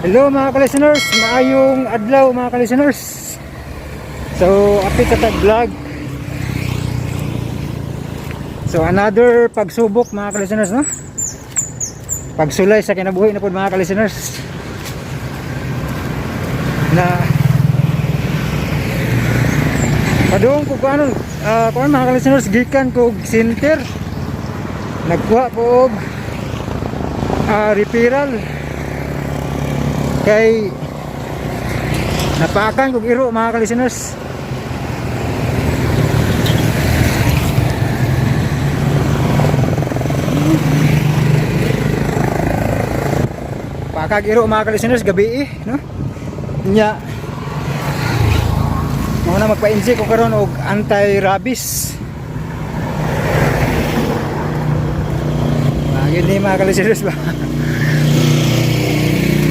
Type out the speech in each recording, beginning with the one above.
Hello mga ka-listeners, maayong adlaw mga ka-listeners. So, apit sa tag vlog. So, another pagsubok mga ka-listeners, no? Pagsulay sa kinabuhi na po mga ka-listeners. Na padung ko kuan kuan mga ka-listeners, gikan ko og center. Nagkuha ko og referral kay napakan kog iro mga ka-listeners. Pakag iro mga ka-listeners gabi eh, no? Nya mao na magpa-inject ko karon og anti-rabies. Yun ni mga ka-listeners ba,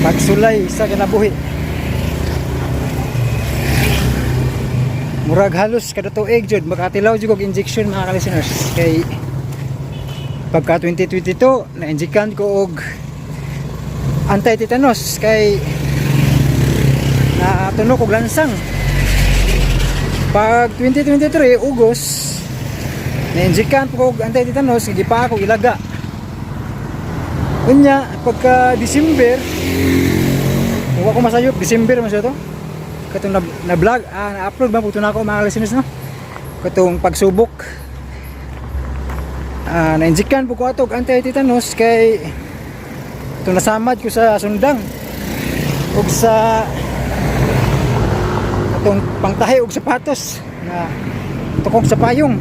pagsulay sa kinabuhi. Murag halos kada tuig jud makatilaw jud og injection mga ka-listeners, kay pagka 2022 na-injectan ko og anti-tetanus kay natunok og lansang. Pag 2023 August, na-injectan ko og anti-tetanus, gipa ako ilaga. Unya pagka December, kung ako masayop, December man siya to, katong na vlog, na-upload ba puto na ako mga listeners, no? Katong pagsubok, na-injectan po ko ato og anti-tetanus kay ito nasamad ko sa sundang ug sa atong pangtahi og sapatos na tukog sa payong.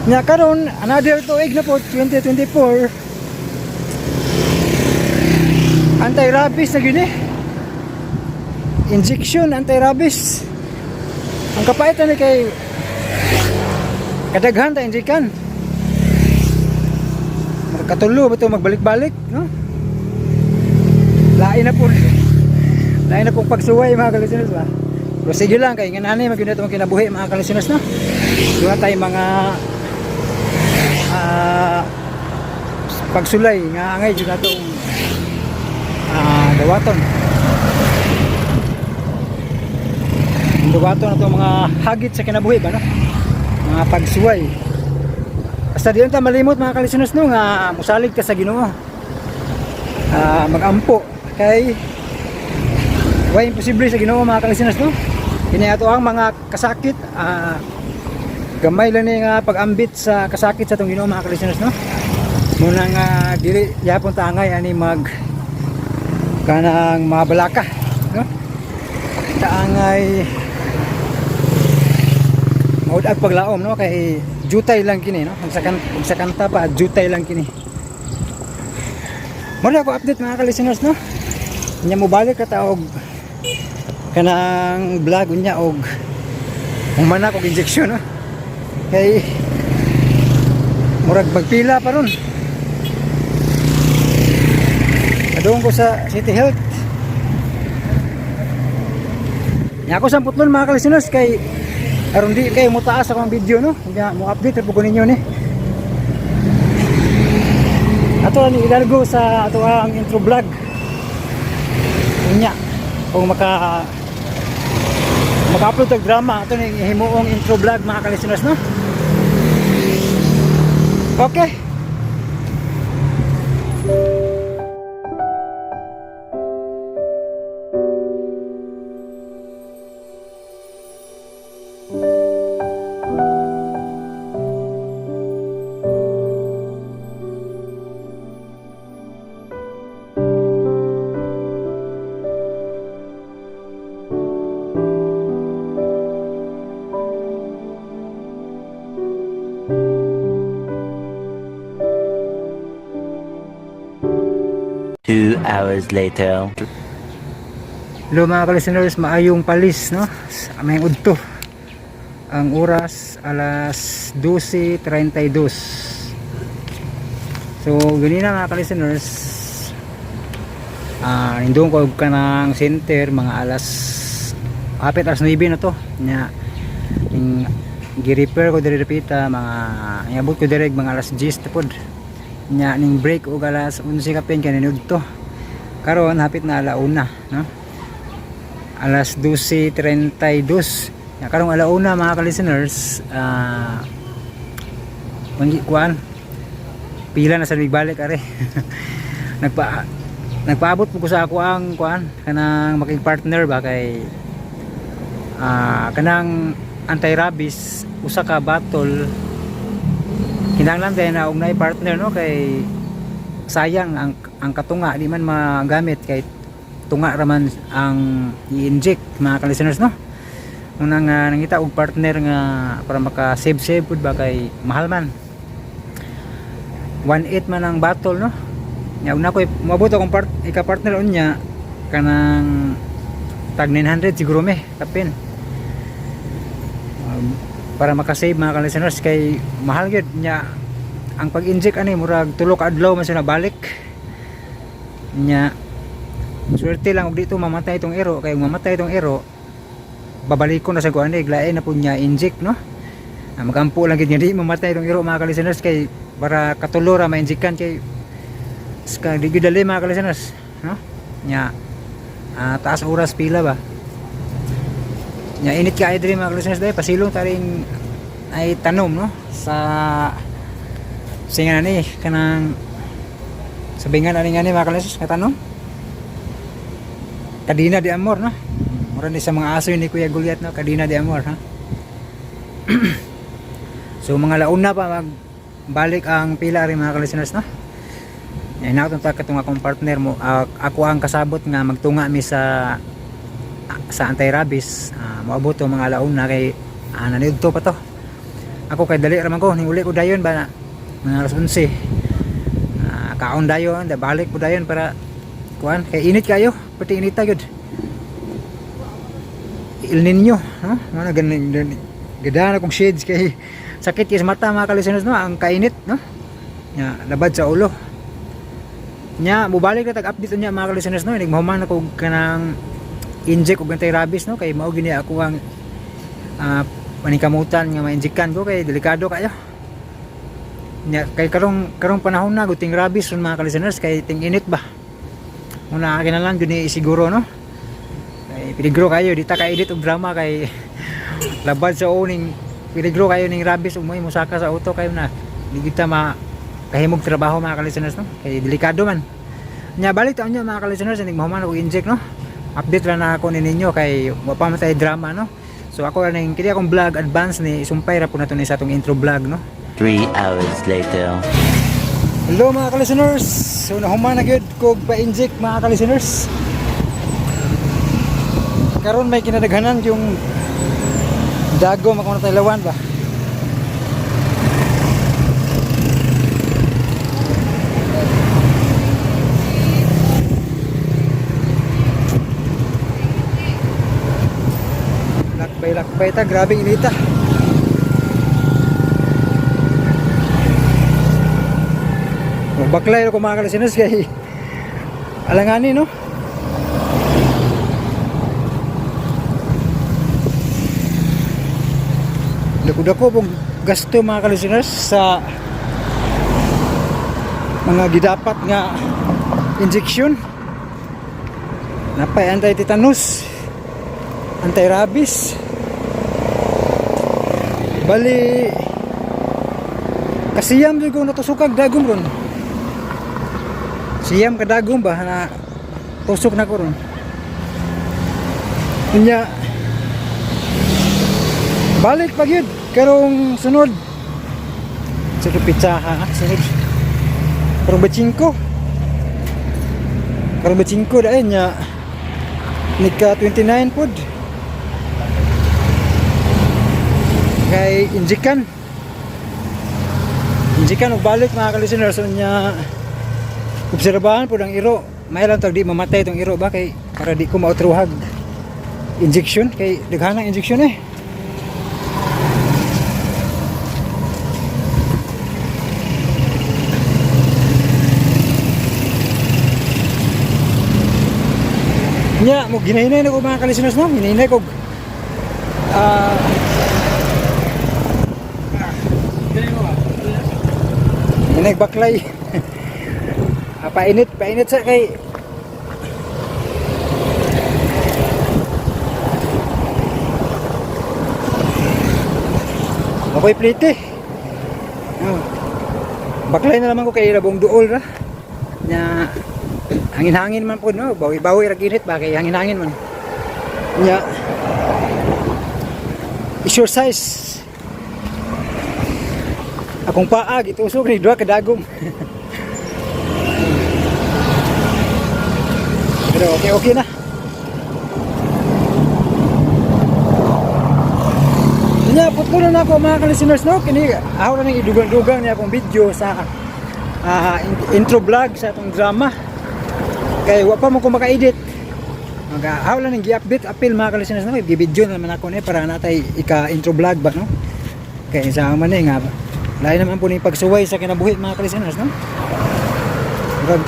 Nya karon another tuig na po, 2024, anti-rabies na gyud eh. Injection anti-rabies. Ang kapait ani kay kadaghan ta injekan. Katulo ba ito magbalik-balik, no? Lain na po. Lain na pong pagsuway mga kalisiners ba? Pero sige lang, kay nga nani magyud na itong kinabuhi mga kalisiners, no? Doon tayo mga pagsulay nga angay jud natong dawaton. Ang dawaton na mga hagit sa kinabuhi ba, no? Mga pagsuway. Basta di ta malimot mga kalisiners, no, nga musalig ka sa Ginoo. Magampo kay way imposible sa Ginoo mga kalisiners, no. Kini ato ang mga kasakit, gamay lang ni nga pag-ambit sa kasakit sa atong Ginoo mga kalisiners, no. Muna nga dili yapon ta angay ani mag kanang mabalaka, no. Taangay maud-ag paglaom, no, kay jutay lang kini, no. Kung sa kanta pa, jutay lang kini. Mo na ako update mga ka-listeners, no. Nya mo balik ka ta og kanang vlog unya og human og injection, no, kay murag magpila pa ron. Adung ko sa City Health. Nya ako sa putlon mga ka-listeners kay aron di kayo mo taas akong video, no. Kaya mo update po ko ninyo ni. Ato ni ilargo sa ato ang intro vlog. Unya kung maka-upload og drama, ato ni himuong intro vlog mga ka-listeners, no. Okay. 2 hours later. Hello mga ka-listeners, maayong palis, no? Sa aming udto. Ang oras alas 12:32. So ganina mga ka-listeners, nindong ko ka ng center mga alas hapit alas 9 na to. Nya ning gi-repair ko diri repita, mga niabot ko diri mga alas 10 na pod. Nya ning break og alas 11 kapin kay to. Karon hapit na alauna, no? Alas 12:32. Ya, karong alauna, mga ka-listeners, kuan pila na sa balik are. Nagpaabot po ko sa ako ang kuan kanang makig-partner ba kay kanang anti-rabies, usa ka bottle, kinahanglan tayo na og naay partner, no, kay sayang ang katunga, di man magamit kay tunga raman ang i-inject, mga ka-listeners, no? Una nga nangita og partner nga para maka save save pud ba kay mahal man, 1.8 man ang bottle, no? Nya una ko moabot akong ika partner unya kanang tag 900 siguro me kapin, para makasave, mga ka-listeners, kay mahal gyud nya. Ang pag-inject ani murag 3 ka adlaw man siya balik nya. Swerte lang og dito mamatay itong ero, kay kung mamatay itong ero, babalikon na sa kuan eh, lain na po niya inject, no? Magampo lang gid nga di mamatay itong ero, mga ka-listeners, kay para katulo ra ma-injectan, kay ska di gyud dali, mga ka-listeners, no? Nya taas oras pila ba nya. Init kaayo diri, mga ka-listeners, dahil pasilong taring ay tanom, no, sa singa ni kanang sabingan ani nga ni, mga ka-listeners, nga tanom Kadina de Amor, no? Mura ni sa mga aso ni Kuya Goliath, no? Kadina de Amor, ha. So mga launa pa magbalik ang pila rin, mga ka-listeners, no? Ay nakatong ta katong akong partner mo, ako ang kasabot nga magtunga mi sa anti-rabies. Moabot to mga launa kay naniudto pa to. Ako kay dali ra man ko, ning uli ko dayon ba na, mga alas 11. Kaon dayon, da balik ko dayon para kuan kay init kayo, pati inita gyud. El Nino, no? Mga ganin gadahan akong shades kay sakit kay sa mata, mga ka-listeners, no, ang kainit, no? Nya labad sa ulo. Nya mobalik na tag update niya, mga ka-listeners, no, inig mahuman ako og kanang inject og anti-rabies, no, kay mao gini ako ang paningkamutan nga ma-injectan ko kay delikado kayo. Nya kay karong karong panahon na guting rabies ron, mga ka-listeners, kay ting init ba. Muna kinahanglan gyud ni siguro, no? Kay peligro kayo, di ta ka-edit og drama kay labad sa ning peligro kayo ning rabies ug mo'y musaka sa auto kayo na di kita ma kahimog trabaho, mga ka-listeners, no, kay delikado man. Nya balik taon niya, mga ka-listeners, inig mahuman ako inject, no? Update lang na ako ni ninyo kay wa pa man tayo drama, no? So ako ning kini akong vlog advance ni sumpay ra po nato ni sa atong intro vlog, no? 3 hours later. Hello, mga ka-listeners. So nahuman na gyud kog pa-inject, mga ka-listeners. Karon may kinadaghanan yung dagom ako na taylawan ba. Lakbay-lakbay ta, grabing inita. Baklay ko, mga ka-listeners, kay alangani, no. Dako-dako pong gasto, mga ka-listeners, sa mga gidapat nga injection. Napay anti-tetanus, anti-rabies. Bali kasiyam jud ko natusukag dagom ron. 9 kadagom ba na tusok na ko ron. Unya balik pa gyud karong sunod sa pitsaha, sunod karong 5, karong 5 dahil nya nika 29 pod kay injikan injikan og balik, mga ka-listeners. Unya obserbahan pod ang iro, may lang tag di mamatay itong iro ba kay para di ko mautruhag injection kay daghan ang injection eh. Nya mo ginahinay na ko, mga ka-listeners, no, ginahinay ko hinay baklay. Painit painit sa kay Ako'y plite. Oh. Baklay na naman ko kay labong duol ra. Nya hangin-hangin man po, no? Bawi-bawi ra ginit ba kay hangin-hangin man. Nya exercise. Akong paa gitusok ni duha ka dagom. Pero okay okay na. Nya putlo na nako, mga ka-listeners, no. Kini ako na ning idugang-dugang niya akong video sa intro vlog sa atong drama. Kay wa pa mo ko maka-edit. Mag-ahaw lang ning gi-update appeal, mga ka-listeners, no. Gi-video na naman ako ni para natay ika-intro vlog ba, no. Kay sa man eh nga lain naman po ni pagsuway sa kinabuhi, mga ka-listeners, no. Murag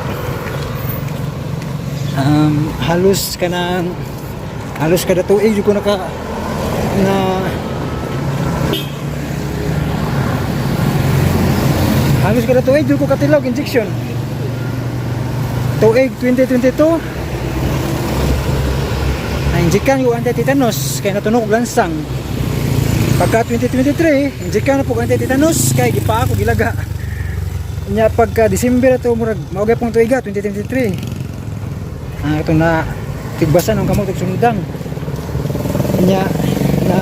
halos kanang halos kada tuig jud ko naka na halos kada tuig jud ko katilog injection. Tuig 2022 na injekan ko anti-tetanus kay natunog og lansang. Pagka 2023, injekan na po ko anti-tetanus kay gipa ako gilaga. Nya pagka December ato, murag mao pong tuiga 2023, ito na tigbasan ang kamot og sundang. Nya na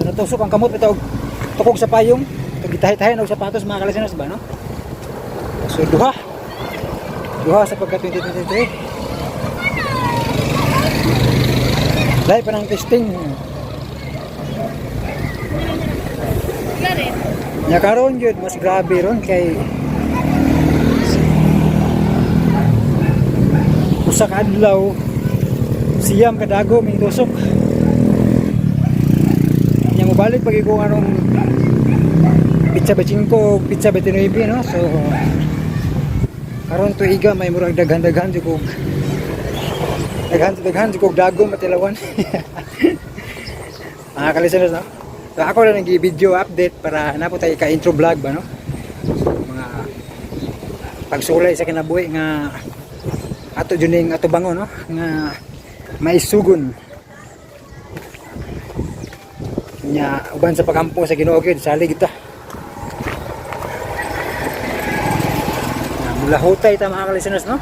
natusok ang kamot ito og tukog sa payong, gitahi-tahi og sapatos, mga kalasinas ba, no. So duha duha sa pagka 2023. Dahil pa ng testing. Nya karon gyud mas grabe ron kay usa ka adlaw 9 kadago may tusok. Nya mobalik pag ko anong pitsa 25, pitsa 29, no. So karon tuiga may murag daghan-daghan jud kog daghan-daghan jud kog dagom matilawan, mga kalisteners, no. So ako lang nag-video update para na po tayo ka-intro vlog ba, no, mga pagsulay sa kinabuhi nga ato jud ning ato bangon, no, nga maisugon. Nya uban sa pagampo sa Ginoo gyud salig kita. Na mulahutay ta, mga kalisteners, no,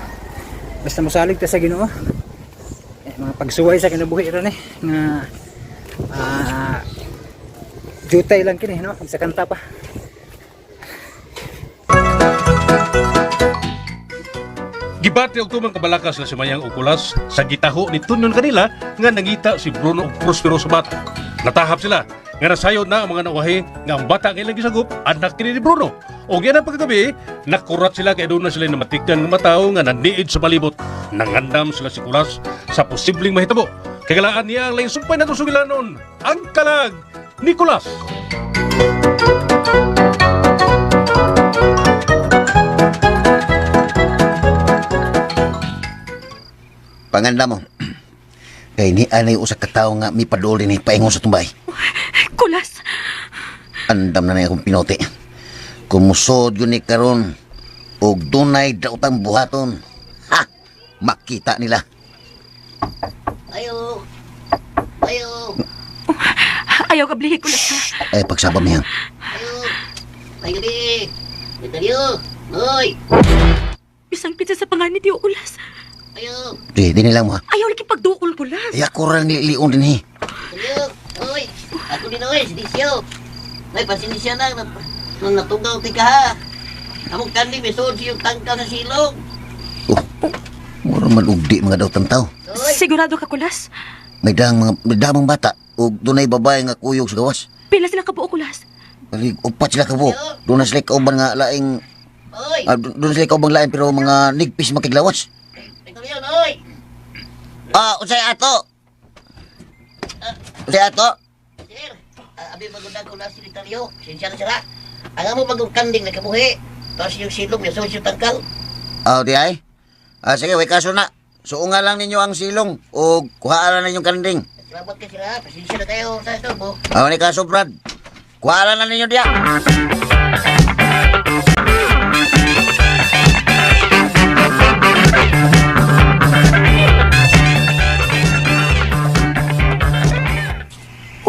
basta mosalig ta sa Ginoo. Eh, mga pagsuway sa kinabuhi ra ni nga jutay lang kini, no, sa kanta pa. Gibati og tumang kabalakas na si Mayang og Kulas sa gitaho ni Tunyon kanila nga nangita si Bruno og Prospero sa bata. Natahap sila nga nasayod na ang mga nawahi nga ang bata nga ilang gisagop anak kini ni Bruno. Og yan ang pagkagabi, nakurat sila kay doon na sila namatikdan nga matawo nga naniid sa palibot. Nangandam sila si Kulas sa posibleng mahitabo. Kagalaan niya ang laing sumpay na sugilanon, ang kalag ni Kulas. Panganda mo. Kay ni anay usa ka tawo nga mipaduli ni paingon sa tumbay. Kulas, Andam na na akong pinote. Kumusod yun ni karon og dunay daotang buhaton. Ha! Makita nila. Ayo. Ayo. Ayaw kablihi, Kulas, ha. Ay, pagsaba niya. Ayo. Ayo di. Dito. Hoy. Bisang pizza sa panganit yo, Kulas. Ayo. Di nila mo ha. Ayaw lagi pagduol, Kulas. Ay, ako rin nilion din eh. Ayo. Hoy. Ako din oy, si Disyo. Nay pasensya na nang natugaw ti ka ha. Among kanding may suod siyong tangkaw sa silong. Oh, mura man og di mga daotang tao. Hoy. Sigurado ka, Kulas? May dang mga may damang bata og dunay babae nga kuyog sa gawas. Pila sila kabuo, Kulas? Bali, upat sila kabuok. Doon na sila kauban nga laing Hoy. Doon sila kaubang laing pero mga nigpis makiglawas. Ito yun, hoy. Ah, unsay ato? Unsay ato? Sir, abi magundang ko na si Vitalio. Sinsya na sila. Ang amo bagong kanding nakabuhi. Tapos yung silong may suod siyong tangkaw. Ah, di ay. Ah, sige, way kaso na. Suunga lang ninyo ang silong o kuhaan lang ninyong kanding. Salamat ka sila. Pasensya na kayo sa istorbo. Ah, ni kaso, Brad. Kuhaan lang ninyo diya.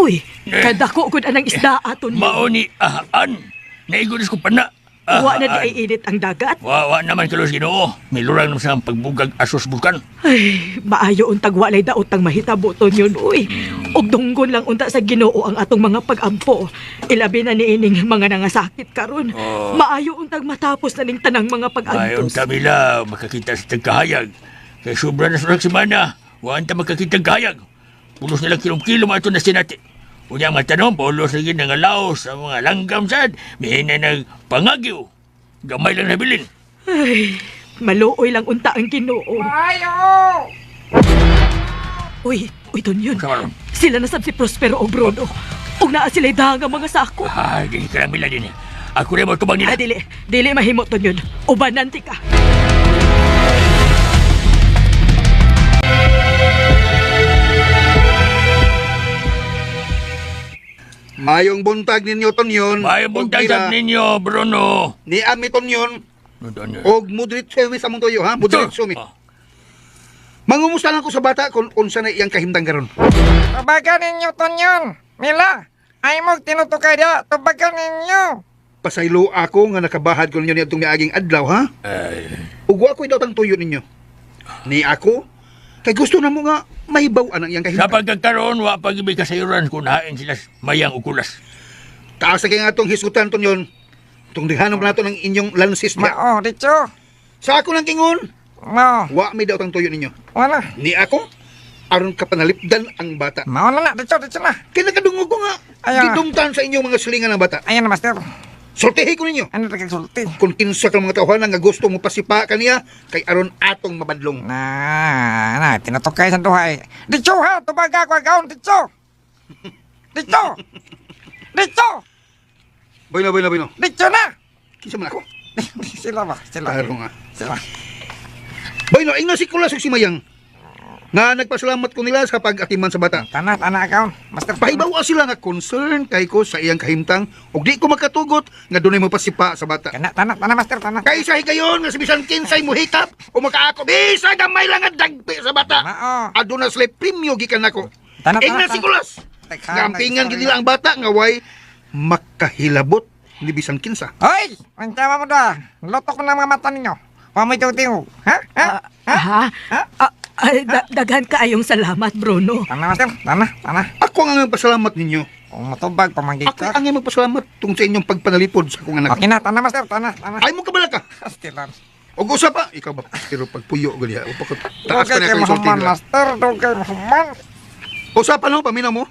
Uy, kada Dako gud anang isda aton. Mao ni ahaan. Naigo ko pa na. Wa na di ay init ang dagat. Wa naman kalos Ginoo. Milurang naman sa pagbugag asos bulkan. Ay, maayo untag walay daot ang mahitabo to yun, uy. Og dunggon lang unta sa Ginoo ang atong mga pag-ampo. Ilabi na niining mga nangasakit karon. Maayo untag matapos na ning tanang mga Ayon pag-antos. Camila, makakita sa tagkahayag. Kay sobra na sa semana, waan ta makakita ang kahayag. Pulos na lang kilom-kilom ato na sinati. Unya mga tanong, pulos lagi nga laos sa mga langgam sad, mihinay nagpangagyo. Gamay lang nabilin. Ay, maluoy lang unta ang Ginoo. Uy, uy, Don yun. Karon. Sila na sab si Prospero o Bruno. Ug naa sila'y dahang ang mga sako. Ay, di ka lang mila din. Ako rin mo tubang nila. Ah, dili. Dili mahimot to yun. Ubanan ti ka. Mayong buntag ninyo Tonyon. May buntag Og mira, ninyo, Bruno. Ni ami Tonyon Ano, og moderate service among tuyo ha, moderate sumi. Ah. Mangumusta lang ko sa bata kung unsa na iyang kahimtang karon. Tubagan ninyo, Tonyon. Mila, ay mo tinutukay dia. Tubagan ninyo. Pasaylo ako nga nakabahad ko ninyo niadtong miaging adlaw ha. Ay, Ug wa ko'y daotang tuyo ninyo. Ni ako kay gusto na mo nga mahibaw-an ang iyang sa kahimtang. pagkakaroon, wa pag-ibig kasayuran kung hain sila mayang ukulas. Taas na kay nga atong hisgutan Tonyon. Tong dihanom nato ng inyong lansis niya. Mao, dicho. Sa ako lang kingon, Mao, wa may daotang tuyo ninyo. wala. Ni ako aron kapanalipdan ang bata. Mao na na, dicho, dicho na. Kaya nakadungog ko nga, Ayaw. gidumtan sa inyong mga silingan ng bata. Ayan na, master. Sultihi ko ninyo. Ano nagkasulti? Kung kinsa ka mga tawhana nga gusto mo pasipa kaniya, kay aron atong mabadlong. Na, na, tinutukay sa duhay. Dicho ha, tubaga ko agaon, dicho. Dicho. Dicho. Bueno, bueno, bueno. Dicho na. Kinsa man ako? Sila ba? Sila. Klaro nga. Sila. Bueno, ingna si Kulas ug si Mayang. Nga nagpasalamat ko nila sa pag-atiman sa bata. Tana, tana agaon, master. Pahibaw sila nga concern kay ko sa iyang kahimtang ug di ko makatugot nga dunay mo pasipa sa bata. Kana, tana, tana, master, tana. Kay sa higayon nga si bisan kinsay muhitap o makaako bisag gamay lang nga dagpi sa bata. Mao. Aduna sila premyo gikan nako. Tana, tana, Ingna si tana. Kulas. Teka, Nga ampingan gid nila ang bata nga way makahilabot ni bisan kinsa. Hoy! Ang tama mo da. Lotok ko na mga mata ninyo. Wa mo tingog. Ha? Ha? Ha? Ha? Ah, ay, daghan kaayong salamat, Bruno. Tana, master. Tana, tana. Ako ang magpasalamat ninyo. Kung matubag, pamanggit Ako ka. ang magpasalamat tung sa inyong pagpanalipod sa akong anak. Okay na, tana, master. Tana, tana. Ay mo kabala ka. Astilan. Og usa pa, ikaw ba pero pagpuyo gali o pa taas pa Dugay na kay akong isulti mahuman, nila. master. Dugay mahuman. Usa pa no, paminaw mo.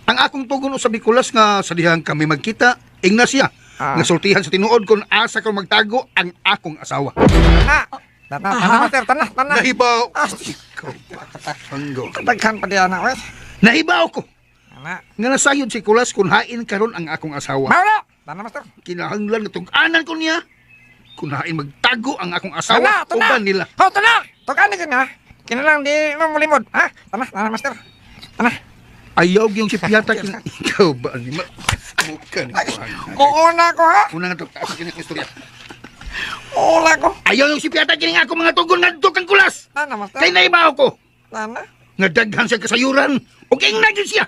Ang akong tugon usab ni Kulas nga sa dihang kami magkita, ingna siya. Ah. Nga sultihan sa tinuod kon asa ko magtago ang akong asawa. Tana. Tana, tana, master. Tana, tana. Nahibaw. Ah. Ikaw ba? Hanggo. Daghan pa diyan na, wes. Nahibaw ko Tana. nga nasayod si Kulas kung hain karon ang akong asawa. Mao na. Tana, master. Kinahanglan nga tug-anan ko niya kung hain magtago ang akong Tana, asawa tana. uban nila. Oh, tana. Tugan ni na. Kinalang di mo mulimod. Ha? Tana, tana, master. Tana. Ayaw yung si Piata kin ikaw ba ni ma muka ni Ay, Kuuna ko, ha? Una nga to taas kini akong istorya. Ula ko. Ayaw yung si Piata kini nga ako mga tugon ngadto kang Kulas. Tana, master. Kay naibaw ko Tana. nga daghan siya kasayuran ug ingna gyud siya.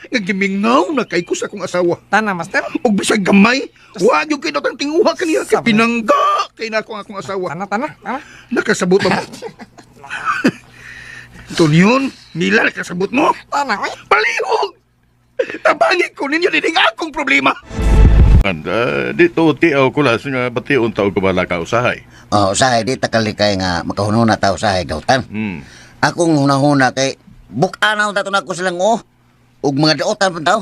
Nga gimingaw na kay ko sa akong asawa. Tana, master. Ug bisag gamay, wa gyud kay datang tinguha kaniya kay Sabi. pinangga kay nako ang akong asawa. Tana, tana, tana. Nakasabot ba mo? Tunyon, Mila, nakasabot mo? Tana, oy. Palihog! Tabangi ko ninyo din ang akong problema. And, dito ti aw kulas nga bation ta og kabalaka usahay. Oh, usahay di takalikay nga makahununa ta usahay dautan. Hmm. Akong hunahuna kay bukanaw ta to nako silang oh. Ug mga daotan pa tao.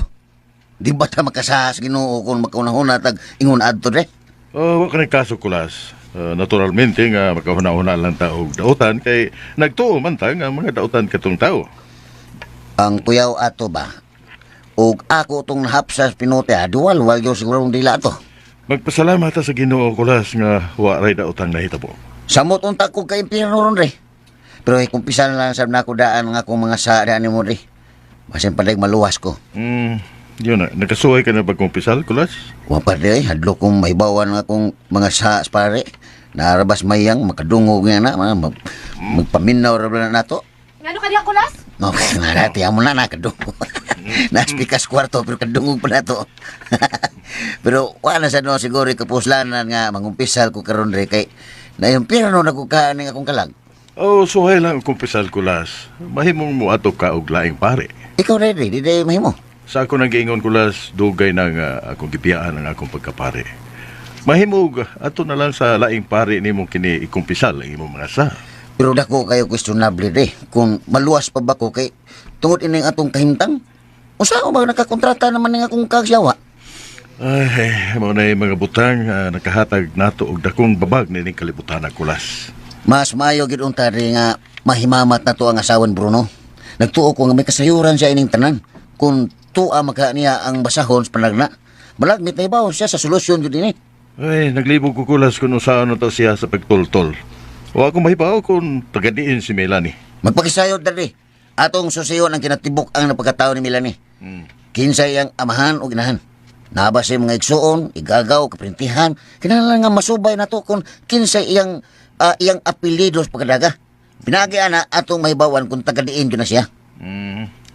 Di ba ta makasahas Ginoo kung makahunahuna tag ingon adto de? Oh, wa ka kaso kulas. Naturalmente nga makahuna-huna lang ta og dautan kay nagtuo man ta nga mga dautan katong tao. Ang tuyaw ato ba? Ug ako tong nahapsas pinote, ah, duwal wal gyud siguro ang dila ato. Magpasalamat ta sa Ginoo kulas nga wa ray daotang nahitabo. Samot unta ko kay impyerno ron re. Pero ikumpisa na lang sab nako daan nga akong mga sa daan nimo re. Basin padag maluwas ko. Yun na, nakasuway ka na pagkumpisal kulas? Wa pa di ay hadlok kong mahibawan nga akong mga sa pare. Naarabas mayang makadungog nga na magpaminaw ra ba na nato. Ngano ka diha, Kulas? Okay, na dati amo na nakadungog. Naspikas kwarto pero kadungog pa nato. Pero wala sa no siguro kapuslanan nga mangumpisal ko karon re kay naimpirno na ko ka ning akong kalag. Oh, suhay lang ang kumpisal kulas. Mahimong mo ato ka og laing pare. Ikaw ready, di day mahimo. Sa ako nang giingon kulas, dugay na nga akong gibiyaan ang akong pagkapare. Mahimog ato na lang sa laing pare nimo kini ikumpisal ang imong mga sa. Pero dako kayo questionable re kung maluwas pa ba ko kay tungod ining atong kahimtang. Usa ko ba nakakontrata naman ning akong kagyawa? Ay, mao na yung mga butang nakahatag nato og dakong babag nining kalibutan kulas. Mas maayo gid unta ri nga mahimamat na to ang asawan Bruno. Nagtuo ko nga may kasayuran siya ining tanan. Kung tuwa maka niya ang basahon sa panagna. Malagmit na ibaw siya sa solusyon jud ini. Ay, naglibog ko kulas kung unsaon na to siya sa pagtultol. Wa ko mahibaw kung tagadiin si Melanie. Magpakisayod dali. Atong susiyon ang kinatibuk ang napagkatao ni Melanie. Kinsay ang amahan o ginahan. Naba sa mga igsuon, igagaw, kaprintihan, kinahanglan nga masubay na to kung kinsay iyang iyang apelyido sa pagkadaga. Pinagi ana atong mahibawan kung tagadiin jud na siya.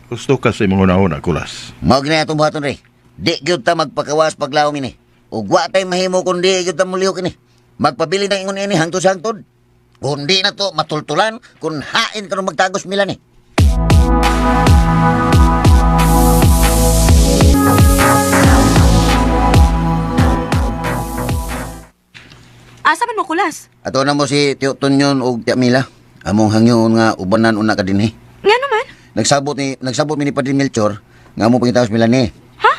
Gusto ka sa imong hunahuna kulas. Mao gina atong buhaton re. Di gyud ta magpakawas paglawom ini. Ug wa tay mahimo kun di gyud ta mulihok ini. Magpabili na ingon ini hangtod sa hangtod. Kung di na to matultulan, kung hain karon magtagos mila ni. Asa man mo kulas? Ato na mo si Tio Tonyon og Tia Mila. Among hangyon nga ubanan una ka dinhi. Nga naman? Nagsabot mi ni Padre Melchor nga among pangitaos mila ni. Ha?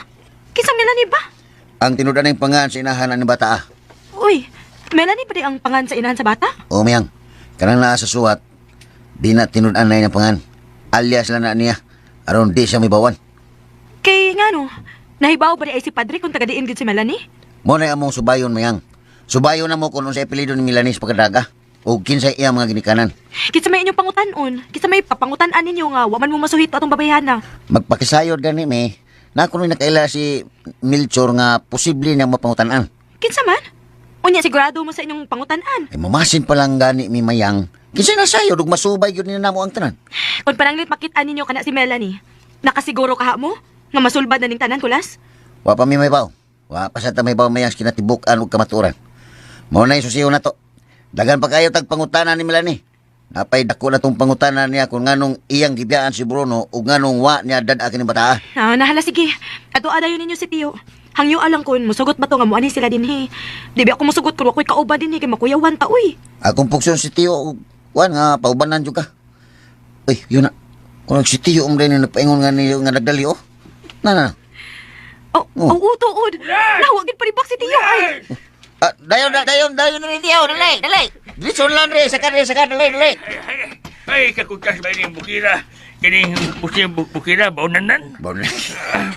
Kinsang Melanie ba? Ang tinud ang pangan sa inahan ani bata ah. Uy, Melanie pa di ang pangan sa inahan sa bata? O mayang, kanang naa sa suwat, di na tinud-an na pangan. Alias lang na niya, aron di siya may bawan. Kay nga no, nahibaw ba di ay si Padre kung taga diin gid si Melanie? Mo na among subayon mayang. Subayon na mo kung unsay apelyido ni Milanis pagkadaga o kinsay iya mga ginikanan. Kinsa may inyong pangutan-on? Kinsa may papangutan-an ninyo nga wa man mo masuhito atong babayhana? Magpakisayod gani me, na kuno nakaila si Melchor nga posible niyang mapangutanan. Kinsa man? Unya sigurado mo sa inyong pangutan-an. Ay mamasin pa lang gani mi mayang. Kinsay nasayod ug masubay gyud ni namo ang tanan. Kung pananglit makit-an ninyo kana si Melanie, nakasiguro ka mo nga masulbad na ning tanan kulas? Wa pa mi may baw. Wa pa sa ta may baw mayang kinatibuk-an ug kamaturan. Mao na yung susiyo na to. Dagan pa kayo tag pangutana ni Melanie. Napay dako na tong pangutana niya kung nganong iyang gibiyaan si Bruno ug nganong wa niya dad-a kini bataa. Ah, nahala sige. Ato adayon ninyo si Tio. Hangyo alang kun musugot ba to nga muani sila dinhi. Di ba ako musugot kun ako'y kauban dinhi kay makuyawan ta uy. Akong puksyon si Tio, ug kuan nga paubanan jud ka. Uy, yun na. Kung si Tio umday ni nagpaingon nga niyo nga nagdali oh. Na na. Oh, Oh. oh, oh tuod. Nawagin pa si Tio ay. Ah, dayon na dayon dayon na ni Tio, dali, dali. Diretso lang re, saka re, saka dali, dali. Ay, kakutas ba ining bukira? Kining busi bukira, baunanan. Bauan.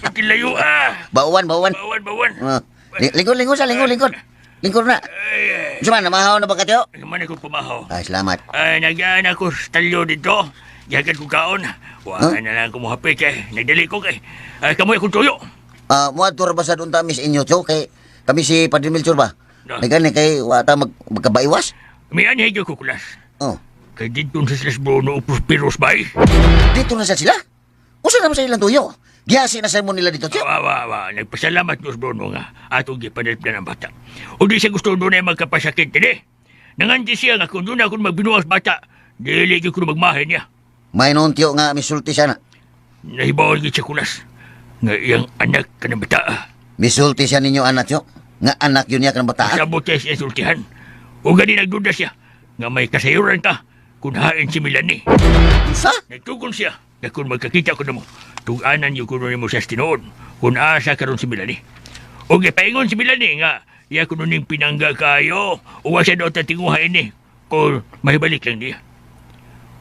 Pakilayo ah. Bauan, bauan. Bawan, bawan. Ah, lingkod, lingkod sa lingkod, lingkod. Lingkod na. Ay, Unsa man, namahaw na ba ka, Tio? ay, naman ako pumahaw. Ay, salamat. Ay, nagyan ako sa talyo dito. Gihagan ko kaon. Wa Huh? na lang kumuhapit kay. Nagdali ko kay. Ay, kamoy akong tuyo. Ah, muadto ra ba sa doon ta mi sa inyo, Tio? Kay kami si Padre Melchor ba? No. May gani kay wa ta magkabaiwas? May anhay ko kulas. Oh. Kay dito sa sila Bruno upos piros bay. Dito na sa sila. Usa naman sa ilang tuyo. Giyasi na sa mo nila dito, Tio. Wa, wa, wa. Nagpasalamat ko Bruno nga atong gipanalplan ang bata. O di siya gusto doon ay magkapasakit dili. Nanganti siya nga kung doon ako magbinuwas bata, dili gyud ko magmahin niya. May noon, Tio, nga misulti siya na. Nahibawan gyud siya kulas. Nga iyang anak ka ng bata. Misulti siya ninyo, anak, Tio. Nga anak yun niya kanang bataan. Sabot siya siya sultihan. O gani nagduda siya nga may kasayuran ka kung hain si Melanie. Unsa? Nagtugon siya nga kung magkakita ko namo, tuganan yung kuno nimo siya sa tinuod kung asa karon si Melanie. O gipaingon si Melanie nga iya kuno ning pinangga kayo uwa siya daw tatinguha ini kung mahibalik lang niya.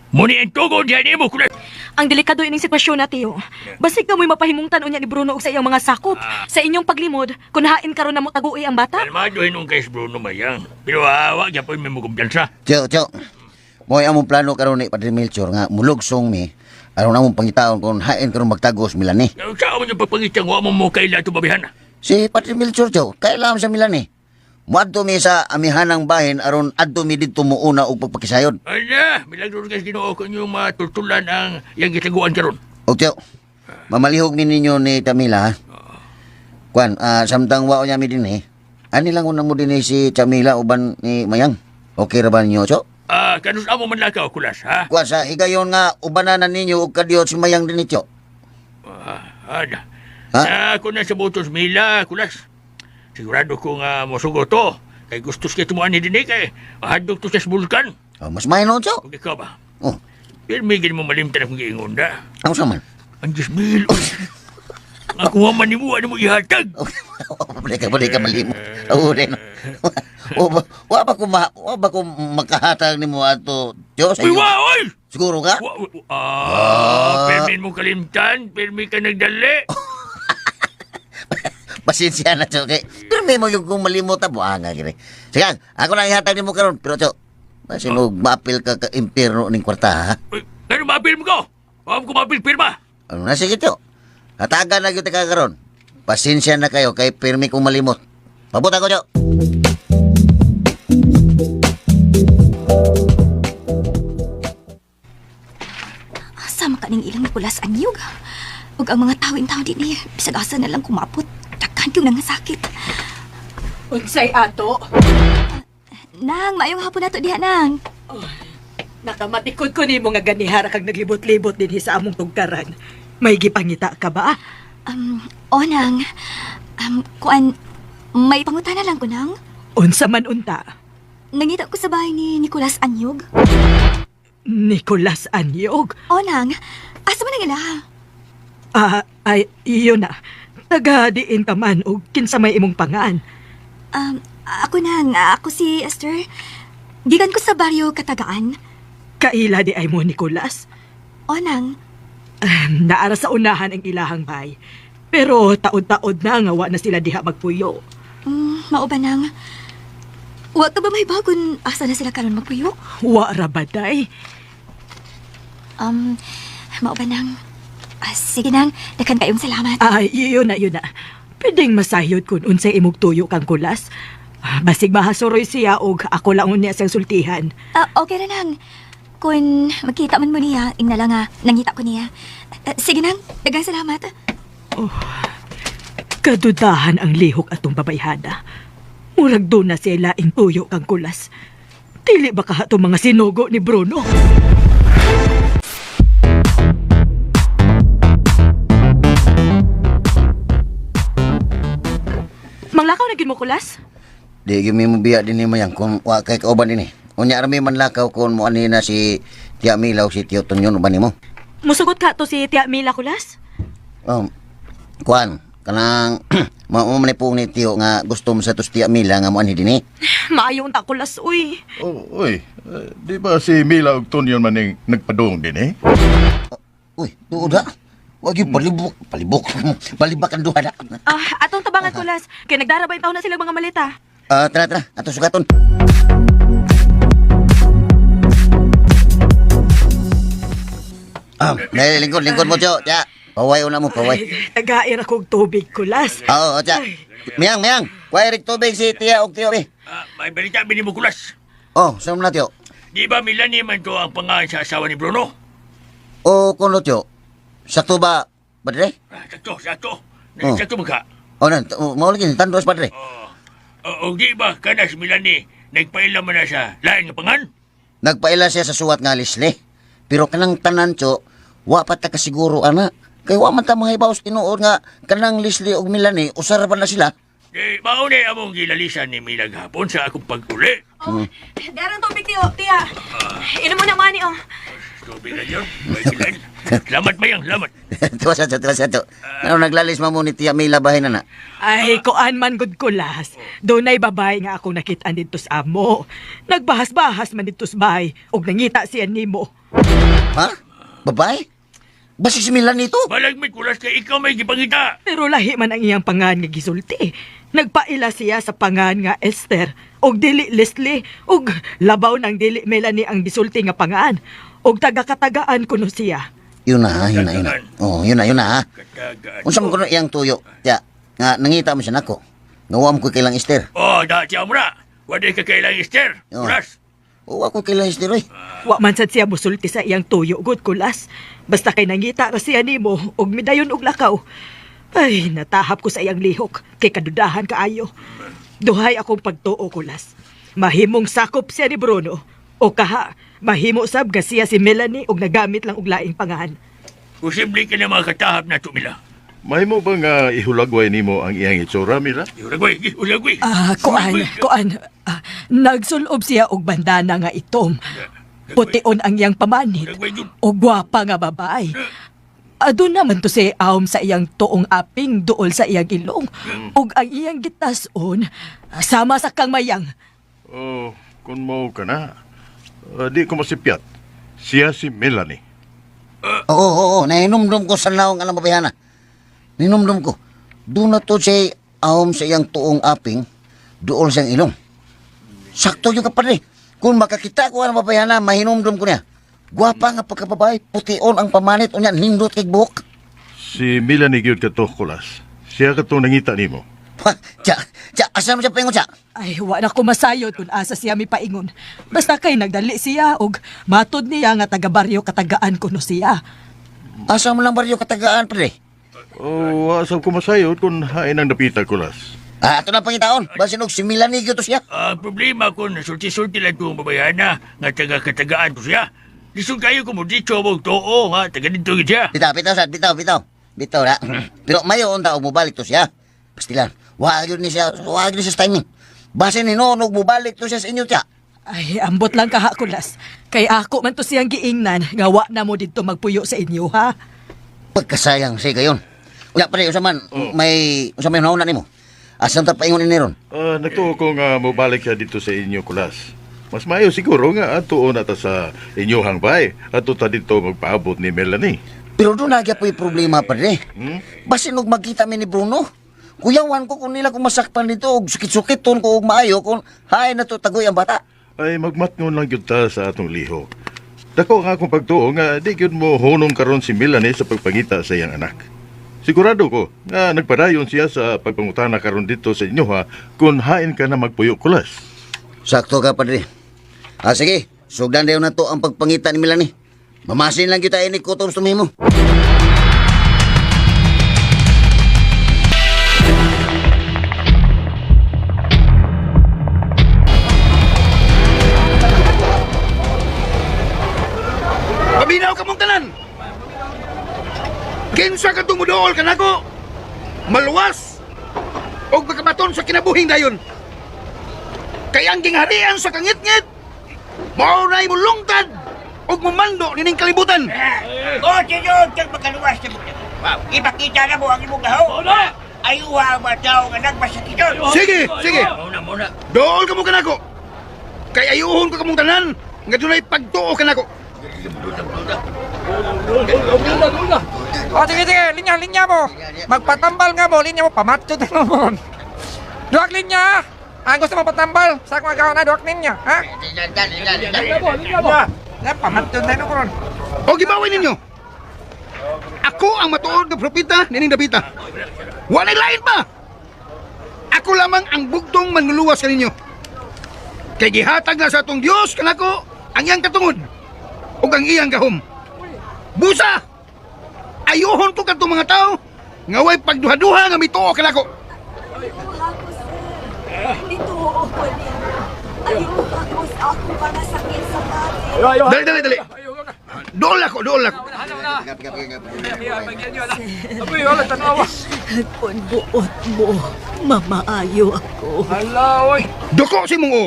Muni ang tugon diya nimo kuno. Ang delikado ining sitwasyon na Tio. Basig ka mo'y mapahimungtan unya ni Bruno og sa iyang mga sakop. Sa inyong paglimod, kun hain karon na mo tagui ang bata. Kalmado hinong kay Bruno mayang. Pero awa gyapon may mo kumpiyansa. Tio, Tio. Mo'y among plano karon ni Padre Melchor nga mulugsong mi aron among pangitaon kung hain karon magtagos Milani. Saan mo yung pagpangitang wa mo mo kaila ito babihan? Si Padre Melchor, Tio, kailangan sa Milani. Muadto mi sa amihanang bahin aron adto mi didto muuna og pagpakisayod. Ay na, milagro guys, ginoo ko inyong matultulan ang iyang gitaguan karon. Og Tio, Mamalihog ni ninyo ni Tamila, ha? Kwan, samtang wao niya mi din eh. Ani lang una mo din eh si Chamila uban ni Mayang. Okay ra ba ninyo, Cho? Ah, kanus amo man lakaw, Kulas, ha? Kwan, sa higayon nga ubananan ninyo og kadiyot si Mayang din ni Cho. Ah, ada. Ha? Ah, ako na sa butos Mila, Kulas. Sigurado ko nga mosugo to. Kay gustos kay tumuan ni dinhi kay mahadlok to sa bulkan. Oh, mas may noon, Cho. Ug ikaw ba? Oh, Pero may mo malimtan akong giingon da. ang sa man. Ang 10,000. Ako man nimo ano mo ihatag. Balik ka malimo. Oo, din. O, wa ba ko wa ba ko makahatag nimo ato, Diyos? Uy, wa, oy! Siguro ka? Wa, wa, ah, pirmi mo kalimtan, pirmi ka nagdali. Pasensya na, Cho. Kay, pero may mo yung kung malimot, buanga, gini. Sige, ako lang ihatag nimo karon. Pero, Cho, basin og maapil ka ka impierno ning kwarta, ha? Uy, ano maapil mo ko? Wa ko maapil pirma. Ano na, sige, Cho. Hatagan na gyud ka karon. Pasensya na kayo kay pirmi kong malimot. Pabuta ko, Cho. Asa man kaning ilang Nicolas Anyog? Ug ang mga tao in tao dinhi, bisag asa na lang kumapot. Daghan yung nangasakit. Unsay ato? Nang, maayong hapon nato diha nang. Nakamatikod ko nimo nga ganihara kag naglibot-libot dinhi sa among tugkaran. May gipangita ka ba? O nang. Kuan, may pangutana lang ko nang. Unsa man unta? Nangita ko sa bahay ni Nicolas Anyog. Nicolas Anyog. O nang, asa man ang ila? Ah, ay, iyon na. Taga diin ka man og kinsa may imong pangan. Ako nang, ako si Esther. Gikan ko sa baryo Katagaan. Kaila di ay mo, Nicolas. O nang, Naara sa unahan ang ilahang bay. Pero taod-taod na nga wa na sila diha magpuyo. Mao ba nang? Wa ka ba may bagon asa na sila karon magpuyo? Wa ra ba day? Mao ba nang? Ah, sige nang, daghan kayong salamat. Ay, iyon na, iyon na. Pwedeng masayod kung unsay imong tuyo kang kulas. Ah, basig mahasuroy siya og ako lang unya siyang sultihan. Ah, okay ra nang. Kung magkita man mo niya, ingna lang nga, nangita ko niya. Ah, sige nang, daghang salamat. Kadudahan ang lihok atong babayhana. Murag doon na sila ing tuyo kang kulas. Dili ba ka atong mga sinugo ni Bruno? Manglakaw na gid mo kulas? Di gyud mi mo biya din ni Mayang kung wa kay kauban din eh. Unya ra mi manlakaw kung mo ani na si Tia Mila o si Tio Tonyon uban nimo. Musugot ka to si Tia Mila kulas? Kuan, kanang mao man ni pong ni Tio nga gusto mo sa tos Tia Mila nga mo ani din eh. Maayo unta kulas uy. Oh, uy, di ba si Mila ug Tonyon man ning nagpadung din eh? Uy, tuod ha. Wa gyud palibok, palibok. Palibak ang duha na. Ah, atong tabangan kulas. Kay nagdara ba yung taon na silang mga maleta? Ah, tara tara, ato sugaton. Ah, dali, lingkod, lingkod mo, Tio. Tia, paway una mo, paway. Tagair akong tubig kulas. Oo, Tia. Miyang, miyang. Kuhay rin tubig si Tia og Tio, eh. Ah, may balita ba nimo Kulas? Oh, saan mo na, Tio? Di ba Melanie man to ang pangalan sa asawa ni Bruno? O, kuno, Tio. Sakto ba, padre? Ah, sakto, sakto. Oh. Sakto man ka. O, nan, mao lagi, tandos, padre. O, di ba kana si Melanie nagpaila man na sa lain nga pangan? Nagpaila siya sa suwat nga Leslie. Pero kanang tanan, Tio, wa pa ta kasiguro, ana. Kay wa man ta mga ibaw sa tinuod nga kanang Leslie og Melanie, usara pa na sila. Di, mao na among gilalisan ni Mila gahapon sa akong pag-uli. Oh, darang tubig tiyo, tiya. Inom mo na mani oh. Tubig na yun. May silain. Salamat mayang, salamat. Tuwa sa tuwa sa to. Ano naglalis mo ni Tia Mila bahay na na? Ay, kuan man gud kulas. Dunay babae nga akong nakit-an didto sa amo. Nagbahas-bahas man didto sa bahay ug nangita siya nimo. Ha? Babae? Basi si Mila nito? Balagmit kulas kay ikaw may gipangita. Pero lahi man ang iyang pangan nga gisulti. Nagpaila siya sa pangan nga Esther ug dili Leslie ug labaw ng dili Melanie ang gisulti nga pangan. Ug taga-katagaan kuno siya. Yun na, ha? Yun na, yun na. Oh, yun na, yun na, ha? Katagaan. Unsa man kuno iyang tuyo? Tia, nga nangita mo siya nako. Nga wa mo ko kailang Esther. Oh, da siya mo na. Wala ka kailang Esther. Oh. Kulas. O ako kila Esther, oy. Wa man sad siya musulti sa iyang tuyo gud Kulas. Basta kay nangita ra siya nimo og midayon og lakaw. Ay, natahap ko sa iyang lihok kay kadudahan kaayo. Duhay akong pagtuo Kulas. Mahimong sakop siya ni Bruno o kaha mahimo sab nga siya si Melanie og nagamit lang og laing pangahan. Posible ka na makatahap na ito, Mila. Mahimo ba nga ihulagway nimo ang iyang itsura, Mila? Ulagway, ulagway. Ah, kuan, kuan. Ah, nagsulob siya og bandana nga itom. Pution ang iyang pamanit. O gwapa nga babae. Adun naman to si Aom sa iyang tuong aping duol sa iyang ilong. Ug ang iyang gitason sama sa kang mayang. Oh, kung mao ka na, di ko masipyat. Siya si Melanie. Oo, oo, oo. Nahinumdum ko sa naong alam babayhana. Ninumdum ko. Doon na to siya ahom sa iyang tuong aping, duol siyang ilong. Sakto yung kapadre. Kung makakita ko ang babayhana, mahinumdum ko niya. Gwapa nga pagkababae, pution ang pamanit, unya nindot kay buhok. Si Melanie gyud kato, Kulas. Siya kato nangita nimo. Ha, Tsa, tsa, asa mo siya paingon, tsa? Ay, wa na ko masayod kung asa siya mipaingon. Basta kay nagdali siya og matod niya nga taga baryo katagaan kuno siya. Asa mo lang baryo katagaan, padre? Oh, asa ko masayod kung hain ang dapita, Kulas. Ah, ato na pangitaon. Basin og si Melanie gyud to siya. Ang problema ko na sulti-sulti lang itong babayana nga taga-katagaan ko siya. Lisod kayo kung dito mo too nga taga dito gid siya. Bitaw, bitaw, sad, bitaw, bitaw. Bitaw na. Pero mayo unta og mobalik to siya. Pastilan. Wa gyud ni siya, wa gyud ni siya sa timing. Basin hinuon og mobalik to siya sa inyo, tsa. Ay, ambot lang kahakulas. Kay ako man to siyang giingnan nga wa na mo didto magpuyo sa inyo ha. Pagkasayang siya gayon. Unya pre, unsa man may unsa may nauna nimo? Asan ta paingon ini ron? Ah, nagtuo ko nga mobalik siya dito sa inyo, Kulas. Mas maayo siguro nga atuon na ta sa inyohang bahay. Ato ta dito magpaabot ni Melanie. Pero doon na po yung problema padre. Basin og magkita mi ni Bruno. Kuyawan ko kung nila kung masakpan dito og sukit-sukit ton ko og maayo kung hain na to tagoy ang bata. Ay magmatngon lang gyud ta sa atong lihok. Dako ang akong pagtuo nga di gyud mo hunong karon si Melanie sa pagpangita sa iyang anak. Sigurado ko nga nagpadayon siya sa pagpangutana karon dito sa inyo ha kung hain ka na magpuyo, Kulas. Sakto ka padre. Ah sige, sugdan dayon na to ang pagpangita ni Melanie. Mamasin lang kita ini kutob sa tumimo. Paminaw ka mong tanan. Kinsa ka tumudool kanako? Maluwas og makabaton sa kinabuhing dayon. Kay ang gingharian sa kangitngit, mao na'y mulungtad og mumando nining kalibutan. O, tinod kang makaluwas sa mo. Ipakita na mo ang imong gaho. Ayuha ang mga tao nga nagmasakiton. Sige, sige. Muna, muna. Dool ka mo kanako. Kay ayuhon ko kamong tanan nga dunay pagtuo kanako. O, sige, sige, linya, linya mo. Magpatambal nga mo, linya mo, pamatyo din mo. Duwag linya! Ang gusto mo patambal, sa akong agaw na, duwag linya, ha? Ya, pamatyo din mo. O gibawin ninyo. Ako ang matuod nga propeta nining dapita. Walay lain pa. Ako lamang ang bugtong manluluwas kaninyo. Kay gihatag na sa atong Dios kanako ang iyang katungod ug ang iyang gahom. Busa! Ayuhon ko kadtong mga tao nga way pagduha-duha nga mituo kanako. Dito ko niya. Ayuha ko sa akong pangasakit sa pare. Dali, dali, dali. Dool ako, dool ako. Kung buot mo, mamaayo ako. Duko si mong o.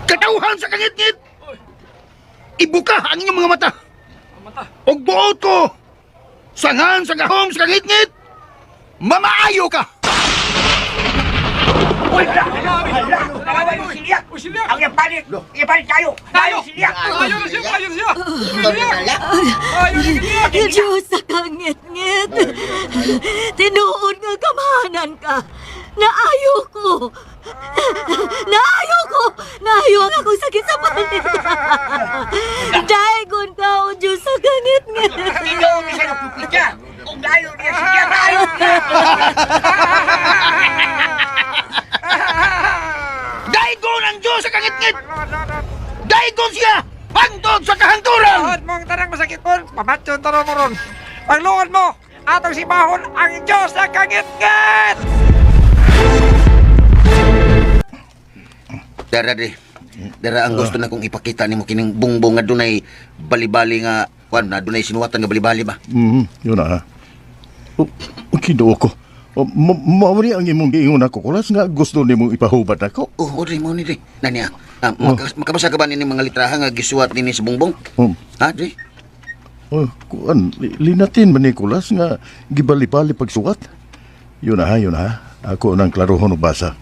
Katawhan sa kangitngit! Ibuka ang inyong mga mata! Og buot ko! Sangan sa gahom sa kangitngit! Mamaayo ka! Uy, hala, hala, hala, Ang ipalit, ipalit tayo. Tayo, silyak. Diyos sa kangit-ngit. Tinuod nga kamahanan ka. Naayo ko. Naayo ko. Naayo ang akong sakit sa panit. Daigon ka, o Diyos sa kangit-ngit. Tinuod niya sa pupita. Kung dayo niya silyak, tayo. kangitngit. Daigon siya hangtod sa kahangturan. Luod mo ang tanang masakit mo, pamatyon taro mo ron. Pagluod mo, atong simbahon ang Diyos sa kangitngit! Dara di. Dara ang gusto na kong ipakita nimo kining bungbong nga dunay bali-bali nga kuan na dunay sinuwatan nga bali-bali ba. Yun na. Oh, oh, Ginoo ko. Oh, mao ni ang imong giingon ako kulas nga gusto nimong ipahubad ako. Oh, Audrey mo ni di. Nani ah. Makabasa ka ba nining mga litraha nga gisuwat nini sa bungbong? Ha, di? Oh, kuan, linatin man ni Kulas nga gibali-bali pagsuwat. Yun na ha, yun na ha. Ako nang klarohon og basa.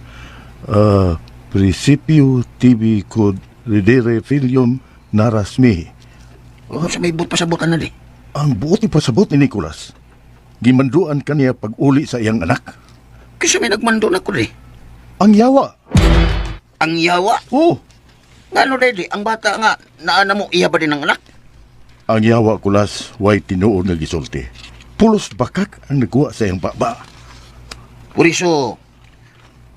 Principio tibi quod ridere filium naras mihi. Oh, sa may buot pasabotan na di. Ang buot ipasabot ni Nicolas, gimanduan kaniya pag-uli sa iyang anak. Kasi may nagmando na ko di. Ang yawa. Ang yawa? Oo. Ngano di, ang bata nga naana mo iya ba din ang anak? Ang yawa Kulas, way tinuod nga gisulti. Pulos bakak ang nagkuha sa iyang baba. Puriso,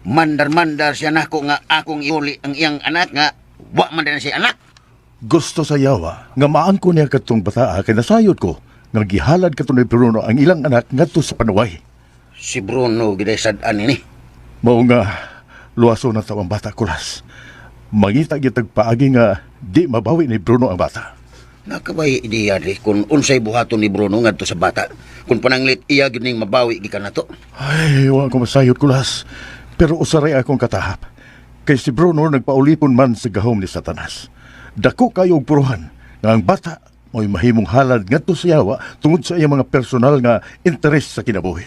mandar-mandar siya nako nga akong iuli ang iyang anak nga wa man din siya anak. Gusto sa yawa nga maangko niya katong bataa kay nasayod ko nga gihalad kato ni Bruno ang ilang anak ngadto sa panuway. Si Bruno giday sad-an ini. Mao nga luwaso na taw ang bata Kulas. Mangita gyud paagi nga di mabawi ni Bruno ang bata. Nakabay ideya di kung unsay buhaton ni Bruno ngadto sa bata. Kung pananglit iya gyud ning mabawi gikan nato. Ay, wa ko masayod Kulas. Pero usaray akong katahap. Kay si Bruno nagpaulipon man sa gahom ni Satanas. Dako kayo og puruhan nga ang bata mo'y mahimong halad ngadto sa yawa tungod sa iyang mga personal nga interes sa kinabuhi.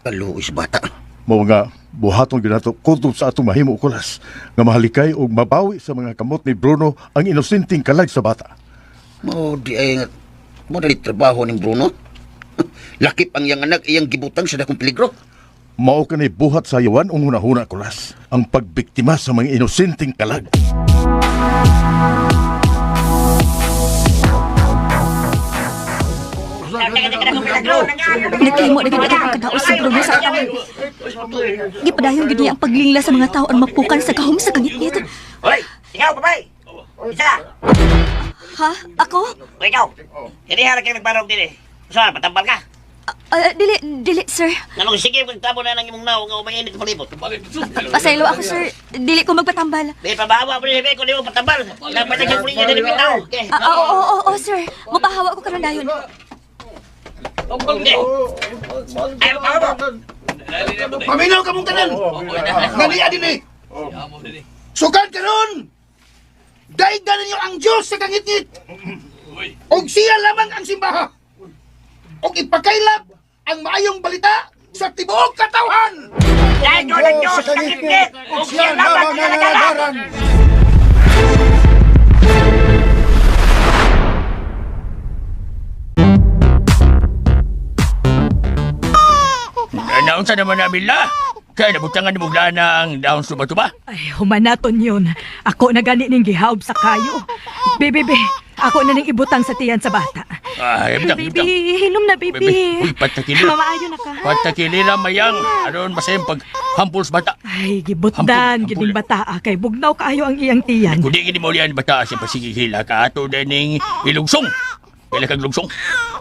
Kaluoy sa bata. Mao nga buhaton gyud nato kutob sa atong mahimo Kulas nga mahalikay og mabawi sa mga kamot ni Bruno ang inosenteng kalag sa bata. Mao di ay nga mo dali trabaho ni Bruno. Lakip ang iyang anak iyang gibutang sa dakong peligro. Mao kanay buhat sa yawan ang hunahuna Kulas, ang pagbiktima sa mga inosenteng kalag. Nagkahimo na gid akong kadaos sa Bruno sa atawang. Gipadayon gid niya ang paglingla sa mga tao ang mapukan sa gahom sa kangitngit. Hoy, ikaw, babay! Isa ka! Ha? Ako? O ikaw! Hindi harap kayo nagbarog din eh. Saan, patambal ka? Dili, dili, sir. Nganong sige, magtabo na ng imong naong nga umainit sa palibot. Pasaylo ako, sir. Dili ko magpatambal. Di, pabawa mo rin kung di mo patambal. Dapat na siyang kulinya din bitaw. Okay. Oo, oo, oo, sir. Mapahawa ko karon dayon. Hindi. Ay, pabawa mo! Paminaw ka mong tanan. Nga din eh. Sukad karon. Daigdan ninyo ang Diyos sa kangitngit. Og siya lamang ang simbaha. Og ipakailap ang maayong balita sa tibuok katawhan. Dahil ng Diyos sa kangitngit! Ug siya lamang ang alagaran! Naunsa naman namin la. Kaya nabutangan ni Muglana ang daon sa tuba-tuba. Ay, humanaton yun. Ako na gani ning gihaob sa kayo. Bebe, be, ako na ning ibutang sa tiyan sa bata. Ay, butang, Baby, butang. hinom na, baby. Baby, uy, patakili. Mamaayo na ka. Patakilira mayang. Aron masayang pag hampul sa bata. Ay, gibutdan, Hampul, gining bata. Kay bugnaw kaayo ang iyang tiyan. Kung di gini mo liyan bata sa pasigihila ka ato dining ilugsong. Kaila kag lugsong.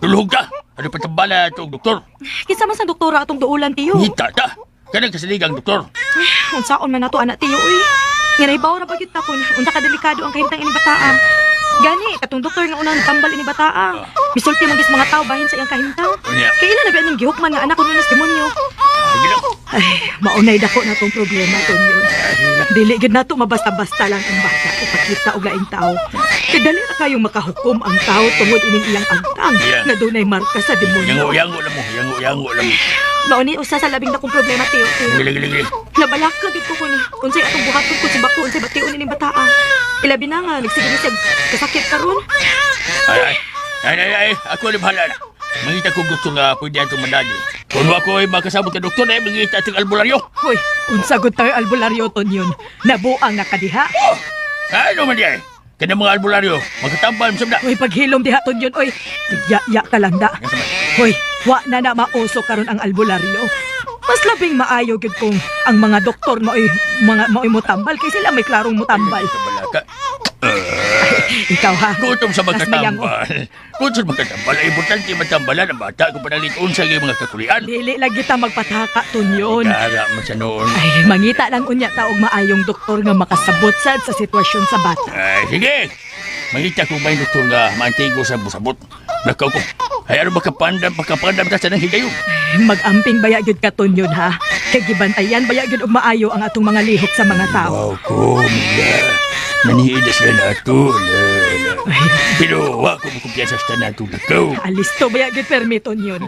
Tuluhog ka. Ano patambala itong doktor? Kinsa man sa doktora atong duulan, tiyo? Ngita ta. Kanang kasaligang doktor. Unsaon man nato anak tiyo uy. Nga nahibaw ra ba gyud ta kun unsa ka delikado ang kahimtang ini bataa. Gani katong doktor nga unang tambal ini bataa. Misulti man gis mga tao bahin sa iyang kahimtang. Unya. Kay ila na ba ning gihukman nga anak kuno nas demonyo. Sige lang. Ay, maunay dako na tong problema tonyo. Dili gyud nato mabasta-basta lang ang bata o pakita og laing tao. Kay dali ra kayong makahukom ang tao tungod ining iyang agtang Yeah. nga dunay marka sa demonyo. Yango-yango lang mo. Yango-yango lang mo. Mao ni usa sa labing dakong problema tiyo. Tiyo. Gili, gili, gili. Nabalaka gid ko kun unsay atong buhaton kun si bako unsay bation ining bataa. Ilabi na nga nagsige ni siya kasakit karon. Ay, ay. Ay, ay, ay. Ako na bahala na. Mangita kong doktor nga pwede atong mandadi. Kung ako ay makasabot ka doktor, ay mangita atong albularyo. Hoy, unsa gud tayo albularyo ton yun. Nabuang na kadiha. Ano man di ay? Kanang mga albularyo, makatambal mo na. Hoy, paghilom diha ton yun oy. Ya ya ka lang da. Hoy, wa na na mauso karon ang albularyo. Mas labing maayo gyud kung ang mga doktor maoy mga maoy motambal kay sila may klarong motambal. Balaka. Ikaw ha. Gutom sa Mas mayang, oh. magkatambal. Gutom sa magkatambal. Ay, importante matambalan ang bata kung panalitoon sa iyong mga kakulian. Dili lagi ta magpataka tunyon. Kara man sa noon. Ay, mangita lang unya ta og maayong doktor nga makasabot sad sa sitwasyon sa bata. Ay, sige. Mangita ko ba yung doktor nga maantigo sa busabot. Nakaw ko. Ay, ano makapandam, makapandam ta sa nang higayon. Ay, mag-amping baya gyud ka tunyon ha. Kay gibantayan baya gyud og maayo ang atong mga lihok sa mga tao. Wow ko, Mila. Naniida sila na ato. La, la. Pero wa ko makumpiyansa sa tanan itong lakaw. Alisto baya gyud permi tunyon.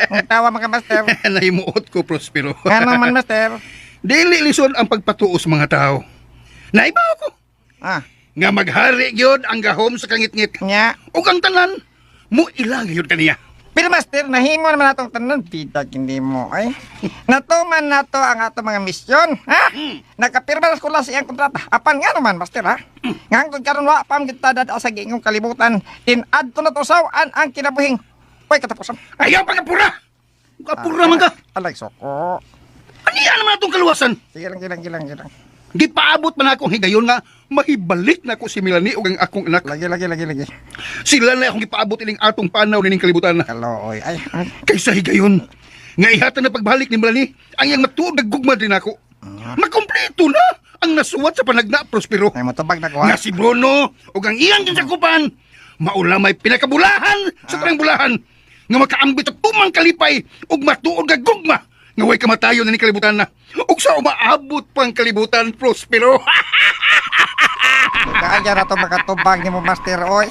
Ang tawa mga master. Nahimuot ko, Prospero. Ngano man, master? Dili lisod ang pagpatuo sa mga tao. Naibaw ko. Ah. Nga maghari gyud ang gahom sa kangitngit. Nya. Ug ang tanan mo ila gyud kaniya. Pero master, nahimo naman atong tanan, bitag hindi mo ay. Natuman nato ang atong mga misyon, ha? Nakapirma na sila sa iyang kontrata. Apan nga naman, master, ha? Ngangtod karon wa pa man kita dada sa giingong kalibutan. Tinadto na to sawan ang kinabuhing. Uy, katapusan. Ayaw pagkapura. Kapura man ka. Alay, soko. Aniya naman atong kaluwasan? Sige lang, gilang, gilang, gilang. Gipaabot man akong higayon nga mahibalik na ako si Melanie ug ang akong anak. Lagi, lagi, lagi, lagi. Sila na akong gipaabot ining atong panaw nining kalibutan. Kalooy, ay, ay. Kaysa higayon nga ihatan na pagbalik ni Melanie ang iyang matuod nga gugma din ako. Makompleto na ang nasuwat sa panagna, Prospero. Ay, motubag na ko, ha? Nga si Bruno ug ang iyang ginsakupan maulamay pinakabulahan sa tanang bulahan nga makaambit og tumang kalipay ug matuod nga gugma nga way kamatayon na ni kalibutan na ug sa umaabot pang kalibutan, Prospero. Kaya na ito makatubag ni mo, master, oy.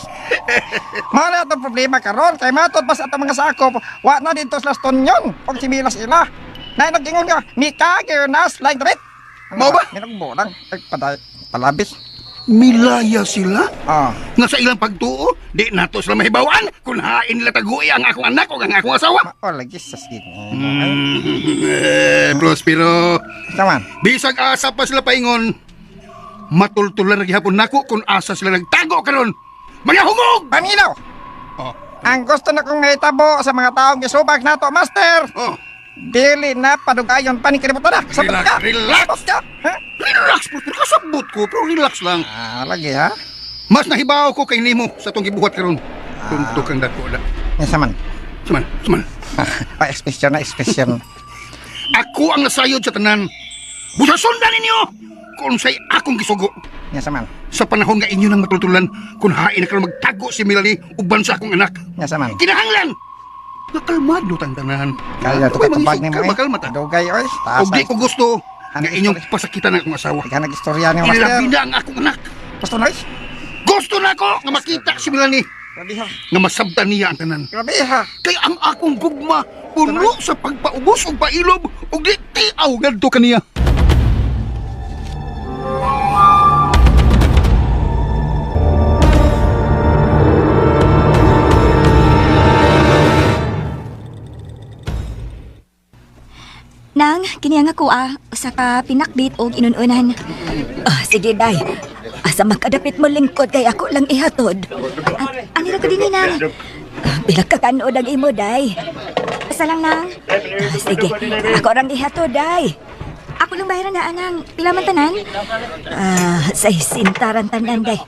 Mao na itong problema karon kay matod pa sa atong mga sakop, wa na dito sila stonyon, og similas ila. Na nag-ingon nga, mikagirnas like that. Mao ba? Minugbo lang. Ay, paday, palabis. Milaya sila Ah, nga sa ilang pagtuo di nato sila mahibawan kung hain nila tagui ang akong anak ug ang akong asawa. mao lagi sa sige. Prospero, Saman. bisag asa pa sila paingon, matultulan na gihapon nako kung asa sila nagtago karon. Mga hungog! Paminaw! Oh. Ang gusto na kong mahitabo sa mga taong gisubag nato, master. Oh. Dili na padugayon pa ni kalibutan na. Sabot Relax, ka. relax. Sabot ka. Ha? Relax, Prospero. Kasabot ko, pero relax lang. Ah, lagi ha. Mas nahibaw ko kay nimo sa itong gibuhat karon. Tuntok ang dako na. Nga saman. Suman, suman. Ah, ekspresyon na ekspresyon. Ako ang nasayod sa tanan. Busa sundan ninyo kung sa'y akong gisugo. Nga saman. Sa panahon nga inyo nang matultulan kung hain na karon magtago si Melanie uban sa akong anak. Nga saman. Kinahanglan! Nga kalmado tang tanan. Kaya ito Uy, katubag mangisog, ni mo Kalma, eh. kalma ta. Dugay oy. Taas Og di ko gusto nga Hanap inyong istorya. pasakitan ang akong asawa. Ikaw nag-istorya ni Master. Ilabi na ang akong anak. Gusto na oy. Gusto na ako nga makita si Melanie Grabe ha. nga masabtan niya ang tanan. Grabe ha. Kay ang akong gugma puno sa pagpaubos ug pailob ug di tiaw ngadto kaniya. Nang, kini ang ako ah, usa ka pinakbit og inununan. Ah, sige, day. Asa magkadapit mo lingkod kay ako lang ihatod. Ah, ano ra ko dinhi nang? Ah, Pila ka kanod ang imo, day. Asa lang nang? Ah, sige, ako rang ihatod, day. Ako lang bayaran na anang. Pila man tanan? Ah, sa isintaran tanan, day.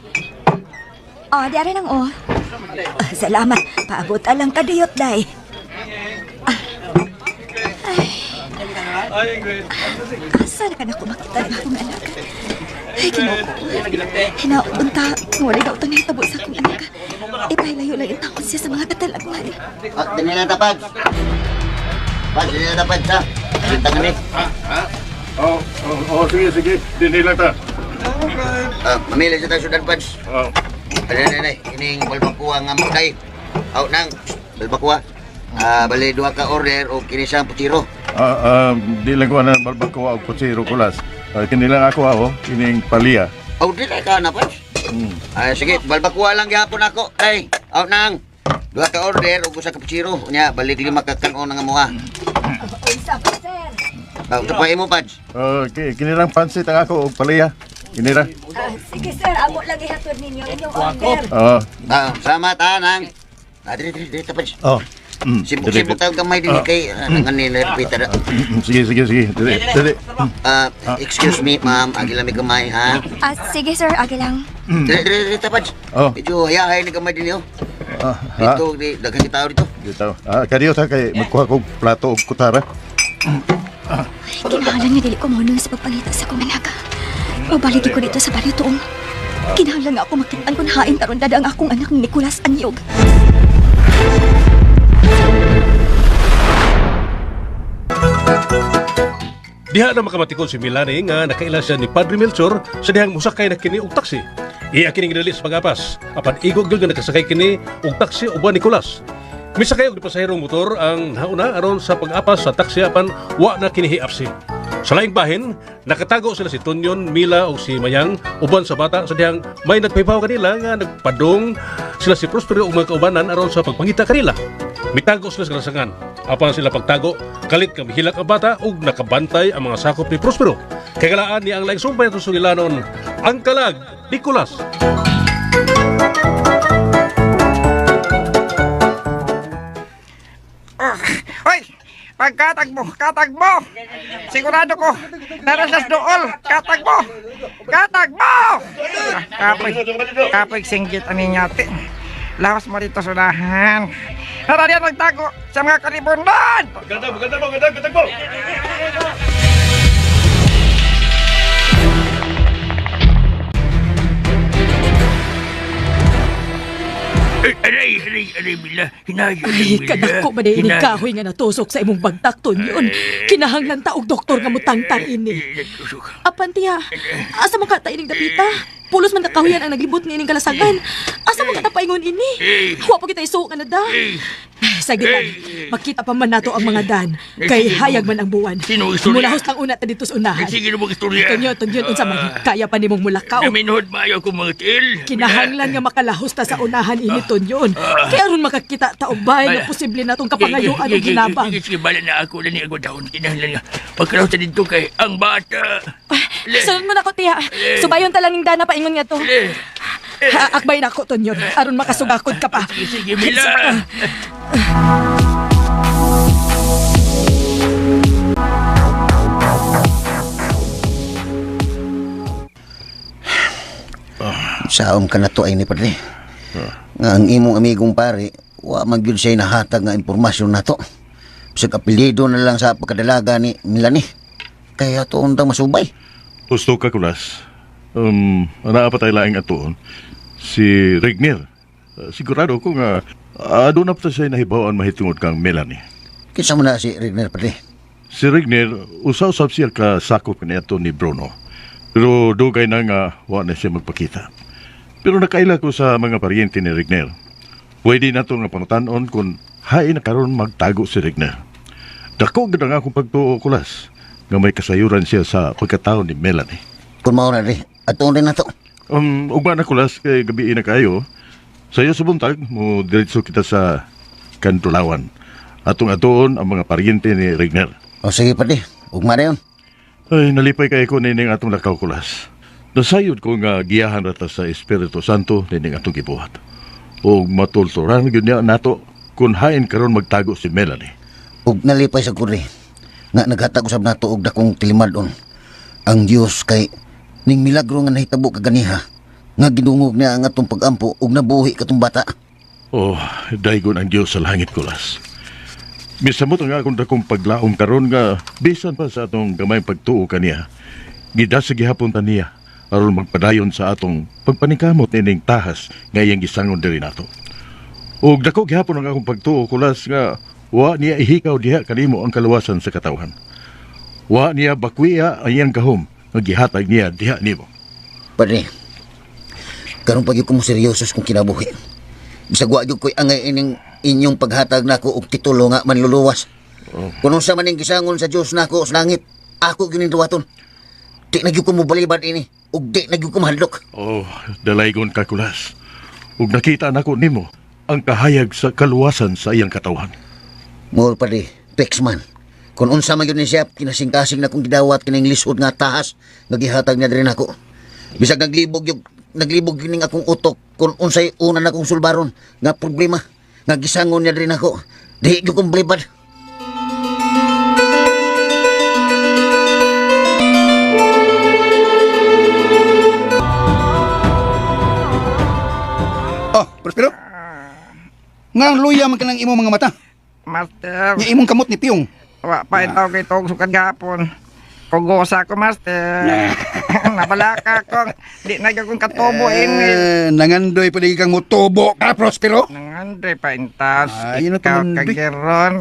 Oh, di ara nang oh. Ah, salamat. Paabot alang kadiyot, day. Asa na ka na ko makita ang akong anak? Ay, Ginoo ko. Hinaunta, wala daw tang hitabo sa akong anak. Ipahilayo lang yung takot siya sa mga katalagman. Ah, dali na tapad. Pad, dali na tapad sa. Bintang ni. Oh, oh, oh, sige, sige. Dinhi lang ta. Ah, mamili sa tayo sudan pads. Oh. Dali na na, ining balbakuha nga mo day. Aw nang balbakuha. Ah, bali duha ka order o kini siyang putiro. Ah, di lang ko na barbacoa og putsiro kulas. Ah, kini lang ako oh, kining palya. Aw di na ka na pads. Ah, sige, balbakuha lang gihapon ako. Ay, aw nang duha ka order ug usa ka putsiro. Unya balik lima ka kanon nga moha. Unsa pa, sir? Aw, uh, mo pads. Kini lang pansit ang ako og palya. Kinira. Sige sir, amo lang ihatod ninyo inyong order. Ah. Ah, salamat ah, nang. Ah, diri diri diri tapos. Oh. Sibok sibok tayo gamay din kay nganila Peter. Sige, sige, sige. Dili, dili. Ah, excuse me, ma'am. Agi lang mi gamay ha. Ah, sige sir, agi lang. Diri diri diri tapos. Oh. Medyo hayahay ni gamay din yo. Ah, ha? Dito, di daghan kita tao dito. Dito. Ah, kadiyo ta kay magkuha kog plato og kutara. Kinahanglan nga dili ko mo sa pagpangita sa akong anak. Mabalik ko dito sa baryo tuong. Kinahanglan nga ako makitaan kung hain taron dada ang akong anak ni Nicolas Anyog. Diha na makamatikol si Milani nga nakaila siya ni Padre Melchor sa dihang musakay na kini og taksi. Iya kini gidali sa pag-apas. Apan igog gyud nga nakasakay kini og taksi uban Nicolas. Misakay og pasahero motor ang nauna aron sa pag-apas sa taksi apan wa na kini hiapsi. Sa laing bahin, nakatago sila si Tunyon, Mila o si Mayang uban sa bata sa dihang may nagpahibaw kanila nga nagpadong sila si Prospero ug mga kaubanan aron sa pagpangita kanila. Mitago sila sa kalasangan. Apan sila pagtago, kalit nga mihilak ang bata ug nakabantay ang mga sakop ni Prospero. Kay galaan niya ang laing sumpay atong sulilanon, ang kalag, Nicolas. Ah, Hoy! Pagkatagbo! Katagbo! Sigurado ko! Narasas dool! Katagbo! Katagbo! Ah, kapoy. Kapoy singgit ani nyati. Lawas mo rito sunahan. Naradiyan magtago sa mga kalibunan! Katagbo, katagbo, katagbo, katagbo. Ay, aray, aray, aray, Mila. Hinayo, Ay, Mila. kadako ba na ini Hinayo. kahoy nga natusok sa imong bagtak, Tonyon. Kinahanglan ta og doktor nga mutangtang ini. Natusok. Apan tiya, asa man ka ta ining dapita? Pulos man kakahuyan ang naglibot ni ining kalasangan. Asa man ka ta paingon ini? Wa pa kita isuok nga na da. Sige lang, makita pa man nato ang mga dan. Kay hayag man ang buwan. Sino istorya? Mulahos lang una ta dito sa unahan. Sige na mag istorya. Tonyo, Tonyo, unsa man kaya pa nimong mulakaw. Naminhod maayo akong mga tiil. Kinahanglan nga makalahos ta sa unahan ini Tonyon. Kaya aron makakita ta og bay nga posible natong kapangayuan og ginabang. Sige, sige, bala na ako na ni Agudahon. Kinahanglan nga. Pagkalaw sa dito kay ang bata. Le. Sunod mo na ko, tiya. Subayon ta lang ning dana paingon nga to. Le. Akbay na ako, Tonyon. Aron makasugakod ka pa. Sige, sige, Mila. Saom ka na to ay ni padre. Nga ang imong amigong pare, wa man gyud siya nahatag nga impormasyon nato. Bisag apelyido na lang sa pagkadalaga ni Milani. Kaya tuon tang masubay. Gusto ka kulas. Ana pa tayo laing atuon. Si Regner. Sigurado ko nga doon na pa siya nahibawan mahitungod kang Melanie. Kinsa mo na si Regner padre? Si Regner, usa-usab siya ka sakop kaniadto ni Bruno. Pero dugay na nga wa na siya magpakita. Pero nakaila ko sa mga paryente ni Regner. Pwede na to nga pangutan-on kung hain na karon magtago si Regner. Dako gud ang akong pagtuo kulas nga may kasayuran siya sa pagkatao ni Melanie. Kung mao na rin, atuon rin nato. Ugma na kulas kay gabi na kayo. Sayo sa buntag, mo diretso kita sa Kantulawan. Atong atuon ang mga paryente ni Regner. O sige padre, ugma na yun. Ay, nalipay kay ko nining atong lakaw kulas. Nasayod ko nga giyahan rata sa Espiritu Santo nining atong gibuhat. O matulturan gyud niya nato kung hain karon magtago si Melanie. Ug nalipay sa kuri nga naghatag usab nato og dakong tilimadon. Ang Dios kay ning milagro nga nahitabo kaganiha nga gidungog niya ang atong pagampo ug nabuhi katong bata. Oh, daygon ang Dios sa langit kulas. Misamot ang akong dakong paglaom karon nga bisan pa sa atong gamayng pagtuo kaniya. Gida sa gihapon ta niya aron magpadayon sa atong pagpanikamot nining tahas nga iyang gisangon diri nato. Ug dako gihapon ang akong pagtuo kulas nga wa niya ihikaw diha kanimo ang kaluwasan sa katawhan. Wa niya bakwiya ang iyang gahom nga gihatag niya diha nimo. Padre, karon pa gyud ko mo seryoso sa kong kinabuhi. Bisag wa gyud ko'y angay ining inyong paghatag nako og titulo nga manluluwas. Kung unsa man ning gisangon sa Dios nako sa langit, ako gyud ning duwaton. Di na gyud ko mobalibad ini ug di na gyud ko mahadlok. Oh, dalaygon ka kulas. Ug nakita nako nimo ang kahayag sa kaluwasan sa iyang katawan. Mol padre, Pexman. Kung unsa man gyud ni siya kinasingkasing na kong gidawat kining lisod nga tahas nga gihatag niya diri nako. Bisag naglibog yung naglibog kining akong utok kung unsay una na kong sulbaron nga problema nga gisangon niya rin ako. Di gyud kong balibad. Oh, Prospero. Nga ang luya man kanang imong mga mata. Master. Nga imong kamot ni Piyong. Wa pa itaw kay tog sukad gapon. Kugosa ko, master. Nabalaka ko. Di na gyud kong katubo ini. Eh, nangandoy pa kang motubo ka, Prospero. Nangandre pa intas. Ay, yun ang Ikaw tumundoy. kageron.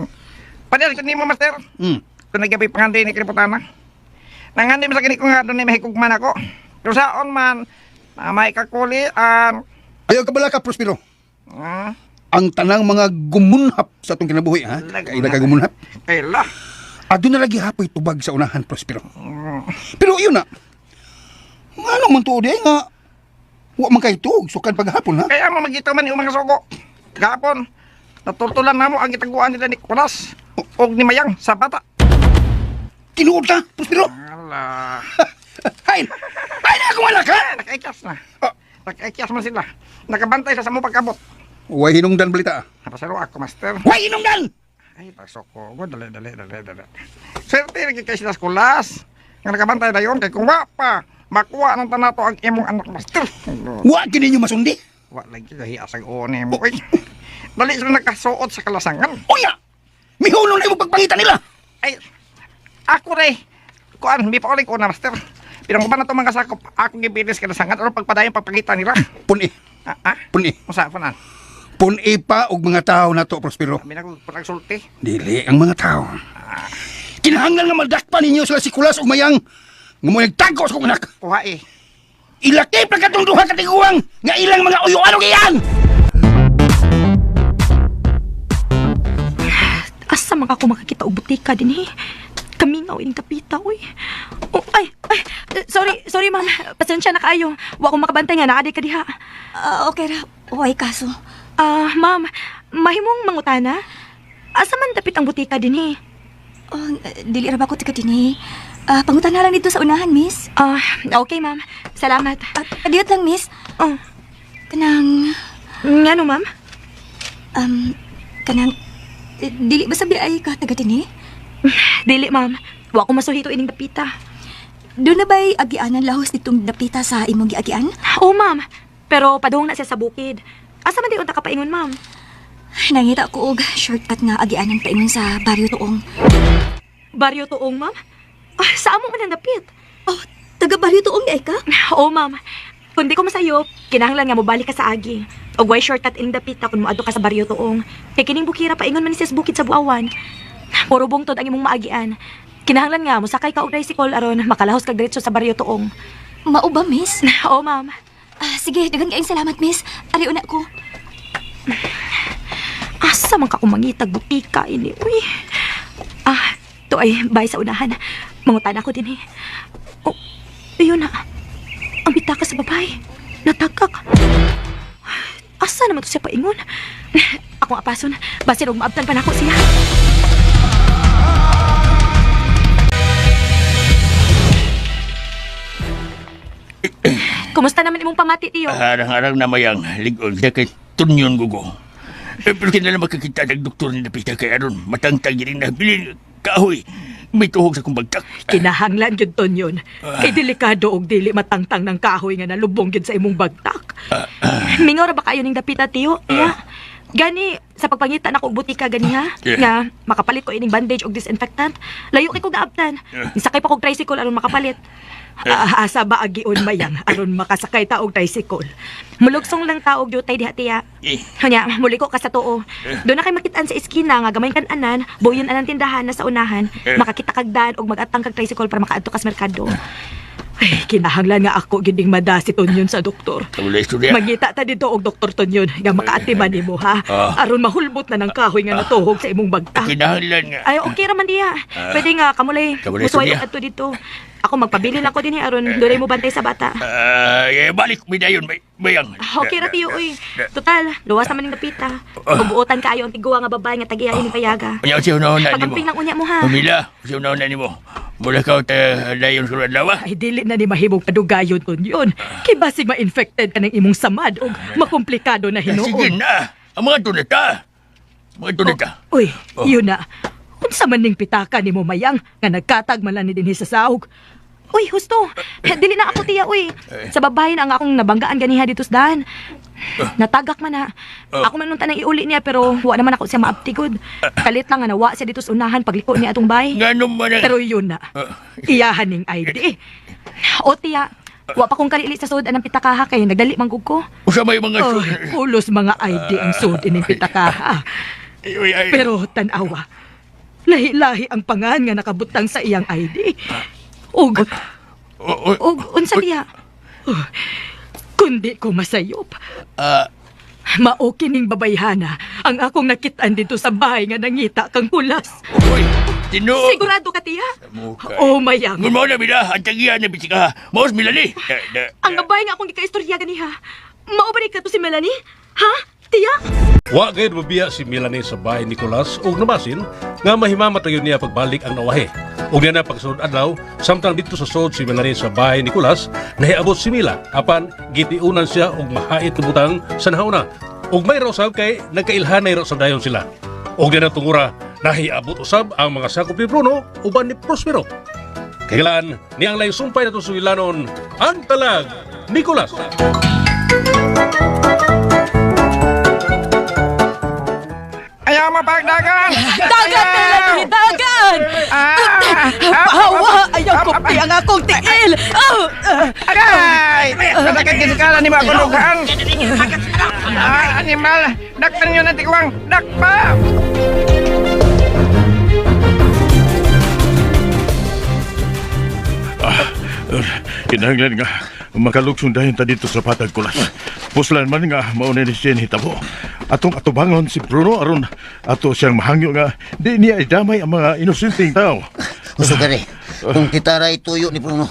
Padel ko nimo, master. Kung nagabi pangandoy ni Kripotana. Nangandoy sa kini ko nga doon ni mahikugman ako. Pero saon man, na may kakulian. Ayaw ka bala ka, Prospero. Ah, Ang tanang mga gumunhap sa atong kinabuhi, ha? Kaila ka gumunhap? Kaila. Adto na lagi hapoy tubag sa unahan, Prospero. Pero yun na. Nga man tuod eh, nga. Wa man kay tuog, sukan paghapon, ha? Kaya mo magito man yung mga sugo. Gapon, natultulan na mo ang gitaguan nila ni Nicolas og ni Mayang sa bata. Tinuod ka, Prospero? Ala. Hay! Hay na akong anak, ha? Nakaikyas na. Nakaikyas man sila. Nakabantay sa samo pagkabot. Way hinungdan balita. Napasaro ako, master. Way hinungdan! Ay, pasok ko. Dali, dali, dali, dali. Swerte lagi kay sila skulas. Nga nakabantay na yun, kay kung wa pa, makuha ng tanato ang imong anak, master. Wa gini ninyo masundi. Wa lagi gahi asag one mo. Uy, dali sila nakasuot sa kalasangan. Unya! Mihunong na imong pagpangita nila. Ay, ako rin. Kuan, may pauling ko na, master. Pero kung ba na itong mga sakop, akong gibilis kalasangan, ano pagpadayon pagpangita nila? Puni. Ah, ah? Puni. Usa pa na. Puni pa og mga tao na to, Prospero. Kami na ko pagsulti. Dili ang mga tao. Kinahanglan nga madakpan ninyo sila si Kulas ug Mayang nga mo nagtago sa kong anak. Kuha eh. Ilakip na katong duha ka tiguang nga ilang mga uyuan og iyan. Asa man ako makakita og butika din eh. Kamingaw in kapita, uy. Oh, ay, ay, sorry, sorry ma'am. Pasensya na kaayo. Wa ko makabantay nga naa ka diha. Ah, okay ra. Way kaso. Ah, ma'am, mahimong mangutana? Asa man dapit ang butika din eh? Oh, dili ra ba ko tika dinhi? Ah, pangutana lang dito sa unahan, miss. Ah, okay ma'am. Salamat. Kadiyot lang, miss. Oh. Kanang Ngano ma'am? Kanang dili ba sabi ay ka taga dinhi? Dili ma'am. Wa ko masuhito ining dapita. Doon na ba'y agianan lahos ditong dapita sa imong giagian? Oo ma'am. Pero padung na siya sa bukid. Asa man di unta ka paingon ma'am? Nangita ko og shortcut nga agianan paingon sa Baryo Tuong. Baryo Tuong ma'am? Ah, sa amo man ang dapit. Oh, taga Baryo Tuong di ay ka? Oo ma'am. Kung di ko masayop, kinahanglan nga mobalik ka sa agi. Og way shortcut ining dapita kung moadto ka sa Baryo Tuong. Kay kining bukira paingon man ni siya sa bukid sa Buawan. Puro bungtod ang imong maagian. Kinahanglan nga mosakay ka og tricycle aron makalahos kag diretso sa Baryo Tuong. Mao ba, miss? Oo ma'am. Ah, sige, daghan kaayong salamat, miss. Ari una ko. Asa man ka kumangitag butika ini, uy. Ah, to ay bay sa unahan. Mangutan ako din eh. Oh, ayun na. Ang bitaka sa babae. Natagkak. Asa naman to siya paingon? Akong apason. Basin og maabtan pa nako siya. Kumusta naman imong pamati, Tiyo? Harang-harang na mayang ligon siya kay Tunyon gugo. Eh, pero kinala makakita ng doktor ni Napita kay aron matangtang rin na bilin kahoy. May tuhog sa kong bagtak. Kinahanglan gyud ton yun. Kay delikado og dili matangtang ng kahoy nga nalubong gyud sa imong bagtak. Mingaw ra ba kayo ning dapita tiyo? Iya. Gani sa pagpangita nako og butika gani ha. Yeah. Nga makapalit ko ining bandage og disinfectant. Layo kay kog naabtan. Nisakay pa kog tricycle aron makapalit. Ah, asa ba agion mayang aron makasakay ta og tricycle. Mulugsong lang ta og jutay diha tiya. Eh. Hunya, muliko ka sa tuo. Doon na kay makitaan sa eskina nga gamay kan-anan, buyon anang tindahan na sa unahan, makakita kag daan og magatang kag tricycle para makaadto ka sa merkado. Ay, kinahanglan nga ako giding mada si Tonyon sa doktor. Wala istorya. Mangita ta dito og Doktor Tonyon nga makaatiman nimo ha. Ah. Aron mahulbot na ng kahoy nga natuhog sa imong bagtak. Kinahanglan nga. Ay, okay ra man diha. Ah. Pwede nga kamulay Kamulay musuway istorya. og adto dito. Ako magpabili lang ko dinhi aron dunay mo bantay sa bata. Eh, balik mi dayon, mayang. Okay ra tiyo uy. Total, luwas naman ning dapita. Ubuotan kaayo ang tiguwa nga babae nga tagiya ini payaga. Unya siya una nimo. Pagamping lang unya mo ha. Pamila, siya una nimo. Mula ka ta dayon sa adlaw. Ay dili na ni mahimong padugayon ton yun. Kay basig ma-infected ka ng imong samad og makomplikado na hinuon. Sige na. Ang mga tunita. Mga tunita. Uy, Oh. yun na. Unsa man ning pitaka nimo mayang nga nagkatag man lang ni dinhi sa sahog. Uy, husto. Dili na ako tiya, uy. Sa babae na ang akong nabanggaan ganiha dito sa daan. Natagak man na. Ako man nung tanang iuli niya pero wa naman ako siya maaptigod. Kalit lang nga nawa siya dito sa unahan pagliko niya atong bay. Ngano man ang- Pero yun na. Iyahan ning ID. O tiya, wa pa kong kalili sa sud anang pitakaha kay nagdali man gud ko. Usa may mga Oh, pulos mga ID ang sud ining pitakaha. Ay, ay. Pero tanawa, lahi-lahi ang pangan nga nakabutang sa iyang ID. Ug ug unsa niya? Oh, kundi ko masayop. Mao kining babayhana ang akong nakitaan dito sa bahay nga nangita kang kulas. Uy, tinuod. Sigurado ka tiya? Mukha. Oh, mayang. Ngun mao na bila, ang tagiya na bisika. Maos milani. Ang babae nga akong gikaistorya ganiha. Mao ba ni kato si Melanie? Ha? Tiya? Wa gayud mabiya si Melanie sa bahay ni Nicolas ug namasin nga mahimamat gyud niya pagbalik ang nawahi. Ug niya na pagsunod adlaw, samtang didto sa sod si Melanie sa bahay ni Nicolas, nahiabot si Mila apan gitiunan siya og mahait nga butang sa nahauna. Ug may raw usab kay nagkailhanay raw sa dayon sila. Ug niya na tungura, nahiabot usab ang mga sakop ni Bruno uban ni Prospero. Kailan ni ang laing sumpay natong sugilanon ang talag Nicolas. Ayaw mo pagdagan! Dagan, Melanie! Dagan! Pahawa! Ayaw kupti ang akong tiil! Aray! Kadagan kinikala ni mga kulughan! Ah, animal! Dakpan nyo ng tikwang! Dakpa! Kinahanglan nga makalugsong dayon ta dito sa patag kulas. Puslan man nga mauna ni siya hitabo. Atong atubangon si Bruno aron ato siyang mahangyo nga di niya idamay ang mga inosenteng tao. Gusto ka rin. Kung kita ray tuyo ni Bruno,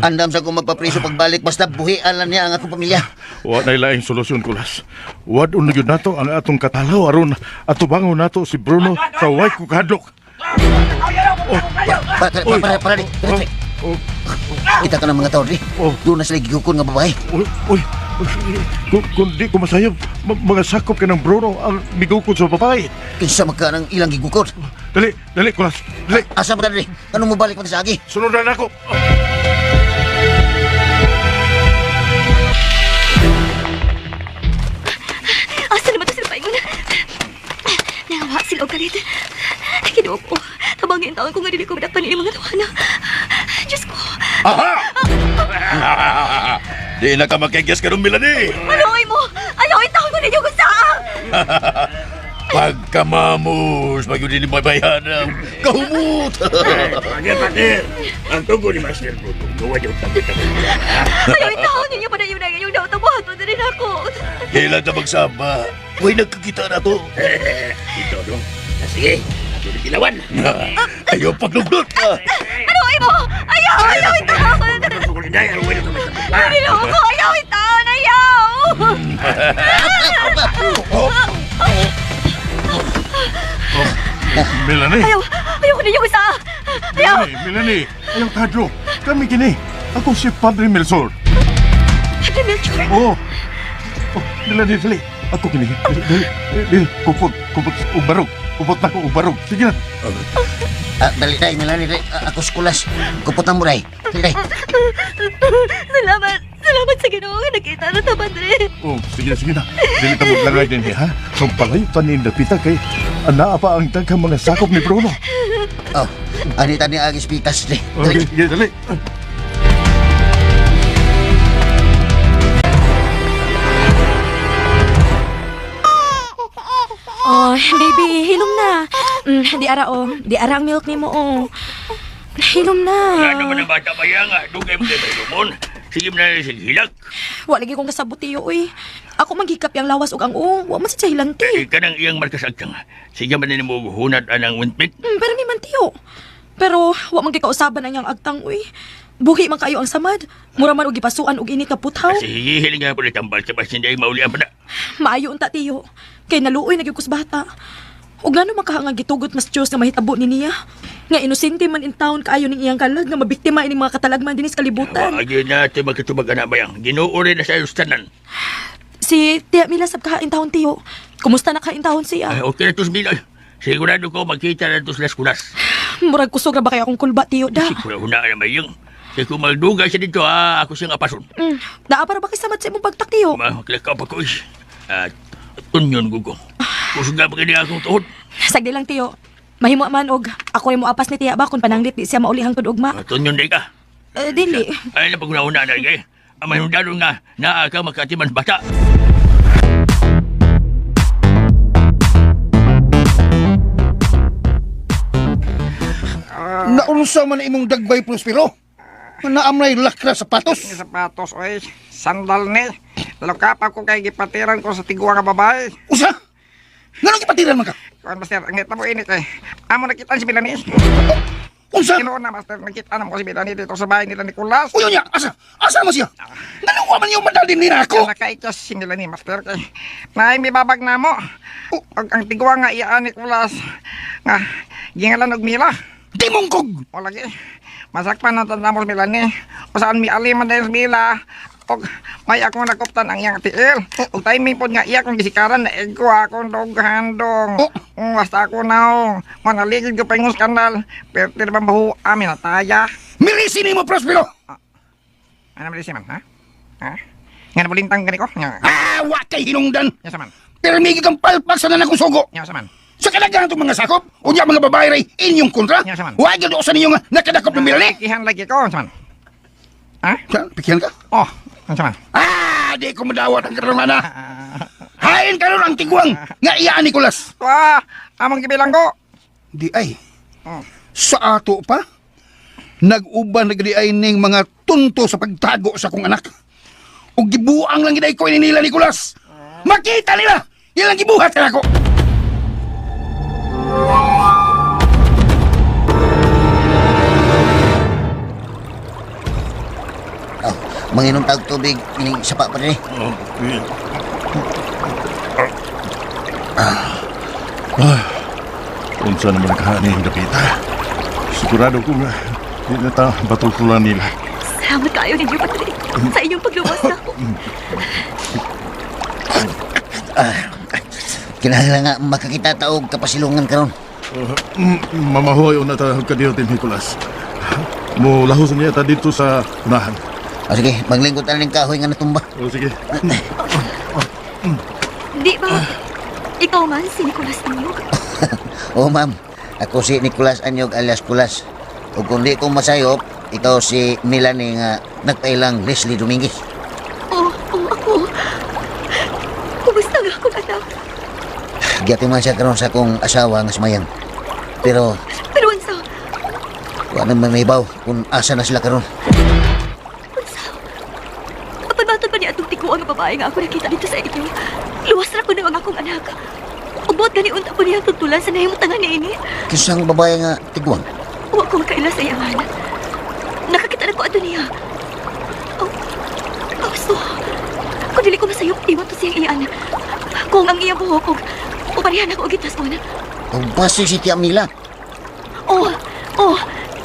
andam sa kong magpapriso pagbalik basta buhian lang niya ang akong pamilya. Wa na laing solusyon kulas. Wad un gyud nato ang atong katalaw aron atubangon nato si Bruno sa way ko kahadlok. Pa, pa, pa, para, para, para, Kita ka ng mga tao di. Doon na sila gigukon nga babae. Uy, uy, kung di ko masayop, mga sakop ka ng Bruno ang migukod sa babae. Kinsa magka ng ilang gigukon. Dali, dali, kulas. Dali. Asa ba dali? Anong mo balik man sa agi? Sunodan ako. Asa naman to sila paingon? Nawa sila og kalit. Kinuo ko. Tabangin taon ko nga dili ko madakpan ni mga tawana. Diyos ko. Aha! Di na ka makigyas ka Melanie. Manoy mo! Ayaw itaon ko ninyo kung saan! Pagkamamos, magyud ni mabayhanam. Kahumot! Pader, pader. Ang tugo ni Master Bruno, gawa niyo tabi-tabi. Ayaw itaon ninyo pa na yun ang inyong daw tabuhaton na rin ako. Kailan na magsama? Uy, nagkakita na to. Ito, dong. Sige, ato na kilawan. Ayaw pagluglot! Manoy mo! Ayaw! Ayaw itaon! Niloko ko! Ayaw itaon! Ayaw! Melanie! Ayaw! Ayaw ko ninyo kung saan! Ayaw! Melanie, Melanie! Ayaw kadlo! Kami kini! Ako si Padre Melchor. Padre Melchor? Oo. Oh, Melanie, dali. Ako kini. Dali, dali. Dali. Kupot, kupot, ubarog. Kupot na ko, ubarog. Sige na. Ah, dali, dali, Melanie, dali. Ah, ako sa kulas. Kupot na mo, day. Dali, day. Salamat! Salamat sa Ginoo nga nakita na ta, Padre! Oh, sige na, sige na. Dili ta maglangay din, ha? Kung palayo tanin dapita kay anaa pa ang daghang mga sakop ni Bruno. Oh, anita ni Agis Pitas, dali. Okay, sige, dali. Oh, baby, hilom na. Di ara oh, di ara ang milk nimo oh. Hilom na. Wala naman ang bata bayang, ah. Dugay mo kayo lumon. Sige mo na sige hilak. Wa lagi kong kasabot tiyo oy. Ako manghikap yang lawas ug ang uong, wa man sa hilanti. Eh, kanang iyang markas agtang. Sige man ni mo hunat anang ointment. Pero ni man tiyo. Pero wa man kay kausaban ang iyang agtang uy. Buhi man kayo ang samad. Mura man og gipasuan og init nga puthaw. Sige, hiling nga po na tambal sa basin dahil maulian pa na. Maayo unta tiyo. Kay naluoy na gyud kus bata. Ug ngano man kaha nga gitugot mas Dios nga mahitabo ni niya? Nga inosente man in town kaayo ning iyang kalag nga mabiktima ining mga katalagman dinhi sa kalibutan. Wag yun na ito magkatubag na bayang. Ginoo rin na sa ayos tanan. Si Tia Mila sab kaha in town tiyo. Kumusta na ka in town siya? Ay, okay na ito sa Mila. Sigurado ko magkita na ito sa Las Kulas. Murag kusog ra ba kay akong kulba tiyo da? Siguro na na mayang. Kaya kung magdugay siya dito, ah, ako siyang apason. Naa para ba kay samad sa imong pagtak tiyo? Maklakaw pa ko is. At tunyon gugo. Kusog na pa kini akong tuhod. Sagdi lang tiyo. Mahimo man og ako rin mo apas ni tiya ba kung pananglit di siya mauli hangtod ugma. Tunyon di ka. Eh, dili. Ay, na pag-una-una na kay. Ang mahindalo nga, naa ka makatiman bata. Naunsa man imong dagbay Prospero? Naamlay lakra sapatos. Sapatos, oy. Sandal ni. Lalokap ako kay gipatiran ko sa tiguang nga babae. Usa? Nganong gipatiran man ka? Kuan, master, ang mo init eh. Amo nakita si Melanie. Unsa? Tinuod na, master, nakita na mo si Melanie dito sa bahay nila Nicolas. Uyo niya, asa? Asa man siya? Nganong wa man yung madalin nila ako? Nakaikas si Melanie, master, kay naay mibabag na mo. Oh. Og ang tiguang nga iya Nicolas nga gingalan og Mila. Dimungkog! O lagi. Masakpan na tanda mo si Melanie. O saan mi aliman dahil si Mila. Og may akong nakuptan ang iyang tiil. Og timing pod nga iya kong gisikaran na ego akong doghandong. Oh. Basta ako naong. Manaligid ko pa yung skandal. Pero di ba mahu amin na taya. Mirisi nimo Prospero! Ano man man, ha? Ha? Nga nabulintang gani ko? Nga. Ah, wa kay hinungdan. Nga sa man. Pero migi kang palpak sa nanakong sugo. Nga sa man. Sa kalagahan itong mga sakop, unya mga babae ray inyong kontra. Nga sa man. Wa gyud sa ninyo nga nakadakop ng Melanie. Ihan lagi ko, sa man. Ha? Sa, pikihan ka? Oh, sa man. Ah, di ko madawat ang karungan na. Hain karon ang tigwang nga iya Nicolas. Wah, among gibilang ko. Di ay. Oh. Sa ato pa, nag-uban na gid ay ning mga tunto sa pagtago sa akong anak. Ug gibuang lang gid ay ko ini nila Nicolas. Makita nila ilang gibuhat kanako. Oh, manginom tag tubig ining sapa pa rin eh. Unsa naman kahani ang dapita. Sigurado ko nga di na ta batultulan nila. Salamat kayo ninyo, Patrick, sa inyong pagluwas na ako. Kinahanglan nga makakita ta og kapasilungan karon. Mamahoy una ta kadiyo Tim Nicolas. Mo lahos niya ta dito sa unahan. O sige, maglingkod ta ning kahoy nga natumba. O sige. Di ba? Ikaw man si Nicolas Anyog. Oh ma'am, ako si Nicolas Anyog alias Kulas. Ug kung di ko masayop, ikaw si Melanie nga nagpailang Leslie Dominguez. Oo, oh, ako. Kumusta nga akong anak? Giati man siya karon sa akong asawa nga si Mayang. Pero Pero unsa? wa naman may baw kung asa na sila karon. Unsa? Apan matod pa ni atong tiguang nga babae nga ako nakita dito sa inyo. Luwas ra ko ng ang akong anak. Ubot gani unta ko niyang tutulan sa nahimutangan niini. Kinsang babae nga tigwang. Wa ko makaila sa iyangan. Nakakita na ko ato niya. Oh, oh, so, kung dili ko masayop, iwan to siyang iyan. Kung ang iyang buhok, og uparihan ako og gitason. Ug base si Tia Mila. Oh, oh,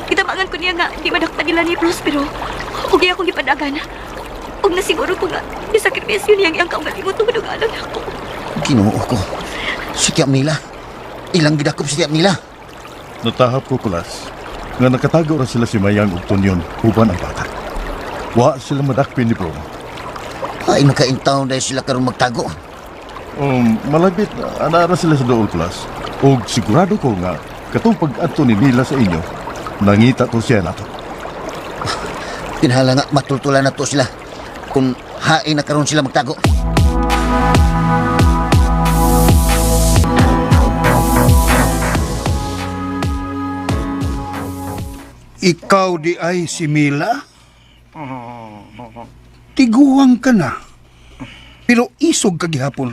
gitabangan ko niya nga di madakpan nila ni Prospero. Ug iya akong gipadagan. Ug nasiguro ko nga gisakripisyo niya ang iyang kaugalingon tungod og alang nako. Ginoo ko. Si Tia Mila. Ilang gidakop si Tia Mila. Natahap ko Kulas nga nakatago ra sila si Mayang ug Tunyon uban ang bata. Wa sila madakpin ni Bruno. Ay makaintaon dahil sila karon magtago. Malabit ana ra sila sa dool Kulas. Og sigurado ko nga katong pag-adto ni Mila sa inyo, nangita to siya nato. Kinahanglan nga matultulan na to sila kung hain na karon sila magtago. Ikaw di ay si Mila? Tiguang ka na. Pero isog ka gihapon.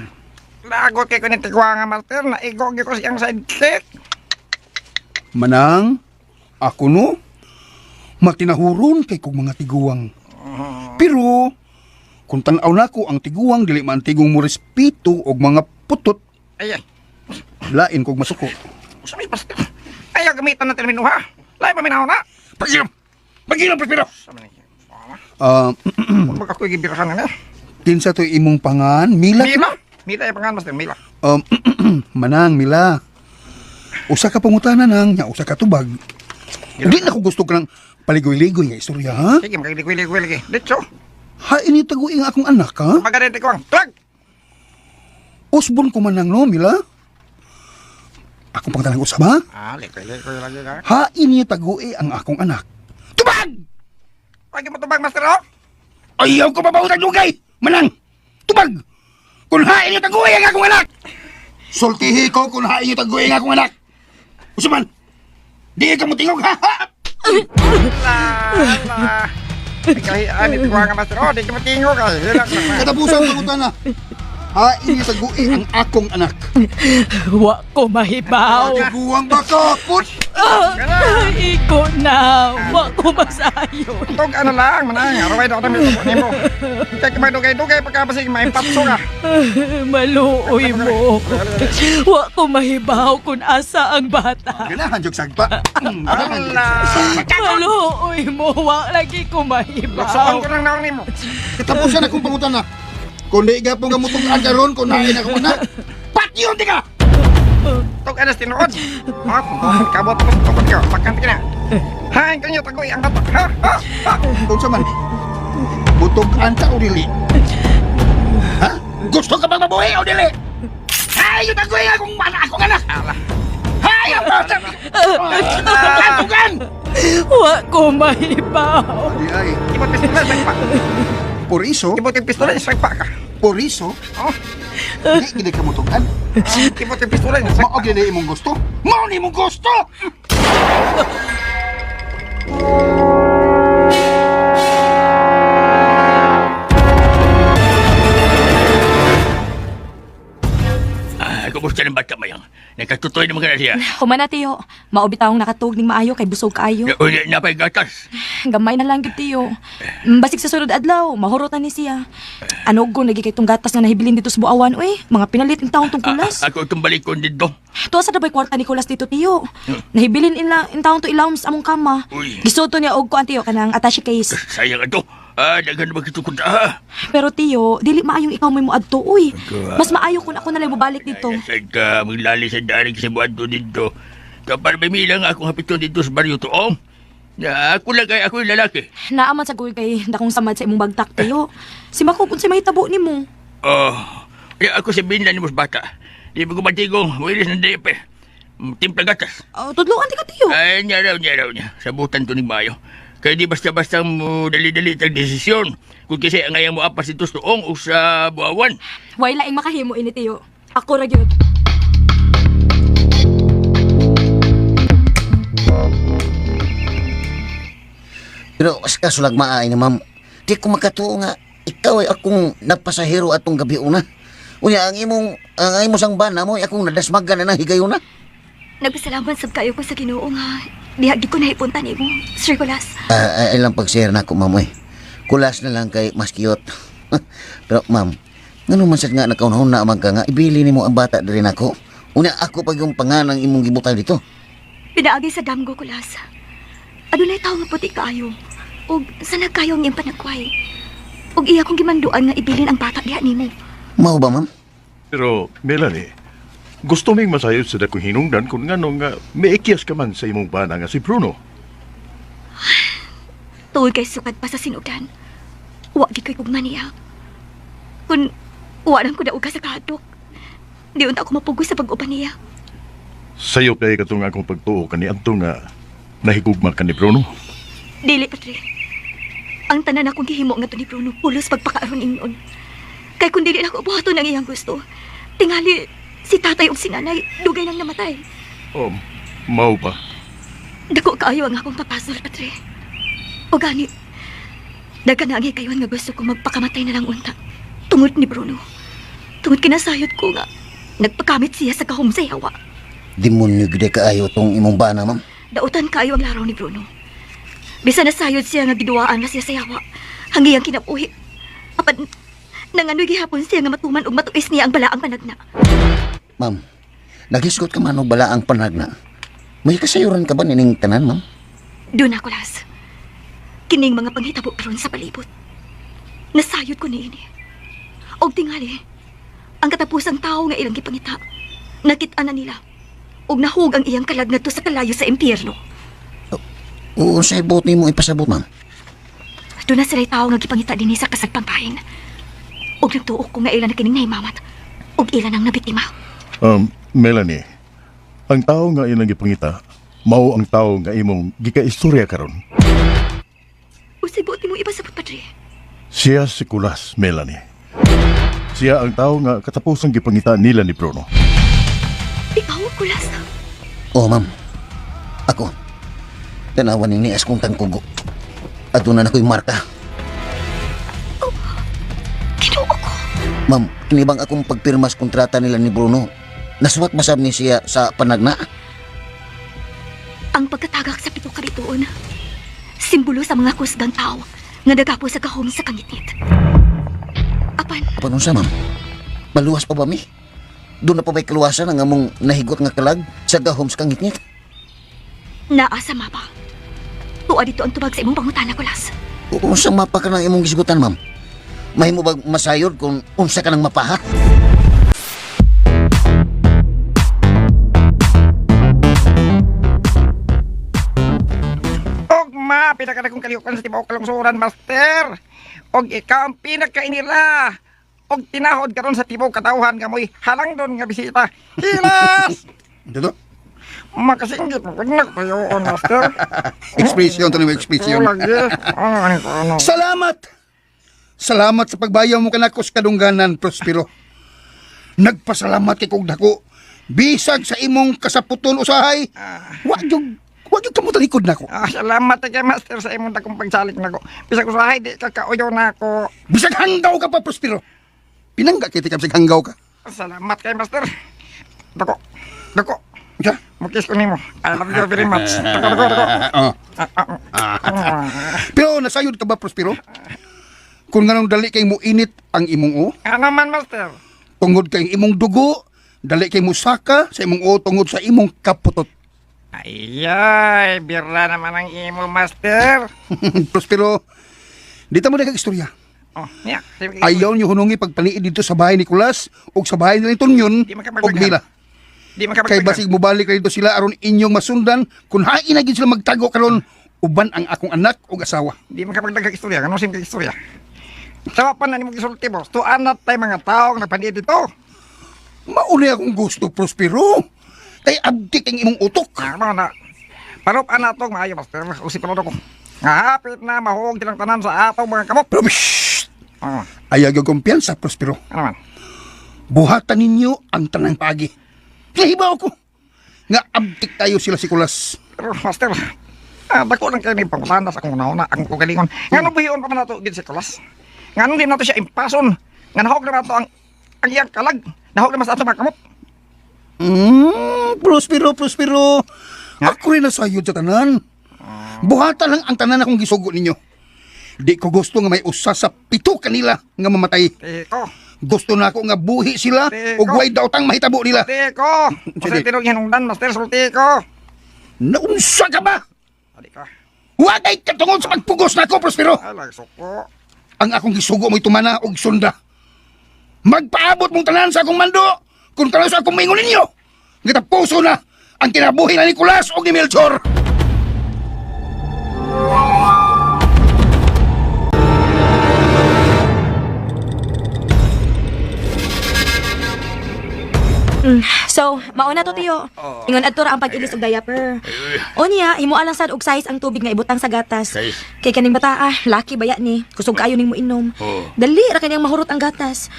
Lagot kay ko ni tiguang nga, master. Naigog ko siyang sidekick. Manang, ako no, Matinahuron kay kog mga tiguang. Pero kung tan-aw nako ang tiguang dili man tigong mo respeto og mga putot, Ay, ay. lain kog masuko. Unsa may Master? Ayaw gamitan na termino ha. Lain pa minaw na. Pagilom. Pagilom, Prospero. Ah, Wag ako gibirahan na. kinsa to imong pangan? Mila? Mila. Mila ay pangan Master, Mila. Manang Mila. Usa ka pangutana nang nya usa ka tubag. Di na ko gusto ka ng paligoy-ligoy nga istorya, ha? Sige, magkaligoy-ligoy lagi. Ditso. Ha, ini taguing akong anak, ha? Magarin ko ang tlag. Usbon ko manang no, Mila. Akong pangtanang usab, ha? Ah, ligoy-ligoy lagi ka. Ha, ini tagui ang akong anak. Tubag! Lagi mo tubag, Master, oh. Ayaw ko mabawtag dugay! Manang! Tubag! Kung hain niyo tagui ang akong anak! Sultihi ko kung hain niyo tagui ang akong anak! Usuman! Di ka mo tingog, ha? Ha! Ala, ala. Ay, ni tuwa nga, Master. Oh, di ka matingog. Ay, hilak na. Katapusan ang pangutana. Hain niyo tagui ang akong anak. Wa ko mahibaw. Tiguang baka! Put! Ah, iko na. Wa ko masayon. Tug, ano lang, manang. Araway daw kami tubok nimo. Kaya kamay dugay-dugay, pagkabasig, maimpatso ka. Maluoy mo. Wa ko mahibaw kung asa ang bata. Ganahan jog sagpa. Ala. Maluoy mo. Wa lagi ko mahibaw. Luksoon ko lang naon nimo. Katapusan akong pangutana. Kung di ka pong gamutugan karon kung hain akong anak, patyon di ka! Tug, anas tinuod. Ah, kung kabot ko, tugod ka. Pakan ka na. Hain kanyo, tagoy ang bata. Ha, ha, ha. Kung sa man, butog-an ka o dili? Ha? Gusto ka bang mabuhi o dili? Hay, yung tagoy akong anak, akong anak! Hay, ang bata! Katugan! Wa ko mahibaw. Di ay, Ibot pistola, sagpa. por iso, Ibot yung pistola, sagpa ka. por iso, Oh, di gid ka mutugan. ibot yung pistola, sagpa. Mao gid imong gusto. Mao ni imong gusto. Ah, kumusta ng bata mayang? Nakatutoy naman ka na siya. Human na tiyo. Mao bitawng nakatug ning maayo kay busog kaayo. Uli na pa'y gatas. Gamay na lang gyud tiyo. Basig sa sunod adlaw, mahurot na ni siya. Ano go lagi kay tong gatas nga nahibilin dito sa Buawan uy. Mga pinalit ng taong tong kulas. Ah, ako itong balikon dito. Tuwa sa dabay kwarta ni Kulas dito tiyo. Nahibilin ila in taong to ilawom sa among kama. Uy. Gisuto niya og kuan tiyo kanang attache case. Sayang ito. Ah, daghan ba kito kung ah. Pero tiyo, dili maayong ikaw may muadto uy. Mas maayo kung ako na lang mobalik dito. Ay, ka, maglali sa daring sa buwan dito. Kapag may milang akong hapiton dito sa baryo to, oh. Na, ako lang kay ako yung lalaki. Naaman sa guy kay dakong samad sa imong bagtak tiyo. Si Makog unsay mahitabo nimo? Oh, ya ako sabihin lang ni Boss Bata. Di ba kumatigong, wilis ng DP. Timpla gatas. Oh, tudloan di ka tiyo. Ay, niya raw, niya raw niya. Sabutan to ni Mayo. Kaya di basta-basta mo dali-dali tag desisyon. Kung kasi ang ayaw mo apas ito sa tuong o sa buawan. Way laing makahimo ini tiyo. Ako ra gyud. Pero kaso lag maay na ma'am, di ko makatuo nga ikaw ay akong napasahero atong gabi una. Unya ang imong ang imong sang bana mo ay akong nadasmagan na nang higayuna. Nagpasalamat sab kayo ko sa Ginoo nga diha gid ko nahipunta nimo, Sir Kulas. Ah, ay lang pag-share na ako ma'am oy. Kulas na lang kay mas cute. Pero ma'am, ngano man sad nga nakaunahon na man ka nga ibili nimo ang bata diri nako. Unya ako pag yung panganang imong gibutang dito. Pinaagi sa damgo Kulas. Adunay tawo nga puti kaayo. Ug sana kayo ang iyang panagkway. Ug iya kong gimanduan nga ibilin ang bata diha nimo. Mao ba ma'am? Pero, Melanie, gusto ming masayod sa dakong hinungdan kung ngano nga maikyas ka man sa imong bana nga si Bruno. Tuod kay sukad pa sa sinugan. Wa gid ko'y gugma niya. Kun wa lang ko daog ka sa kahadlok. Di unta ako mapugos sa pag-uban niya. Sayo kay katong akong pagtuo kaniadto nga nahigugma ka ni Bruno. Dili, Padre. Ang tanan akong gihimo nga ni Bruno, pulos pagpakaaron ingnon. Kay kung dili nako buhaton ang iyang gusto, tingali si tatay ug si nanay dugay nang namatay. Oh, mao ba? Dako kaayo ang akong papasol, Padre. O gani, daghan na ang hikayon nga gusto kong magpakamatay na lang unta. Tungod ni Bruno. Tungod kinasayod ko nga, nagpakamit siya sa kahom sa yawa. Demonyo gid kaayo tong imong bana ma'am. Dautan kaayo ang laraw ni Bruno. Bisan nasayod siya nga giduwaan na siya sa yawa. Ang iyang kinabuhi. Apan nanganoy gihapon siya nga matuman ug matuis niya ang balaang panagna. Ma'am, naghisgot ka man og balaang panagna. May kasayuran ka ba nining tanan, ma'am? Doon ako las. Kining mga panghitabo karon sa palibot. Nasayod ko niini. Og tingali, ang katapusang tao nga ilang gipangita, nakit-an na nila. Og nahug ang iyang kalag ngadto sa kalayo sa impyerno. Unsay buot nimo ipasabot, ma'am? Doon na sila'y tao nga gipangita dinhi sa kasagpang bahin. Og nagtuo ko nga ilan na kining nahimamat og ilan ang nabiktima. Melanie, ang tao nga ilang gipangita, mao ang tao nga imong gikaistorya karon. Unsay buot nimo ipasabot, Padre? Siya si Kulas, Melanie. Siya ang tao nga katapusang gipangita nila ni Bruno. Ikaw, Kulas. Oo, ma'am. Ako. Tanawan ni as kong tangkugo. Aduna na ko'y marka. Ginoo ko. Ma'am, kini bang akong pagpirma sa kontrata nila ni Bruno? Nasuwat masab ni siya sa panagna? Ang pagkatagak sa pito kabituon, simbolo sa mga kusgang tao nga nagapo sa gahom sa kangitngit. Apan, Apan unsa, ma'am? Maluwas pa ba mi? Doon na pa ba'y kaluwasan ang among nahigot nga kalag sa gahom sa kangitngit? Naa sa mapa. Tuwa dito ang tubag sa imong pangutana, Kulas. Unsa mapa ka ng imong gisgutan, ma'am? Mahimo bag masayod kung unsa ka ng mapaha? Og ma, pinakadakong kalihukan sa tibuok kalungsuran, master. Og ikaw ang pinakainila. Og tinahod karon sa tibuok katawhan nga mo'y halang doon nga bisita. Hilas! Dito? Makasinggit mo kung nagpayoon, master. Expression, tanong mo expression. Oo, lagi. Ano, ano, ano. Salamat! Salamat sa pagbayaw mo kanako sa kadungganan, Prospero. Nagpasalamat kay kog dako. Bisag sa imong kasaputon usahay. Wa gyud kamo talikod nako. Ah, salamat kay master sa imong dakong pagsalik nako. Bisag usahay di ka kauyo nako. Bisag hanggaw ka pa, Prospero. Pinangga kay tika bisag hanggaw ka. Salamat kay master. Dako. Dako. Unsa? Mukis ko nimo. I love you very much. Dako, dako, dako. Oh. Ah, ah, ah. Pero nasayod ka ba, Prospero? Kung nganong dali kay mo init ang imong o, Ano man, master? tungod kay imong dugo, dali kay musaka sa imong o tungod sa imong kaputot. Ayay, bira naman ang imo, master. Prospero, dito mo na kag istorya. Oh, niya. Sige, Ayaw niyo hunungi pagpaniid dito sa bahay ni Kulas o sa bahay nila ni Tunyon Di o makapagdaghan. Mila. Di makapagdaghan. Kay basig mobalik na dito sila aron inyong masundan kung hain na gid sila magtago karon uban ang akong anak ug asawa. Di makapagdaghan istorya. Ano sim istorya? Sawa pa na nimo gisulti, boss. Tuan na tayo mga taong nagpaniid dito. Mauni akong gusto, Prospero. Kay abdik ang imong utok. Ano na? Parop ana to maayo, master. Usip pa ko. Nga hapit na mahuog silang tanan sa atong mga kamot. Pero shh! Oh, Ayaw yung kumpiyansa, Prospero. ano man? Buhatan ninyo ang tanang pagi. Nahibaw ko. Nga abdik tayo sila si Kulas. Pero, master, dako lang kayo ni pangutana sa akong nauna, akong kagalingon. Nga nung buhion pa man nato gid si Kulas. Nga nung di nato siya impason. Nga nahog na nato ang iyang kalag. Nahog na mas ato mga kamot. Prospero, Prospero. Ako rin nasayod sa tanan. Buhatan lang ang tanan akong gisugo ninyo. Di ko gusto nga may usa sa pito kanila nga mamatay. Teko, Gusto na ako nga buhi sila Teko. ug way daotang mahitabo nila. teko. Sige. Kasi tinog hinungdan, master, sulti ko. Naunsa ka ba? Adi ka. Wa kay katungod sa pagpugos nako, Prospero. Ay, lang suko. Ang akong gisugo mo'y tumana og sunda. Magpaabot mong tanan sa akong mando kung tanan sa akong maingon ninyo. Nga tapuso na ang kinabuhi na ni Nicolas og ni Melchor. So, mauna to tiyo. Ingon adto ra ang pag-ilis og diaper. Unya, imo alang sad og size ang tubig nga ibutang sa gatas. Size. Kay kaning bata ah, laki baya ni. Kusog kaayo ning mo inom. Oo. Dali ra kanyang mahurot ang gatas.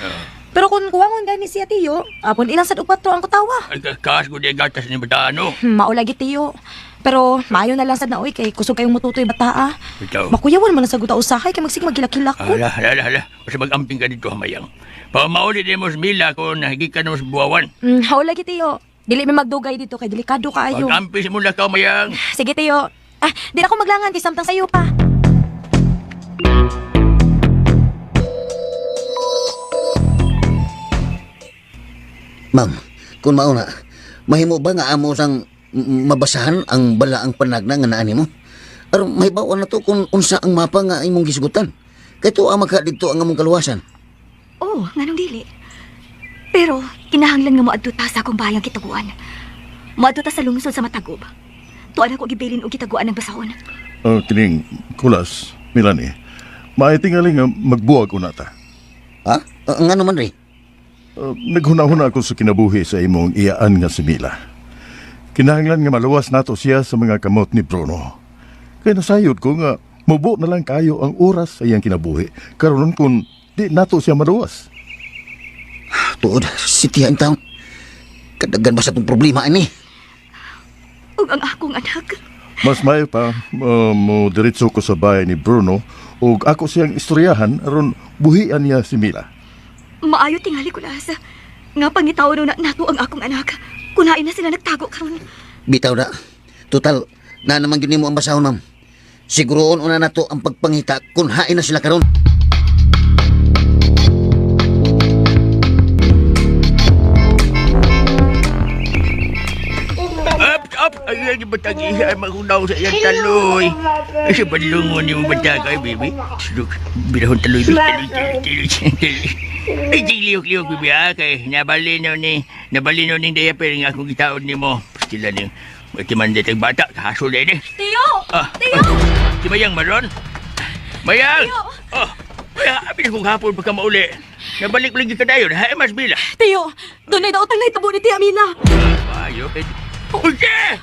Pero kung kuwangon gani siya tiyo, apon ilang sad og patro ang kutawa. Ay, kaas ko di ang gatas ni bata, ano? Maulagi tiyo. Pero maayo na lang sad na oy kay kusog kayong mututoy bata ah. Ikaw. Makuyawan man na sa guta usahay kay magsige magilak-kilak ko. Hala, hala, hala. Basta mag-amping ka dito, hamayang. Pamauli din mo sa Mila kung nahigit ka na mo sa buwawan. Haulagi tiyo. Dili mi magdugay dito kay delikado kaayo. Mag-amping sa mula ka, mayang. Sige tiyo. Ah, di na ako maglangan kay samtang sayo pa. Ma'am, kung mauna, mahimo ba nga amo sang mabasahan ang balaang panagna nga naa nimo? Aron mahibaw na to kung unsa ang mapa nga imong gisugutan. Kay tuwa maka didto ang among kaluwasan. Oh, nganong dili. Pero kinahanglan nga moadto ta sa akong bayang kitaguan. Moadto ta sa lungsod sa Matagob. Tuan ako gibilin og kitaguan ng basahon. Kining Kulas, Melanie, maay tingali nga magbuwag una ta. Ha? Ngano man rin? Naghuna-huna ako sa kinabuhi sa imong iyaan nga si Mila. Kinahanglan nga maluwas nato siya sa mga kamot ni Bruno. Kaya nasayod ko nga mubo na lang kayo ang oras sa iyang kinabuhi karon kung di nato siya maluwas. Tuod, si Tia in town. Kadagan ba sa itong problema ini? Ug ang akong anak. Mas maayo pa mo diretso ko sa bahay ni Bruno ug ako siyang istoryahan aron buhian niya si Mila. Maayo tingali Kulas. Nga pangitaw na nato ang akong anak. Kunain na sila nagtago karon. Bitaw na. Total, na naman gyud nimo ang basahon, ma'am. Siguroon una nato ang pagpangita kung hain na sila karon. Up, up! Ay, ay, batang iha, magunaw sa iyang taloy. Ay, sa balungon ni mo batang ay, baby. Look, bilahon taloy, baby, taloy, taloy, taloy, taloy. Ay, di liyok-liyok, baby, ha? Kay, nabalino ni diaper nga akong gitaon ni mo. Sila ni, matiman tag bata, kahasol din eh. Tiyo! Ah, Tiyo! Si Mayang maron? Mayang! Oh, Mayang, abi na kong hapon pagka mauli. Nabalik lagi ka dayon, ha? Mas bila. Tiyo! Dunay daw tang nahitabo ni Tia Mila. Ayo, eh. Unsa!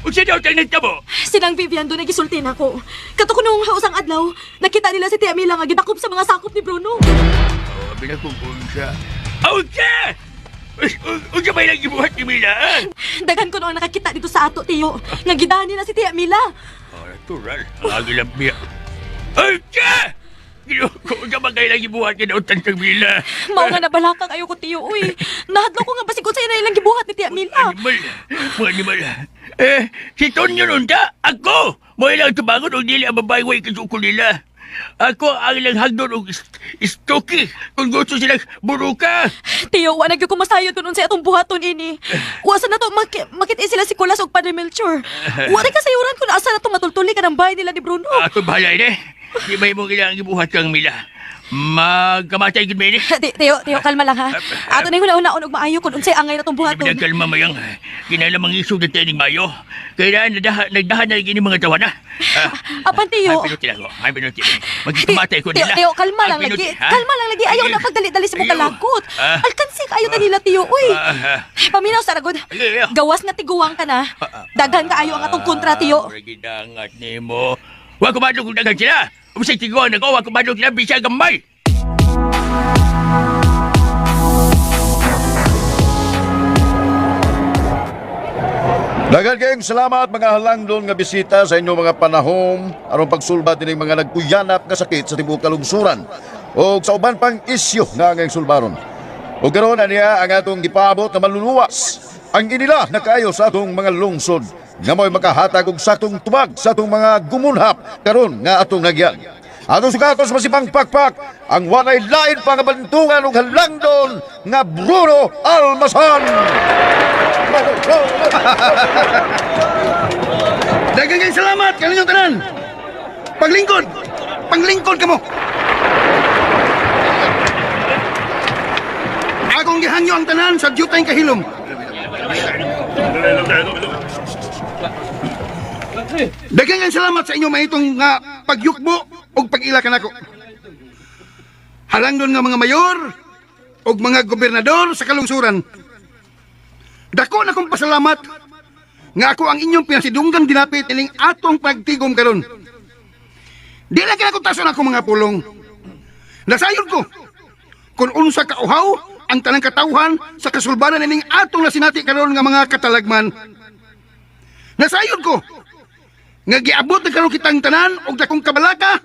Unsa daw tang nagtabo? Sinang Vivian doon gisulti nako. Kato ko nung hausang adlaw, nakita nila si Tia Mila nga gidakop sa mga sakop ni Bruno. Oh, abi na kong unsa. Unsa! Unsa ba ilang gibuhat ni Mila, ha? Daghan ko noong nakakita dito sa ato, Tiyo. Nga gidahan nila si Tia Mila. Oh, natural. Ang agilang biya. Unsa! Ginoo ko, unsa ba kailang gibuhat ni daw tang Mila? Mao nga nabalaka kayo ko, Tiyo. Uy, nahadlok ko nga basig sa ina ilang gibuhat ni Tia Mila. Animal. Mga animal. Eh, si Tonyo nun ta, ako! Mo ilang tubangon og dili ang babae way kasuko nila. Ako ang ilang hagdon og istoki kung gusto silang buruka. Tiyo, wa nagyo ko masayod kung unsay atong buhaton ini. Wa sa nato makit sila si Kulas og Padre Melchor. Wa rin kasayuran kung asa nato matultuli ka ng bahay nila ni Bruno. Ako bahala ini. Di ba mo ilang gibuhat kang Mila? Magkamatay gid mi ni. Tiyo, Tiyo, kalma lang ha. Ato na yung huna-hunaon og maayo kung unsay angay natong Di ba buhaton. kalma mayang kinailang isog na tining mayo. Kailangan nagdahan na gini mga tawana. Apan, Tiyo. Ay, pinuti ako. Ay, pinuti. Magkamatay ko Tiyo, nila. Tiyo, kalma lang Ay, lagi. pinuti, ha? Kalma lang lagi. Ayaw na pagdali-dali sa mong Ayaw. kalakot. Ah. Alkansi kayo na nila, Tiyo. Uy, Ah, ah. paminaw sa ragod. Ayaw, ayaw. Gawas nga tiguang ka na. Daghan kaayo ang atong kontra, Tiyo. Ah, gidangat nimo. Wa ko madlong kung daghan sila. Bisag tiguang nako, wa ko madlong sila bisag gamay. Daghan kayong salamat mga halangdon nga bisita sa inyong mga panahom aron pagsulbat ining mga nagkuyanap nga sakit sa tibuok kalungsuran ug sa uban pang isyu nga ang sulbaron. Ug karon niya ang atong gipaabot na manluluwas. Ang inila na kaayo sa atong mga lungsod nga mo'y makahatag og saktong tubag sa atong mga gumunhap karon nga atong nagyan. Atong sukatos masipang pakpak ang walay lain pa nga bantungan ug halangdon nga Bruno Almasan. Daghang kayong salamat kaninyong tanan. Paglingkod, panglingkod kamo. Akong gihangyo ang tanan sa dyutay kahilom. Daghang kayong salamat sa inyong mahitong nga pagyukbo ug pag-ila kanako. Halangdon nga mga mayor ug mga gobernador sa kalungsuran. Dako na kong pasalamat nga ako ang inyong pinasidunggang dinapit ining atong pagtigom karon. Di lang kinakong tason ako mga pulong. Nasayod ko kung unsa kauhaw ang tanang katawhan sa kasulbaran ining atong nasinati karon nga mga katalagman. Nasayod ko nga giabot na karon kitang tanan og dakong kabalaka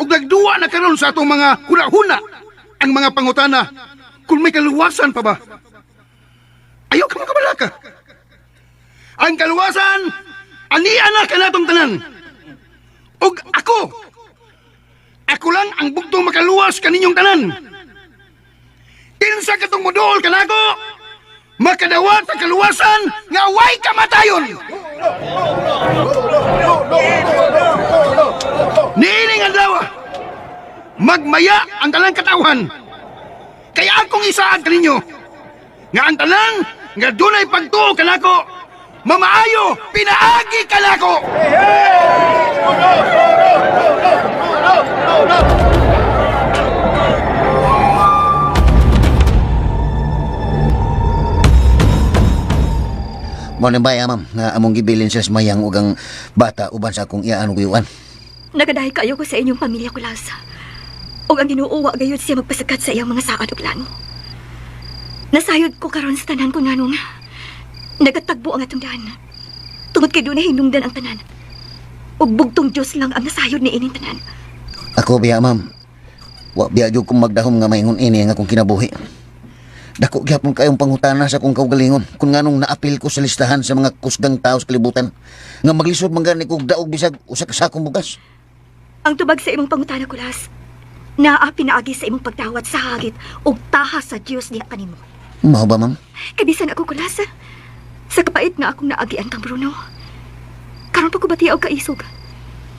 ug nagduwa na karon sa atong mga huna-huna ang mga pangutana kung may kaluwasan pa ba. Ayaw ka mo kabalaka. Ang kaluwasan, ania na kanatong tanan. Ug ako. Ako lang ang bugtong makaluwas kaninyong tanan. Kinsa katong moduol kanako? Makadawat sa kaluwasan nga way kamatayon. Niining adlaw, magmaya ang talang katawhan. Kaya akong isaad kaninyo nga ang tanan nga dunay pagtuo kanako, mamaayo pinaagi kanako. Mao ni baya ma'am nga among gibilin sila sa mayang ug ang bata uban sa akong iyaan ug uyuan. Nagadahi kayo ko sa inyong pamilya, Kulas. Ug ang Ginoo wa gayud siya magpasakat sa iyang mga saad ug plano. Nasayod ko karon sa tanan ko nganong nagatagbo ang atong daan. Tungod kay dunay hinungdan ang tanan. Ug bugtong Dios lang ang nasayod ni ining tanan. Ako biya ma'am. Wa biya jud kong magdahom nga maingon ini ang akong kinabuhi. Dako gyapon kayong pangutana sa akong kaugalingon kung nganong naapil ko sa listahan sa mga kusgang tao sa kalibutan nga maglisod man gani kog daog bisag usa ka sakong bugas. Ang tubag sa imong pangutana, Kulas, naa pinaagi sa imong pagdawat sa hagit ug taha sa Dios diha kanimo. Mao ba ma'am? Kay bisan ako, Kulas, sa kapait nga akong naagian kang Bruno. Karon pa ko batiaw kaisog.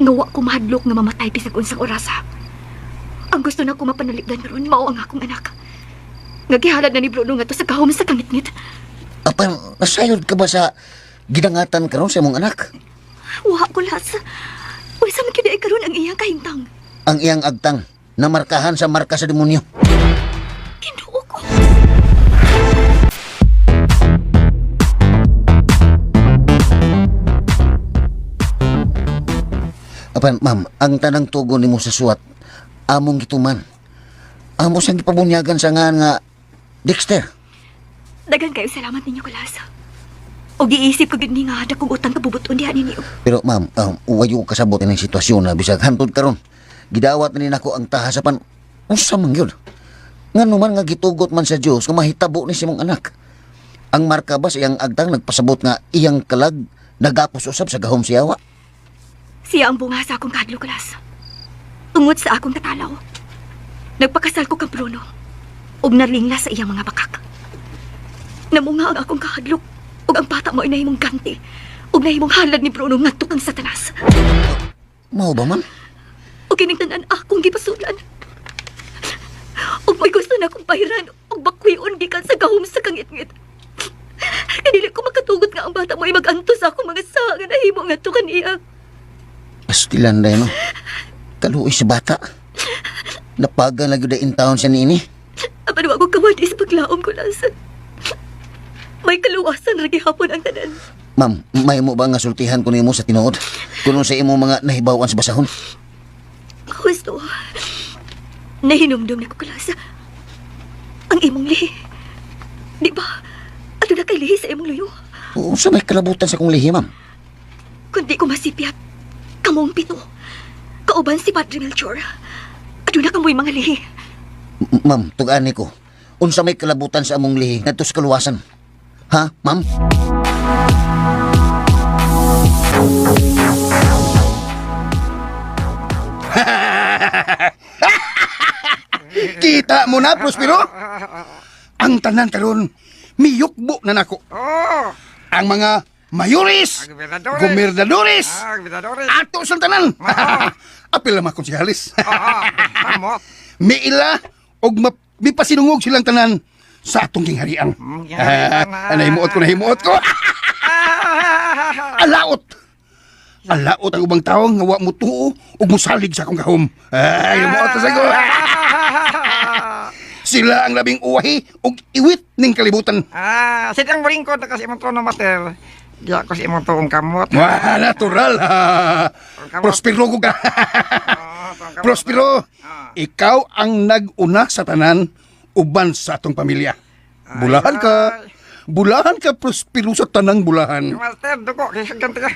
Nga wa ko mahadlok nga mamatay bisag unsang orasa. Ang gusto na ko mapanalipdan karon mao ang akong anak. Nga gihalad na ni Bruno ngadto sa gahom sa kangitngit. Apan nasayod ka ba sa gidangatan karon sa imong anak? Wa, Kulas. Unsa man gyud ay karon ang iyang kahimtang? Ang iyang agtang namarkahan sa marka sa demonyo. Ginoo ko. Apan ma'am, ang tanang tugon nimo sa suwat among gituman. Amo siyang gipabunyagan sa nga nga Dexter. Dagan kayo salamat ninyo, Kulas. Og giisip ko gid ni nga dakong utang kabubuton diha ninyo. Pero ma'am, wayo ko kasabot ining sitwasyon na bisag hantod karon. Gidawat na ni nako ang tahasapan. Unsa man gyud? Ngano man nga gitugot man sa Dios nga mahitabo ni sa imong anak. Ang marka ba sa iyang agtang nagpasabot nga iyang kalag nagapos usab sa gahom siyawa? Siya ang bunga sa akong kadlo, Kulas. Tungod sa akong katalaw. Nagpakasal ko kang Bruno. Ug nalingla sa iyang mga bakak. Namunga ang akong kahadlok ug ang bata mo ay nahimong ganti ug nahimong halad ni Bruno ngadto kang Satanas. Mao ba ma'am? Ug kining tanan akong gipasulan. Ug may gusto na akong bahiran ug bakwion gikan sa gahom sa kangitngit. Kanili ko makatugot nga ang bata mo ay mag-antos sa akong mga saa nga nahimo ngadto kaniya. Pastilan dahil no. Kaluoy sa bata. Napagan lagi da in taon siya niini. Apan wa ko kawad sa paglaom ko lang sa... May kaluwasan ra gihapon ang tanan. Ma'am, may mo ba nga sultihan ko nimo sa tinuod? Kuno sa imong mga nahibawan sa basahon? Gusto. Nahinumdum na ko kalasa. Ang imong lihi. Di ba? Ano na kay lihi sa imong luyo? Unsa may kalabutan sa kong lihi, ma'am? Kundi ko masipyat. Kamong pito. Kauban si Padre Melchor. Ano na kamoy mga lihi. Ma'am, tug-ani ko. Unsa may kalabutan sa among lihi ngadto sa kaluwasan? Ha, ma'am? Kita mo na, Prospero? Ang tanan karon miyukbo na nako. Oh, Ang mga mayores, gobernadores. gobernadores, Ah, gobernadores. ato sa tanan. Apil naman kong si Amot. Miila og mipasinungog silang tanan sa atong gingharian. Gingharian, Ah, nahimuot ko, nahimuot ko. Alaot. Alaot ang ubang tawo nga wa mo tuo ug mosalig sa akong gahom. Ay, himuot sa ko. Sila ang labing uwahi ug iwit ning kalibutan. Ah, sit ang bringkod na kasi imong trono, master. Diya ko sa imong tuong kamot. Wah, natural. Ha. Prospero ko ka. Prospero, ikaw ang nag-una sa tanan uban sa atong pamilya. Bulahan ka. Bulahan ka, Prospero, sa tanang bulahan. Master, duko. Kaya ganti ka.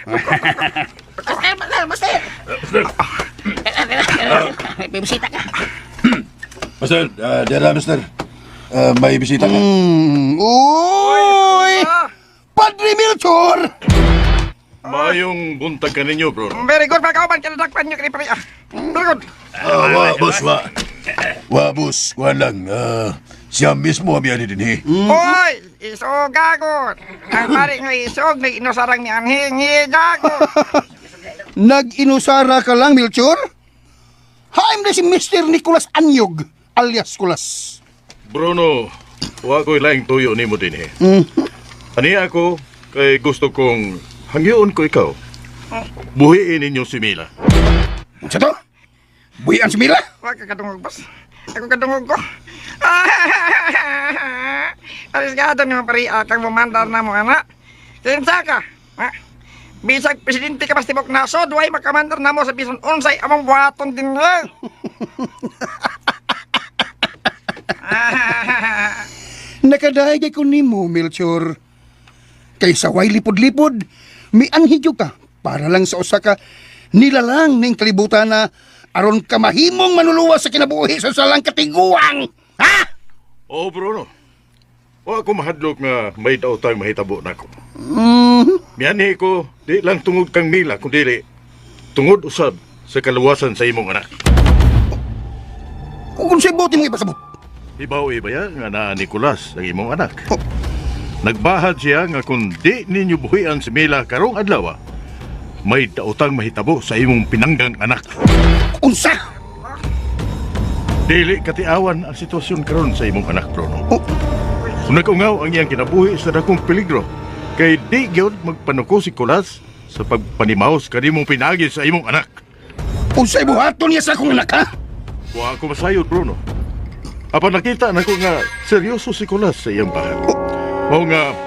Master, master, master! May bisita ka. Master, dira, Master. May bisita ka. Uy! Padre Melchor! Maayong buntag kaninyo, Bruno. Very good, mga kauban. Kinadakpan nyo kini pare. Ah. Very good. Ah, wa, boss, wa. Wa, boss. Kuhan lang. Ah, siya mismo ang miyani din, eh. Oy, isog gagot. Ang pare nga isog, nag-inusarang ni Anhing. Gagot. Nag-inusara ka lang, Melchor? Haim na si Mr. Nicolas Anyog, alias Kulas. Bruno, wa ko'y laing tuyo nimo din eh. Ani ako kay gusto kong hangyoon ko ikaw. Buhiin ninyo si Mila. Sa to? Buhian si Mila? Wag ka kadungog, boss. Ako kadungog ko. Arisgado ni pare kang bumandar na mo anak. Kinsa ka? Ha? Bisag presidente ka pas tibok nasod, way makamandar na mo sa bisan unsay among buhaton din. Nakadahig ko nimo, Melchor. Kay sa way lipod-lipod, mianhidyo ka para lang sa usa ka nilalang ning kalibutan na aron ka mahimong manuluwas sa kinabuhi sa salang katiguang. Ha? Oo, Bruno. Wa ko mahadlok nga may daotang mahitabo nako. Mianhi ko di lang tungod kang Mila kundi tungod usab sa kaluwasan sa imong anak. Kung sa buti mong ipasabot. Ibaw iba ya nga naa Nicolas ang imong anak. Oh. Nagbahad siya nga kung di ninyo buhian si Mila karong adlaw, may daotang mahitabo sa imong pinanggang anak. Unsa? Dili katiawan ang sitwasyon karon sa imong anak, Bruno. Oh. Kung nag-ungaw ang iyang kinabuhi sa dakong peligro, kay di gyud magpanuko si Kulas sa pagpanimaos kanimong pinagi sa imong anak. Unsay buhaton niya sa akong anak, ha? Wa ako masayod, Bruno. Apan nakita nako nga seryoso si Kulas sa iyang bahad. Mao nga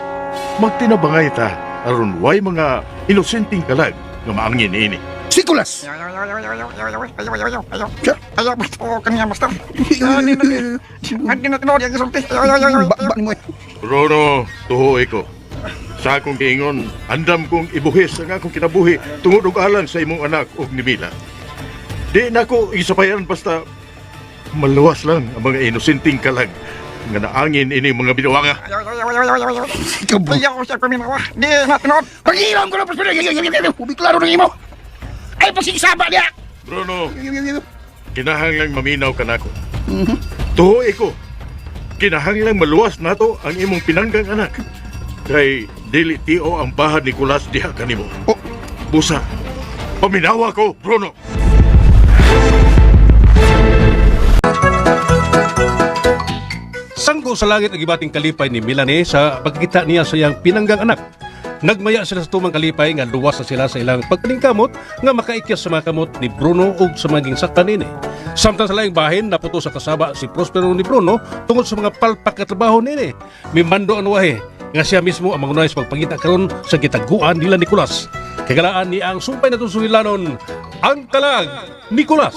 magtinabangay ta aron way mga inosenteng kalag nga maangin ini. Si Kulas! Ayaw, ayaw, ayaw, kaniya, master. Hindi na tinuod yung isulti. Ayaw, ayaw, ayaw, Ba, ba, mo eh. Bruno, tuhoy ko. Sa akong giingon, andam kong ibuhis ang akong kinabuhi tungod og alang sa imong anak ug ni Mila. Di nako isapayan basta maluwas lang ang mga inosenteng kalag nga naangin ini mga binuanga. Ayaw, ayaw, ayaw, ayaw, ayaw. Ikaw ba? Ayaw, siya paminawa. Di na tinuod. Pag-ilam ko na, Prospero! Ubi klaro ng imo! Ay, pagsigsaba niya! Bruno, kinahanglang maminaw ka nako. Tuhoy ko. Kinahanglang maluwas nato ang imong pinanggang anak. Kay dili tiyo ang bahad ni Kulas diha kanimo. Oh. Busa, paminawa ko, Bruno. Sangko sa langit ang gibating kalipay ni Melanie sa pagkita niya sa iyang pinanggang anak. Nagmaya sila sa tumang kalipay nga luwas na sila sa ilang pagkaningkamot nga makaikyas sa mga kamot ni Bruno ug sa mga gingsaktan nini. Samtang sa laing bahin, naputo sa kasaba si Prospero ni Bruno tungod sa mga palpak nga trabaho nini. Mimando ang wahe nga siya mismo ang mangunay sa pagpangita karon sa gitaguan nila Nicolas. Kagalaan niya ang sumpay na sulilanon, ang kalag Nicolas.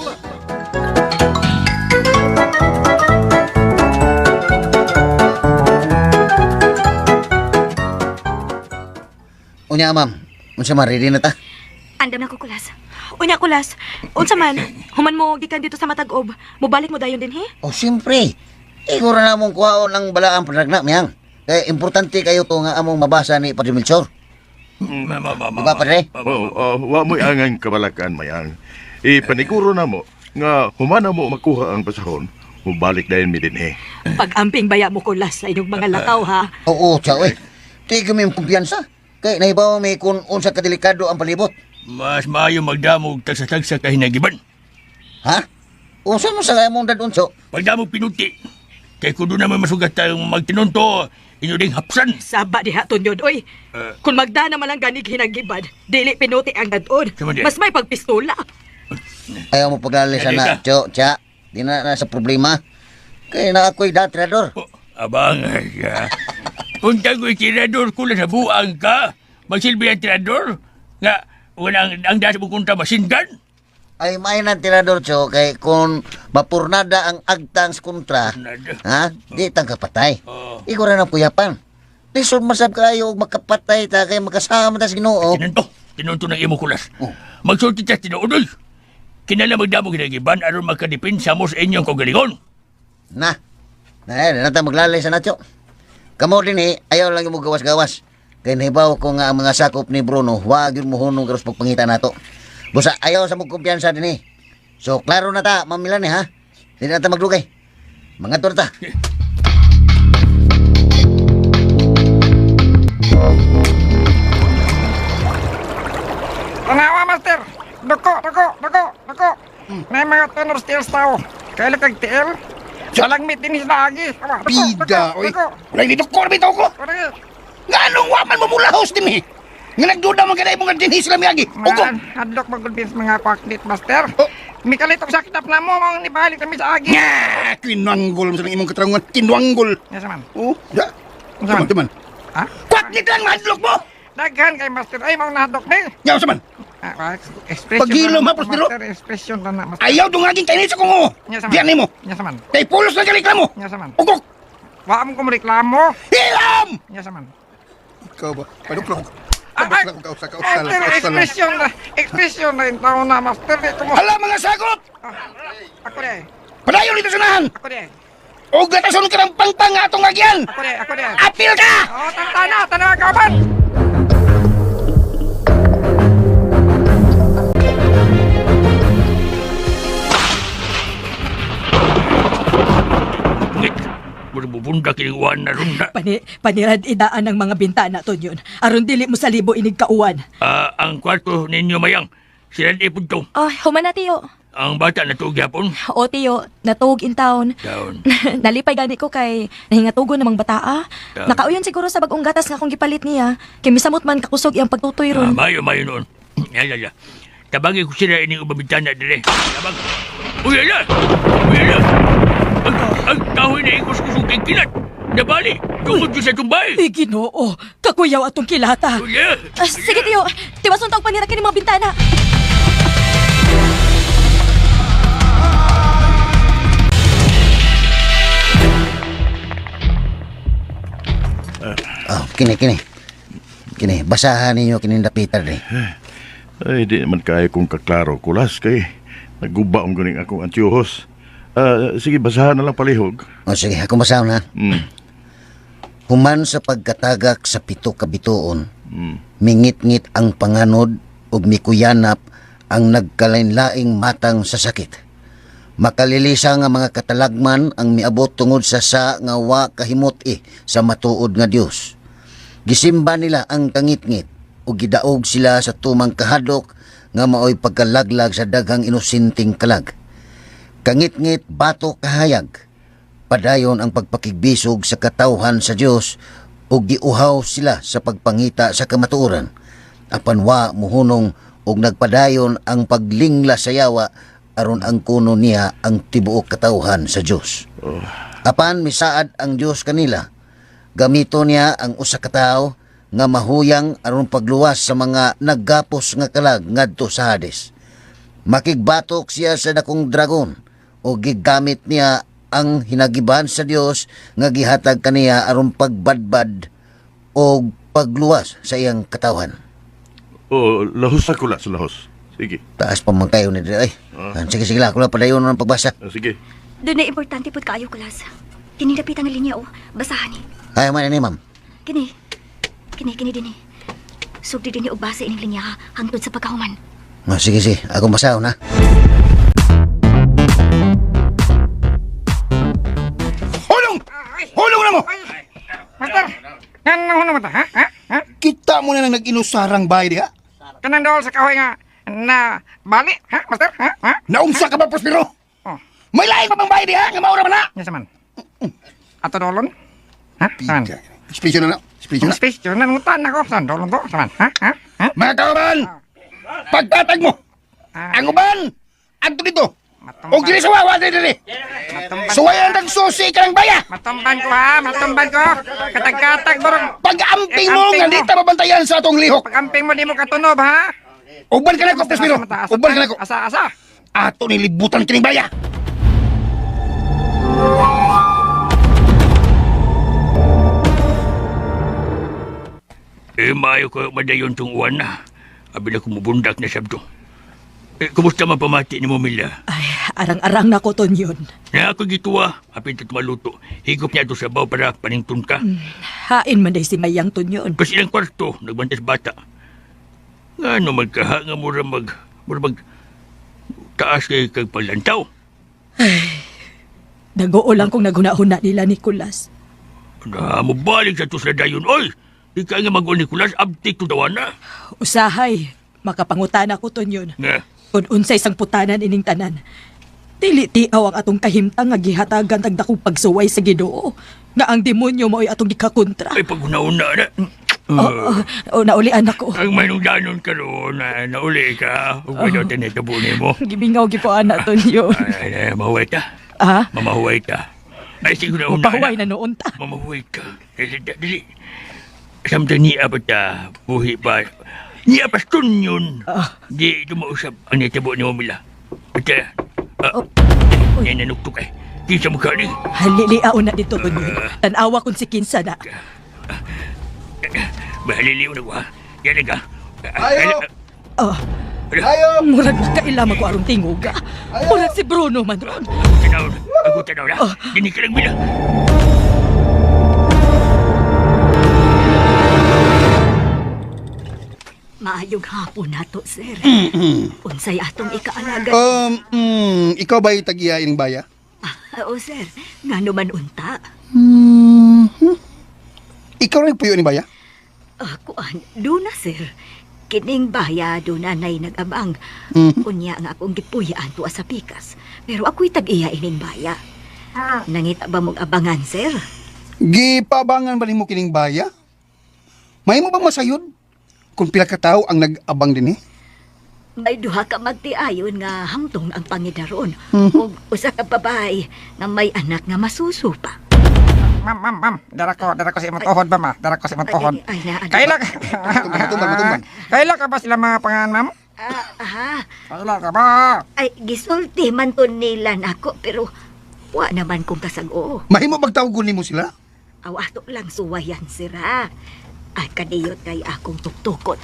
Unya, ma'am. Unsa man, ready na ta? Andam na ko, Kulas. Unya Kulas, unsa man, human mo gikan dito sa Matag-ob, mobalik mo dayon din he? Oh, siyempre. Iguro na mong kuhaon ang balaang panagna, miyang. Kaya importante kayo to nga among mabasa ni Padre Melchor. Diba, Padre? Oh, oh, wa mo'y angang kabalakan mayang. Ipaniguro na mo nga humana mo makuha ang basahon, mubalik dayon mi dinhi. Pag-amping baya mo Kulas sa inyong mga lakaw ha. Oo, tiyaw eh. Di kami yung kumpiyansa. Kay nahibaw may kung unsa kadelikado ang palibot. Mas maayo magdamog tagsa-tagsa kay hinagiban. Ha? Unsa mo sa mong dadunso? Pagdamog pinuti. Kay kudo naman masugat tayong magtinunto, inyo ding hapsan. Saba diha tunyod oy. Kung magdana man lang ganig hinagibad, dili pinuti ang dadon. Sama di. Mas may pagpistola. Ayaw mo paglalisa na, tiyo, tiya. Di na na sa problema. Kay na ako'y datrador. Oh, abang, siya. Unta ko'y tirador ko lang sa buang ka. Magsilbi ang tirador. Nga, walang ang dasa mo kunta masindan. Ay, may nang tirador, tiyo, kay kung mapurnada ang agtang sa kontra, ha? Di tang kapatay. Oh. Ikaw rin ang kuyapan. Lisod masab kayo og makapatay ta kay makasama ta sa Ginoo. Tinunto, tinunto ng imo kulas. Oh. Magsulti ta tinuodoy. Kinala magdamog hinagiban aron makadipinsa mo sa inyong kagalingon. Na. Na, na ta maglalay sa natyo. Kamo din eh, ayaw lang mo gawas-gawas. Kay nahibaw ko nga ang mga sakop ni Bruno, wa gyud mohunong karos pagpangita nato. Busa ayaw sa mong kumpiyansa dinhi. So klaro na ta, Ma'am Melanie ha. Di na ta magdugay. Mga ta. Tanawa, master. Duko, duko, duko, duko. May mga tenor steels tao. Kaila kag TL. Salangmit din sila agi. Awa, duko, Pida, duko, oy. duko. Walay dito ko, bitaw ko. Nga anong waman mo mula host din eh. Nga nagduda man kanay mo nga dinhi sila miagi. Ugo. Hadlok magulbins mga kwaknit, master. Mikalit og sakit na mo, mong nibalik kami sa agi. Nga, kinanggol mo sa imong katrangon. Kinwanggol. Nga man. Oh, ya. Tuman, tuman. Ha? Kwaknit lang mahadlok mo. Daghan kay master ay mong nahadlok ni. Nga sa man. Ah, expression. Paghilom, na, ha, Prospero? Master, expression na na, master. Ayaw dungagin kay sa kungo. Nya sa man. Diyan nimo. Nya sa man. Kay pulos na reklamo. Nya sa man. Ugok. Wa mo ko reklamo. Hilam! Nya sa man. Ikaw ba? Paduklok. Ay, Master, expression na, expression na yung tao na, master. Dito mo. Hala mga sakop! Ako di. Padayon dito sunahan! Ako di. Og gatason ka ng pangpang nga atong agyan! Ako di, ako di. Apil ka! Oh, tantana, tanawa ka man. Ngit, mura bubunda kining uwan na runda. Panirad idaan ang mga bintana, Tonyon. Aron dili mo salibo inig kauwan. Ah, ang kwarto ninyo mayang, sila di pud to. Oh, human na tiyo. Ang bata na tuog gyapon. O tiyo, natuog in town. Down. Nalipay gani ko kay nahingatugon namang bataa. Down. Nakauyon siguro sa bagong gatas nga akong gipalit niya. Kay misamot man kakusog iyang pagtutoy Ah, ron. mayo, mayo noon. Ya, ya, ya. Tabagi ko sila ining ubang bintana dire. Tabag. Uy, ala! Uy, ala! Ang kahoy na ikos-kusog kay kilat. Nabali, tungod yun sa tumbay. Ay, Ginoo, kakuyaw atong kilata. Uy, ala! Ah, sige tiyo, tiwason taog panira kini mga bintana. Oh, kini kini. Kini, basahan ninyo kining dapita diri. Ay, di naman kaya kong kaklaro kulas kay naguba ang ganing akong antiyuhos. Ah, sige, basahan na lang palihog. O sige, ako basahon ha. Mm. Human sa pagkatagak sa pito ka bituon, mingit-ngit ang panganod ug mikuyanap ang nagkalainlaing matang sa sakit. Makalilisa nga mga katalagman ang miabot tungod sa sa nga wa kahimot-i sa matuod nga Dios. Gisimba nila ang kangitngit ug gidaog sila sa tumang kahadlok nga maoy pagkalaglag sa daghang inosenteng kalag. Kangitngit bato kahayag. Padayon ang pagpakigbisog sa katawhan sa Dios ug giuhaw sila sa pagpangita sa kamatuoran. Apan wa muhunong ug nagpadayon ang paglingla sa yawa aron ang kuno niya ang tibuok katawhan sa Dios. Apan misaad ang Dios kanila. Gamito niya ang usa ka tawo nga mahuyang aron pagluwas sa mga naggapos nga kalag ngadto sa Hades. Makigbatok siya sa dakong dragon o gigamit niya ang hinagiban sa Dios nga gihatag kaniya aron pagbadbad o pagluwas sa iyang katawhan. Oh, lahos sa kulas, lahos. Sige. Taas pa man kayo ni Dre. Ay. Sige, sige lang. Ako lang padayon ng pagbasa. Sige. Doon na importante pud kaayo kulas. Kini dapita nga linya oh, basahan ni. Ay, man ini, ma'am. Kini. Kini kini dinhi. Sugdi dinhi og basa ining linya ha, hangtod sa pagkahuman. Oh, sige, sige. Ako basahon, ha? Hulong! Hulong na mo! Master, ngano hunong mo ta, ha? Ha? Ha? Kita mo na nang nag-inusarang bahay diha. Kanang dool sa kahoy nga na bali, ha, master? Ha? Ha? Naunsa ka ba, Prospero? Oh. May lain pa bang bahay diha nga maura man na? Nya sa man. Ato dolon? Ha? Saman. Expression na na. Expression na. Expression na ngutan ako. San dolon ko? Saman. Ha? Ha? Ha? Mga kauban, pagtatag mo, ang uban, adto dito. Og dili sa wawa dili dili. Suwayan tag susi ka ng baya. Matumban ko ha, matumban ko. Katag-katag borong. Pag-amping mo nga di ta mabantayan sa atong lihok. Pag-amping mo di mo katunob ha. Uban ka na ko, Prospero. Uban ka na ko. Asa asa. Ato nilibutan kining baya. Eh, maayo ko madayon tong uwan na. Abi na kumubundak na sabto. Eh, kumusta man pamati ni mo, Mila? Ay, Arang-arang na ko Tonyon. Na ako gituwa, apin ta maluto. Higop niya ito sa baw para paningtun ka. Hain man day si Mayang Tonyon. Kasi ilang kwarto, nagbantas bata. Nga no magkaha nga mura mag, taas kay kag paglantaw. Ay, nag-oo lang kong naghuna-huna nila, Nicolas. Na, mabalik sa tusla dayon, oy! Di ka nga mag Nicolas, abtik to dawan na. Usahay, makapangutana ko Tonyon. Nga, Kung unsay sangputanan ining tanan. Dili tiaw ang atong kahimtang nga gihatagan tag dakong pagsuway sa Ginoo. Nga ang demonyo mao'y atong gikakontra. Ay, paghuna-una na. Oo, oh, naulian ako. Ang manungdanon karon na nauli ka. Ug oh. Oh. tinitabo nimo. Gibingaw gyud ko ana Tonyo. Ay, ay, mahuway ta. Ha? Mamahuway ta. Ay, sige na una. Pahuway na noon ta. Mamahuway ka. Ay, dali, dali. Samtang niya pa ta, buhi pa. Niya pa yun. Di tumausap ang nitabo ni Mila. Ate, niya nanuktok ay. Di sa mukha ni. Halili na dito Tonyo. Tanawa kun si Kinsa na. Bahaliliw na ko ha. Yan ka. Ayo! Oh. Ayo! Murag makaila ko arong tinguga. Murag si Bruno man ron. Tanaw, ako tanaw na. Dini ka lang bila. Maayong hapon nato, sir. Unsay atong ikaalaga? Ikaw ba'y tagiya ining baya? Oo, sir. Ngano man unta? Ikaw rin nagpuyo ining baya? Ah, kuan, duna, sir. Kining baya duna nay nag-abang. Unya nga akong gipuyaan tuwa sa pikas. Pero ako'y tag-iya ining baya. Nangita ba mong abangan, sir? Gipabangan ba nimo kining baya? May mo bang masayod? Kung pila ka tawo ang nag-abang din eh? May duha ka magtiayon nga hangtong ang pangidaron. Ug usa ka babae nga may anak nga masuso pa. Ma'am, ma'am, ma'am. Dara ko sa imong tuhod ba, ma? Dara ko sa imong tuhod. Ay, ay, na, ano Kaila ba? ka. Matumban, matumban. Kaila ka ba sila mga pangan, ma'am? Ah, aha. Kaila ka ba? Ay, gisulti man to nila nako pero wa naman kong kasag-o. Mahimo bagtawagon nimo sila? Aw ato lang suwayan sira. Ay kadiyot kay akong tuktukot.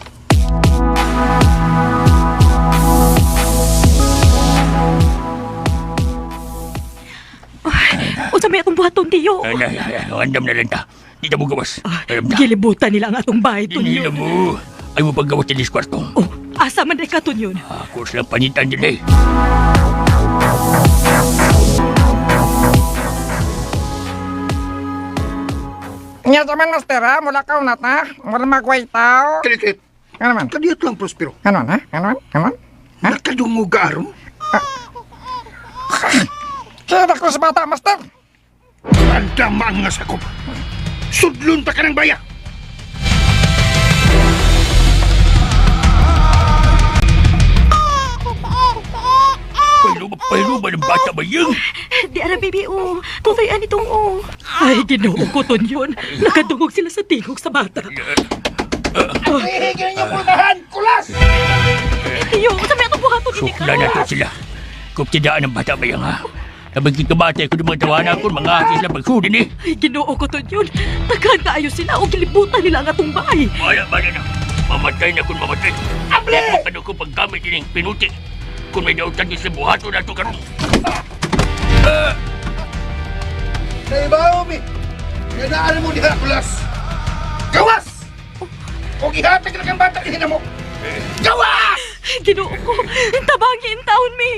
Unsa may atong buhaton tiyo? Ay, ay, ay, andam na lang ta. Di ta mo gawas. Alam ta. Gilibutan nila ang atong bahay Hindi Tonyo. na mo. Ay mo paggawas sa diskwarto. Oh, asa man day ka Tonyo? Ako silang panitan din eh. Nya sa man, master, ha? Mula ka na ta. Mula magway tao. Kaya, kaya, Ano man? kadiyot lang, Prospero. Ano man, ha? Ano man? Ano man? Nakadungog ka aron? Kaya ko sa bata, master. Andama ang nga sakop. Sudlon ta ka ng baya. Pahilo ba ng bata ba yun? Di ara, baby, oh. Kung kay anitong, oh. Ay, Ginoo ko Tonyon. Nakadungog sila sa tingog sa bata. Hihigil niyo pultahan, kulas! Tiyo, unsa may atong buhaton ini Sukla na to sila. Kung tidaan ng bata ba yan ha? Nabagin kabatay ko ng mga tawanan ko, mga akin sila pagsudin eh. Ay, Ginoo ko Tonyon. Daghan kaayo sila o gilibutan nila ang atong bahay. Wala, wala na. Mamatay na kung mamatay. Able! Ano ko paggamit din pinuti. Kung may dautan yung sila buhato na ito karon. Naibaw mi! Ganaan mo diha, kulas! Gawas! O gihatag na kang bata din mo! Gawas! Ginoo ko, tabangin taon mi.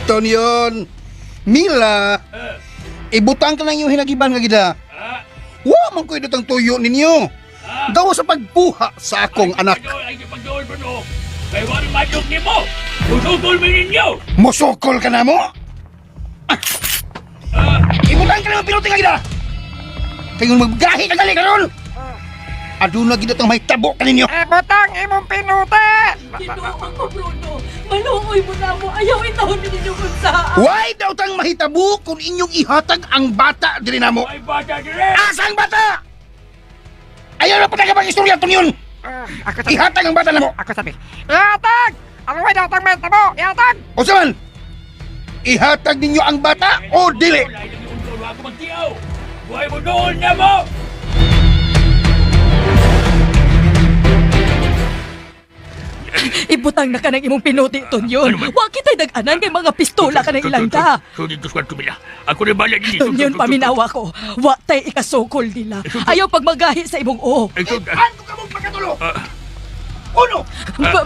Tonyon! Mila! Ibutang ka ng iyong hinagiban nga gida. Wa man ko idutang tuyo ninyo. Gawa sa pagkuha sa akong anak. Ay, pagdool, Bruno. Kay wala madlok nimo. Musukol mi ninyo. Musukol ka na mo? Ah! Ibutang ka ng pinuti nga gida! Kayong maggahi ka gali karon! Aduna gid itong may tabo kaninyo. Eh, butang imong pinuti! Ginoo ko, Bruno. Maluoy mo na mo. Ayaw itahon ninyo kung saan. Why daw tang mahitabo kung inyong ihatag ang bata diri namo? Ay, bata dire! Asa ang bata? Ayaw na patay ka bang istorya yun? Ako sabi. Ihatag ang bata namo. Ako sabi. Ihatag! Ano ba daw tang may tabo? Ihatag! O sa man? Ihatag ninyo ang bata o dili? Ako magtiyaw! Buhay mo doon na mo! Ibutang na ka ng imong pinuti, Tonyon. Wa kita'y dag-anan kay mga pistola ka ng ilangga. So dito sa kwarto, Mila. Ako rin bala din. Tonyon, paminawa ko. Wa tay ikasukol nila. Ayaw pagmagahi sa imong oo. Pagkatulo! Uno!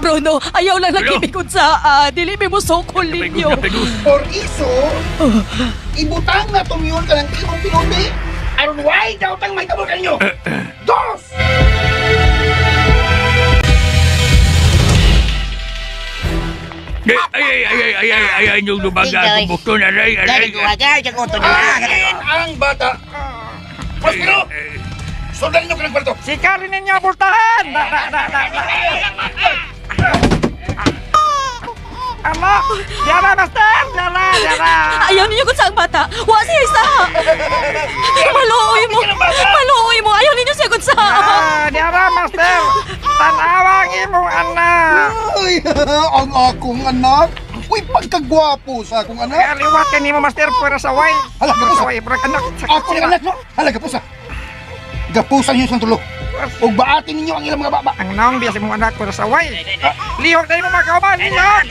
Bruno, ayaw lang nagkibigod sa dili mi mo sukol ninyo. Por iso, ibutang na tong yun ka ng imong pinuti aron why daw tang may tabo kanyo. Dos! Ay, ay, ay, ay, ay, ay, ay, ay, yung lumaga akong bukton, aray, aray. Akin ang bata! Prospero! Sundan ninyo ka ng kwarto! Sikarin ninyo ang bultahan! Da, da, da, da, da. Ala! Yara, master! Yara, yara! Ayaw ninyo kung saan bata. Wa siya isa. Maluoy mo. Maluoy mo. Ayaw ninyo siya kung saan. Ah, yara, master! Tanawang imong anak! Ay, ang akong anak! Uy, pagkagwapo sa akong anak! Kaya liwat ka nimo, master, pwera sa way! Hala, gapusa! Sa way, pwera anak! Ako ng anak, no? Hala, gapusa! Gapusa ninyo siyang tulo. Ug baatin ninyo ang ilang mga baba. Ang naong biya sa imong anak, pwera sa way! Lihok na imo mga kauban, lihok!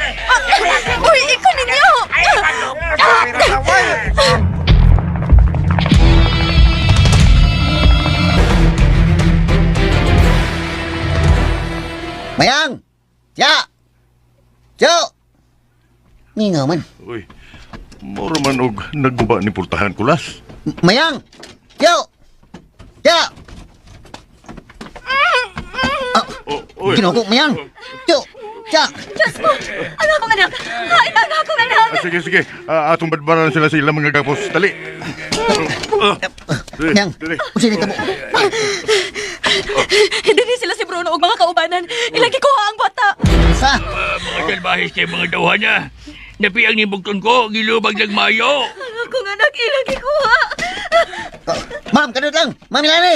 Uy, ikaw ninyo. Pwera sa way! Mayang! Ya! Tiyo! Mingaw man. Uy, moro man og nagguba ni pultahan kulas. Mayang! Tiyo! Ya! Uy. Ginoo ko, Mayang! Tiyo! Ya! Diyos ko! Ang akong anak! Ay, ang akong anak! Ah, sige, sige. Ah, atong badbaran sila sa ilang mga gapos. Dali. Dali, Mayang! dali. Unsa ni tamo? Dili sila si Bruno og mga kaubanan. Ilang gikuha ang bata. Sa? Mga salbahes kay mga dawhan na. Napiang ni bukton ko, gilubag nagmayo. Ang akong anak, ilang gikuha! Ma'am, kanot lang! Ma'am Milani!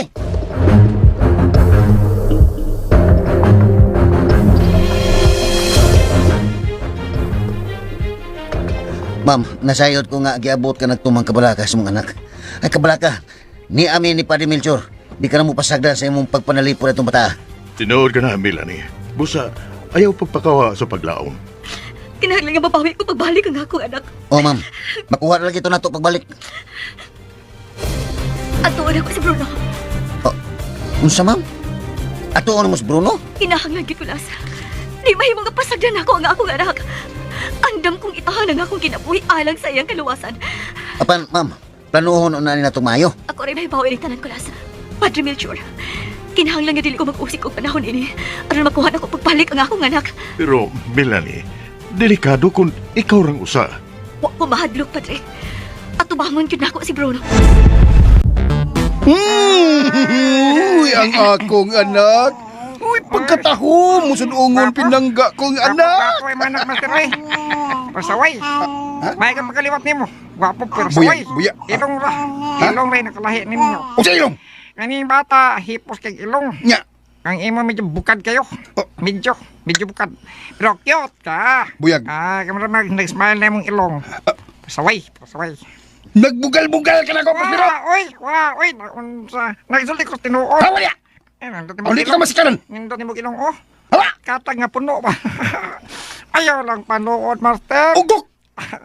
Ma'am, nasayod ko nga giabot ka nagtumang kabalaka sa mong anak. Ay kabalaka, ni amin ni Padre Melchor, di ka na mo pasagdan sa imong pagpanalipod atong bata. Tinuod ka na, Melanie. Busa, ayaw pagpakawa sa paglaom. Kinahanglan nga mabawi ko pagbalik ang akong anak. Oh, ma'am, makuha na lagi ito nato pagbalik. Atuon ako si Bruno. Unsa, ma'am? Ato mo si Bruno? Kinahanglan gid ko las. Di mahimo nga pasagdan ako ang akong anak. Andam kong itahan ang akong kinabuhi alang sa iyang kaluwasan. Apan, ma'am, planuhon una ni natong maayo. Ako rin may bawi ning tanan ko las. Padre Melchor, kinahanglan nga dili ko mag-usik og panahon ini aron makuha nako pagbalik ang akong anak. Pero, Melanie, delikado kung ikaw rang usa. Wa ko mahadlok, Padre. Atubangon gyud nako si Bruno. Uy, ang akong anak! Uy, pagkataho mo sunungon pinangga kong anak! Gwapo ay anak, master, ay! Pasaway! May kang pagkaliwat nimo. Gwapo, pero saway. Buya, buya. Ilong ra. Ilong ra nakalahi ninyo. Unsa ilong? Kaning bata, hipos kay ilong. Nya. Ang imo medyo bukad kayo. Medyo, medyo bukad. Pero cute ka. Buyag. Ah, kamara mag nag-smile na imong ilong. Pasaway, pasaway. Nagbugal-bugal ka na ko, Prospero! Wah, oy, wah, oy, unsa. Nagsulti ko tinuod. Hawa niya! Eh, nindot nimo Ulit ka ilong. masikaran! Nindot nimo ilong, oh. Hawa! Katag nga puno ba. Ayaw lang panood, master. Ugok!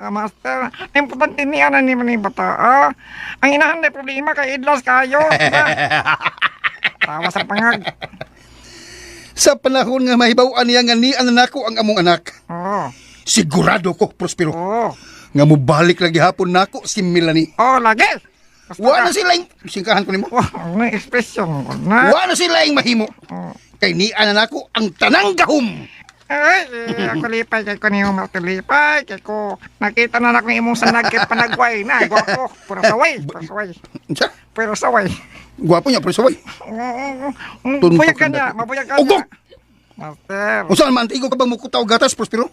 Master, importante niya na ni ni bata. Ah. Ang inahan na problema kay idlas kayo. Tawa sa pangag. Sa panahon nga mahibaw-an niya nga ni anak ko ang among anak. Oo. Sigurado ko, Prospero. Oo. Nga mobalik lagi hapon nako si Melanie. Oh, lagi. Wa na sila yung singkahan ko nimo. Wa na ekspresyon ko na. Wa na sila yung mahimo. Kay ni anak ko ang tanang gahom. Ay, eh, ako lipay kay ko nimo Master lipay kay ko nakita na nako imong sanag kay panagway na gwapo puro saway, puro saway. Unsa? Puro saway. Gwapo niya, pero saway. Tuntok Mabuyag ka ang niya, dako. mabuyag ka niya. Ugok! Master. Unsa man tigo ka bang mukutaw gatas, Prospero?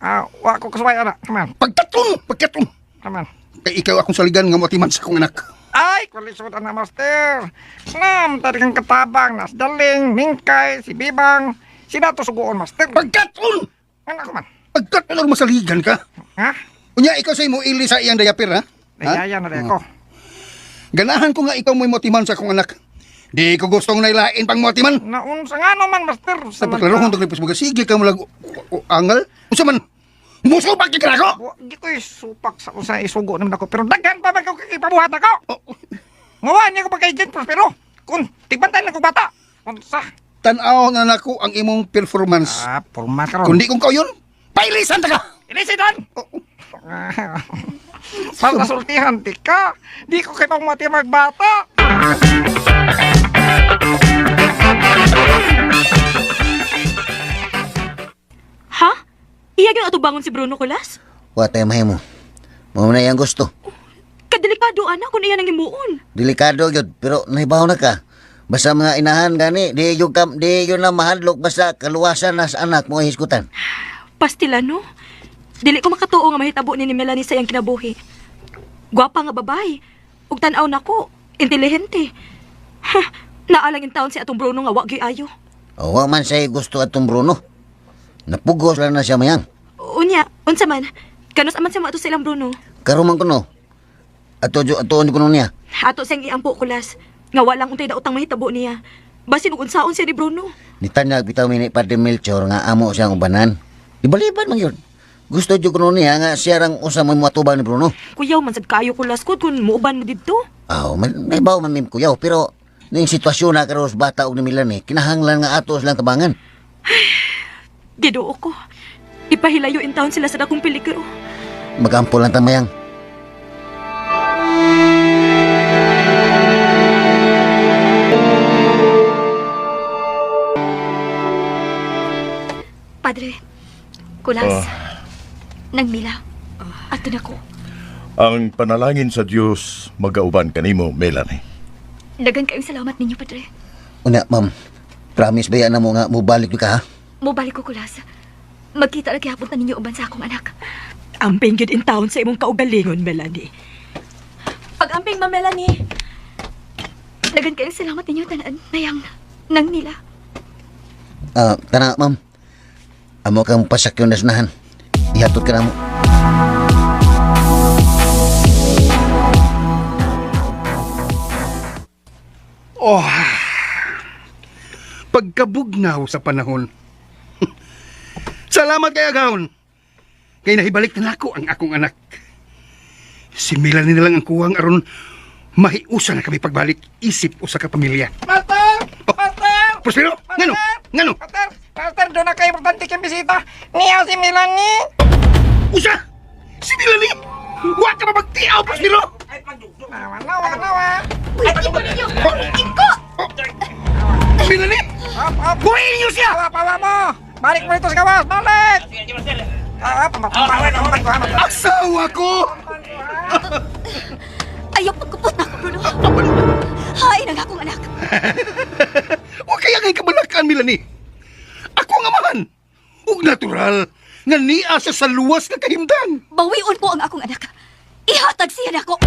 Ah, wa ko kasaway ana. Come on. Pagkatun, pagkatun. Come on. Kay ikaw akong saligan nga moatiman sa akong anak. Ay, kulisod na master. Nam, tari kang katabang, nas daling, mingkay, si Bibang. Sina to suguon, master. Pagkatun! Ano ko man? Pagkatun or masaligan ka. Ha? Unya ikaw sa imo ili sa iyang diaper ha? Dayaya na ko. Ganahan ko nga ikaw mo'y motiman sa akong anak. Di ko gustong nailain pang motiman. Naunsa nga naman, Master. Sa pagklaro kong taglipos mga sige ka mo lang angal. Unsa man? Musupak gid ka nako. Di ko isupak sa usa isugo naman ako. Pero daghan pa man ko ipabuhat ako. Ngawa niya ko pa kay Jen Prospero. Kung tigbantayan lang ko bata. Unsa? Tan-aw na nako ang imong performance. Ah, porma karon. Kung di kong kauyon, pailisan ta ka. Ilisidan! Sa nasultihan ti ka. Di ko kay pangmati magbata. Ha? Iya gyud ato bangon si Bruno Kulas? Wa tayo mahimo. Mao na iyang gusto. Kadelikado ana kung iya nang himuon. Delikado gyud pero nahibaw na ka. Basta mga inahan gani, di gyud ka, di gyud na mahadlok basta kaluwasan na sa anak mo ang hisgutan. Pastila no. Dili ko makatuo nga mahitabo ni Melanie sa iyang kinabuhi. Gwapa nga babae. Ug tan-aw nako, intelihente. Ha, naalang in taon si atong Bruno nga wa gyud ayo. O, wa man say gusto atong Bruno. Napugos lang na siya mayang. Unya, unsa man? Kanus aman siya moadto sa ilang Bruno. Karon man kuno. Ato jo atuon kuno niya. Ato siyang iampo kulas. Nga walang untay daotang mahitabo niya. Basin ug unsaon siya ni Bruno. Nitanyag bitaw mi ni Padre Melchor nga amo siyang ubanan. Ibaliban man yun. Gusto jud kuno niya nga siya rang usa mo moatubang ni Bruno. Kuyaw man sad kaayo kulas ko kun muuban mo didto. Aw, man may bawo man mim kuyaw pero ning sitwasyon na karon sa bata og ni Melanie, kinahanglan nga ato silang tabangan. Giduo ko. Ipahilayo in taon sila sa dakong peligro. Magampo lang tamayang. Padre, Kulas, nangmila. Ato na ko. Ang panalangin sa Dios magauban kanimo, Melanie. Dagan kayong salamat ninyo, Padre. Una, ma'am. Promise ba yan na mo nga mubalik ka ha? Mobalik ko, Kulas. Magkita lagi hapon ta ninyo uban sa akong anak. Amping gyud in taon sa imong kaugalingon, Melanie. Pag-amping ma Melanie. Dagan kayong salamat ninyo, tanan, nayang, nangmila. Ah, tana, ma'am. Amo kang pasakyon na sunahan. Ihatod ka na mo. Oh. Pagkabugnaw sa panahon. Salamat kay Agahon. Kay nahibalik na nako ang akong anak. Si Melanie na lang ang kuwang aron mahiusa na kami pagbalik isip usa ka pamilya. Master! Master! Prospero, ngano? Ngano? Master! Master, doon na kayo importante kang bisita. Niya si Melanie. Usa! Si Melanie! Wa ka mapagtiaw, Prospero! Nawa, nawa, nawa. Uy, iko ninyo! Iko! Melanie! Up, up. Buhayin niyo siya! Awa, pawa mo! Balik mo dito sa gawas! Balik! Ah, ah, Asawa ko! Ayaw pagkupot na ako, Bruno. Hain ang akong anak. Wa kaya ngay kabalakan, Melanie. Ako ang amahan. Ug natural nga niya siya sa luwas nga kahimtang. Bawion ko ang akong anak. Ihatag siya nako.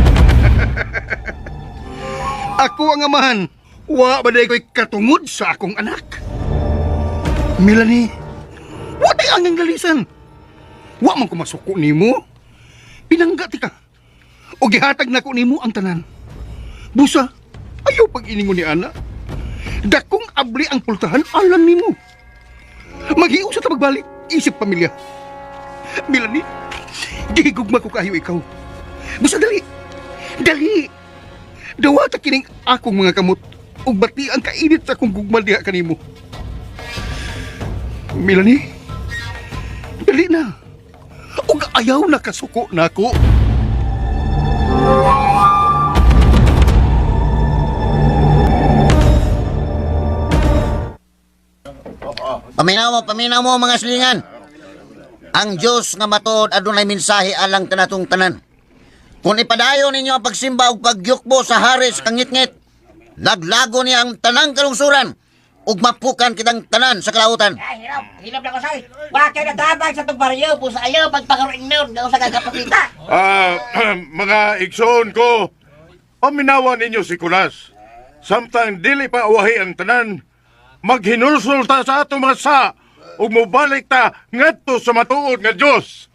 Ako ang amahan. Wa ba day ko'y katungod sa akong anak? Melanie, wa tay ang galisan. Wa man ko masuko nimo. Pinangga ti ka. O gihatag nako nimo ang tanan. Busa, ayaw pag-iningon ni ana. Dakong abli ang pultahan alam nimo. Maghiusa ta pagbalik, isip pamilya. Melanie, gihigugma ko kaayo ikaw. Busa dali. Dali. Dawata kining akong mga kamot ug bati ang kainit sa akong gugma diha kanimo. Melanie, dali na. Ug ayaw na kasuko nako. Paminaw mo mga silingan. Ang Dios nga matuod adunay mensahe alang kanatong tanan. Kung ipadayon ninyo ang pagsimba ug pagyukbo sa hari sa kangitngit, laglago niya ang tanang kalungsuran ug mapukan kitang tanan sa kalautan. Ay, hirap. Hirap na ko say. Bakit natabang sa itong baryo? Pusa ayaw, pagpakaroon nun. Gaw sa kagkapakita. Ah, mga igsoon ko, paminawa ninyo si Kulas. Samtang dili pa uwahi ang tanan, maghinulsol ta sa atong mga sa ug mobalik ta ngadto sa matuod nga Dios.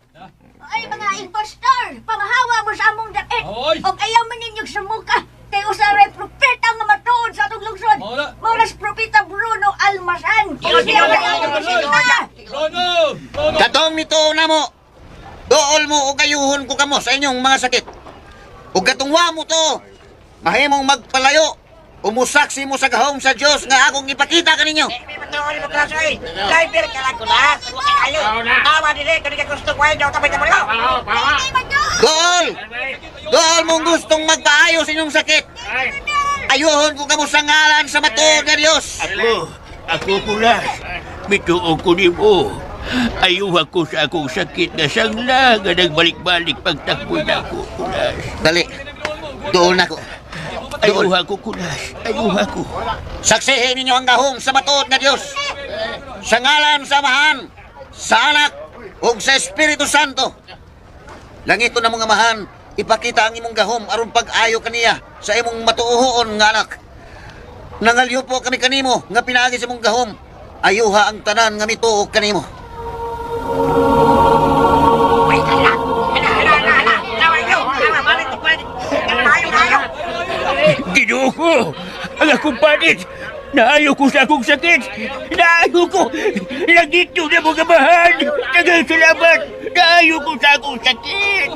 Ay, mga impostor! Pamahawa mo sa among dakit! Og ayaw man ninyong sumuka! Kay usa ray propeta nga matuod sa atong lungsod! Katong nito na mo, dool mo o kayuhon ko kamo sa inyong mga sakit. Ug katong wa mo to, mahimong magpalayo, umusaksi mo sa gahom sa Dios nga akong ipakita kaninyo. Driver ka lang kulas. Ayo. Tawa dire kani ka gusto ko daw kapit mo. Dool! Dool mong gustong magpaayo sa inyong sakit. Ayuhon ko kamo sa ngalan sa matuod nga Dios. Ako kulas. Mituo ko nimo. Ayuha ko sa akong sakit na sangla nga nagbalik-balik pagtakbo na ako, kulas. Dali. Dool na ko. Ayuha ko, kulas. Ayuha ko. Saksihin ninyo ang gahom sa matuod nga Dios. Sa ngalan sa Amahan, sa Anak, ug sa Espiritu Santo. Langito na mong amahan, ipakita ang imong gahom aron pag-ayo kaniya sa imong matuohoon nga anak. Nangalyo po kami kanimo nga pinaagi sa imong gahom. Ayuha ang tanan nga mituo kanimo. Ginoo ko! Ang akong panit! Naayo ko sa akong sakit! Naayo ko! Langit na mo gamahan! Daghang salamat! Naayo ko sa akong sakit!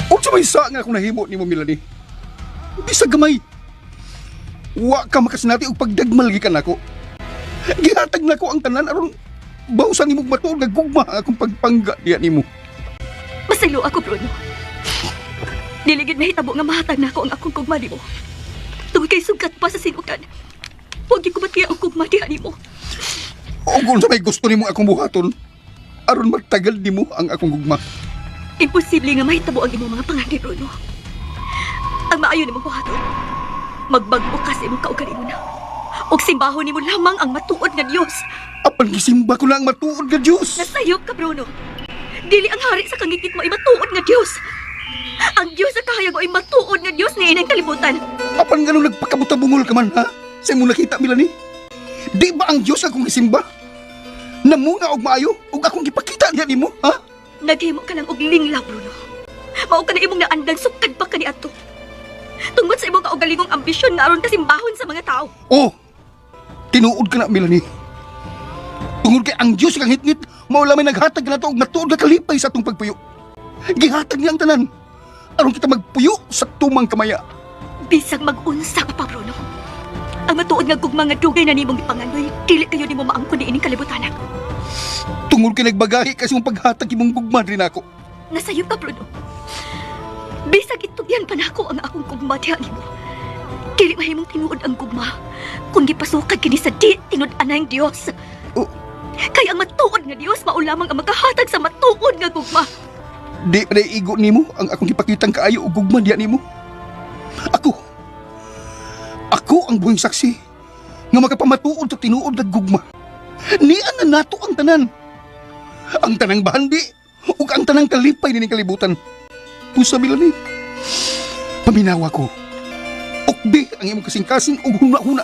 Unsa may sa nga akong nahimo nimo Melanie? Bisag gamay. Wa ka makasinati og pagdagmal gikan nako. Gihatag nako ang tanan aron bausan nimo matuod nga gugma ang akong pagpangga diya nimo. Masaylo ako, Bruno. Dili gid mahitabo nga mahatag nako ang akong gugma nimo. Tungod kay sugat pa sa sinukan. Huwag gyud ko matiya ang gugma diha nimo. Og unsa may gusto nimo akong buhaton aron magtagal nimo ang akong gugma. Imposible nga mahitabo ang imong mga pangandoy, Bruno. Ang maayo nimong buhaton, magbag-o ka sa imong kaugalingon. Ug simbahon nimo lamang ang matuod nga Dios. Apan gisimba ko na ang matuod nga Dios. Nasayop ka, Bruno. Dili ang hari sa kangitngit mo ay matuod nga Dios. Ang Dios sa kahayag mo ay matuod nga Dios niining kalibutan. Apan nganong nagpakabuta-bungol ka man ha? Sa imong nakita Melanie? Di ba ang Dios akong gisimba? Namunga og maayo ug akong gipakita diha nimo ha? Naghimo ka lang og lingla, Bruno. Mao ka na imong naandang sukad pa kaniadto. Tungod sa imong kaugalingong ambisyon nga aron ka simbahon sa mga tao. Oh, tinuod ka na, Melanie. Tungod kay ang Diyos kang hitngit, mao lamay naghatag na og matuod nga kalipay sa atong pagpuyo. Gihatag niya ang tanan aron kita magpuyo sa tumang kamaya. Bisag mag-unsa ka pa, Bruno. Ang matuod nga gugma nga dugay na nimong gipangandoy, dili kayo nimo maangkon niining kalibutan. Tungod kay nagbagahi kasi mong paghatag imong gugma rin ako. Nasayop ka, Bruno. Bisag itugyan pa nako ang akong gugma diha nimo. Dili mahimong tinuod ang gugma kung gipasukad kini sa di tinud-anay Dios. Oh. Kay ang matuod nga Dios mao lamang ang makahatag sa matuod nga gugma. Di pa igo nimo ang akong gipakitang kaayo og gugma diha nimo. Ako ang buhing saksi nga makapamatuod sa tinuod nga gugma. Niya na nato ang tanan. Ang tanang bahandi ug ang tanang kalipay nining kalibutan. Pusa Melanie, paminawa ko. Ukbi ang imong kasing-kasing ug huna-huna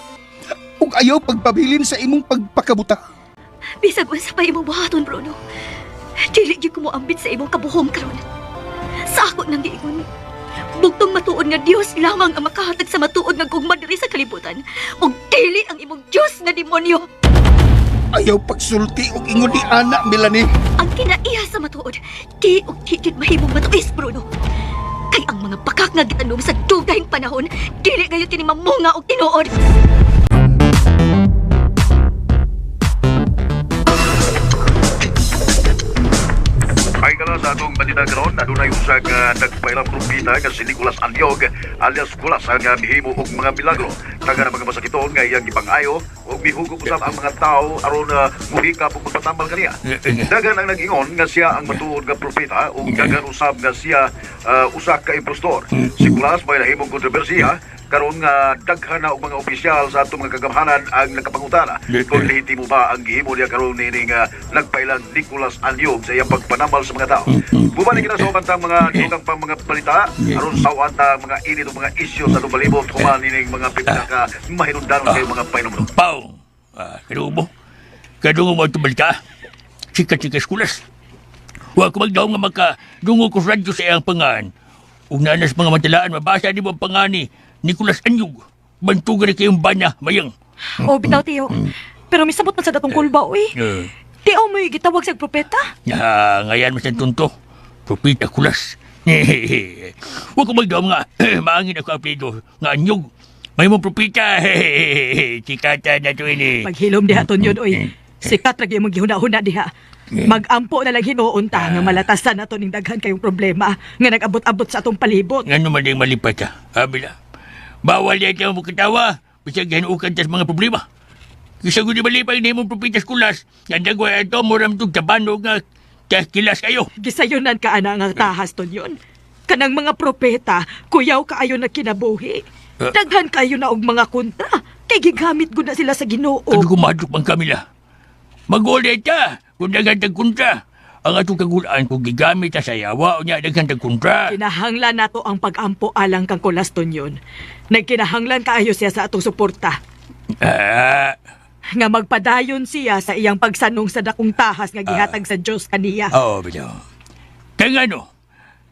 ug ayaw pagpabilin sa imong pagpakabuta. Bisag unsa pa imong buhaton, Bruno. Dili gyud ko moambit sa imong kabuhom karon. Sa ako nang giingon, bugtong matuod nga Dios lamang ang makahatag sa matuod nga gugma diri sa kalibutan, ug dili ang imong Dios nga demonyo. Ayaw pagsulti og ingon ni ana, Melanie. Ang kinaiya sa matuod, di og di gyud mahimong matuis, Bruno. Kay ang mga bakak nga gitanom sa dugayng panahon, dili gayud kini mamunga og tinuod. Ay kala sa atong balita karon adunay usa ka nagpailang propeta nga si Nicolas Anyog alias Kulas ang mihimo og mga milagro. Taga ng mga masakiton nga iyang gipang-ayo ug mihugop usab ang mga tawo aron muhikap ug magpatambal kaniya. Daghan ang nag-ingon nga siya ang matuod nga propeta ug daghan usab nga siya usa ka impostor. Si Kulas may nahimong kontrobersiya Karon nga daghan na og mga opisyal sa atong mga kagamhanan ang nakapangutana kung lehitimo ba ang gihimo niya karon nining nagpailang Nicolas Anyog sa iyang pagpanamal sa mga tao. Bumalik kita sa uban tang mga dugang pang mga balita aron sawan ta mga init ug mga isyu sa atong palibot human nining mga pipila ka mahinundanon kay mga pahinumdom. Pau. Kadugo mo. Kadungo mo itong balita. Sikat-sikat kulas. Wa ko magdaw nga makadungo ko sa radyo sa iyang pangan. Ug nanas mga matalaan, mabasa di mo ang pangan ni Nicolas Anyog. Bantugan ni kayong bana, mayang. Oh, bitaw tiyo. Pero misabot man sa datong kulba, uy. Tiyo mo'y gitawag sa propeta. Ngayan mas tunto. Propeta kulas. Wa ko magdaw nga maangin ako apelyido nga Anyog. May mong propeta. Sikata na to ini. Paghilom diha Tonyon oy. Sikat ra gyud mong gihuna-huna diha. Magampo na lang hinuon ta nga malatasan nato ning daghan kayong problema nga nag-abot-abot sa atong palibot. Ngano man ding malipat ka? Abila. Bawal yan ka mo katawa. Bisag gihanukan tas mga problema. Kisa ko di malipay ni mong propitas kulas. Nga dagway ato mo ram tug tabano nga kilas kayo. Gisayunan ka ana nga tahas Tonyon. Kanang mga propeta, kuyaw kaayo na kinabuhi. Daghan kayo na og mga kontra. Kay gigamit gud na sila sa Ginoo. Ano kumadlok man Camila? Mag-ulit ka kung daghan tag kontra. Ang atong kagulaan kung gigamit ta sa yawa o niya daghan tag kontra. Kinahanglan nato ang pag-ampo alang kang kulas Tonyon. Nagkinahanglan kaayo siya sa atong suporta. Nga magpadayon siya sa iyang pagsanong sa dakong tahas nga gihatag sa Dios kaniya. Oo, bitaw. Kaya nga no,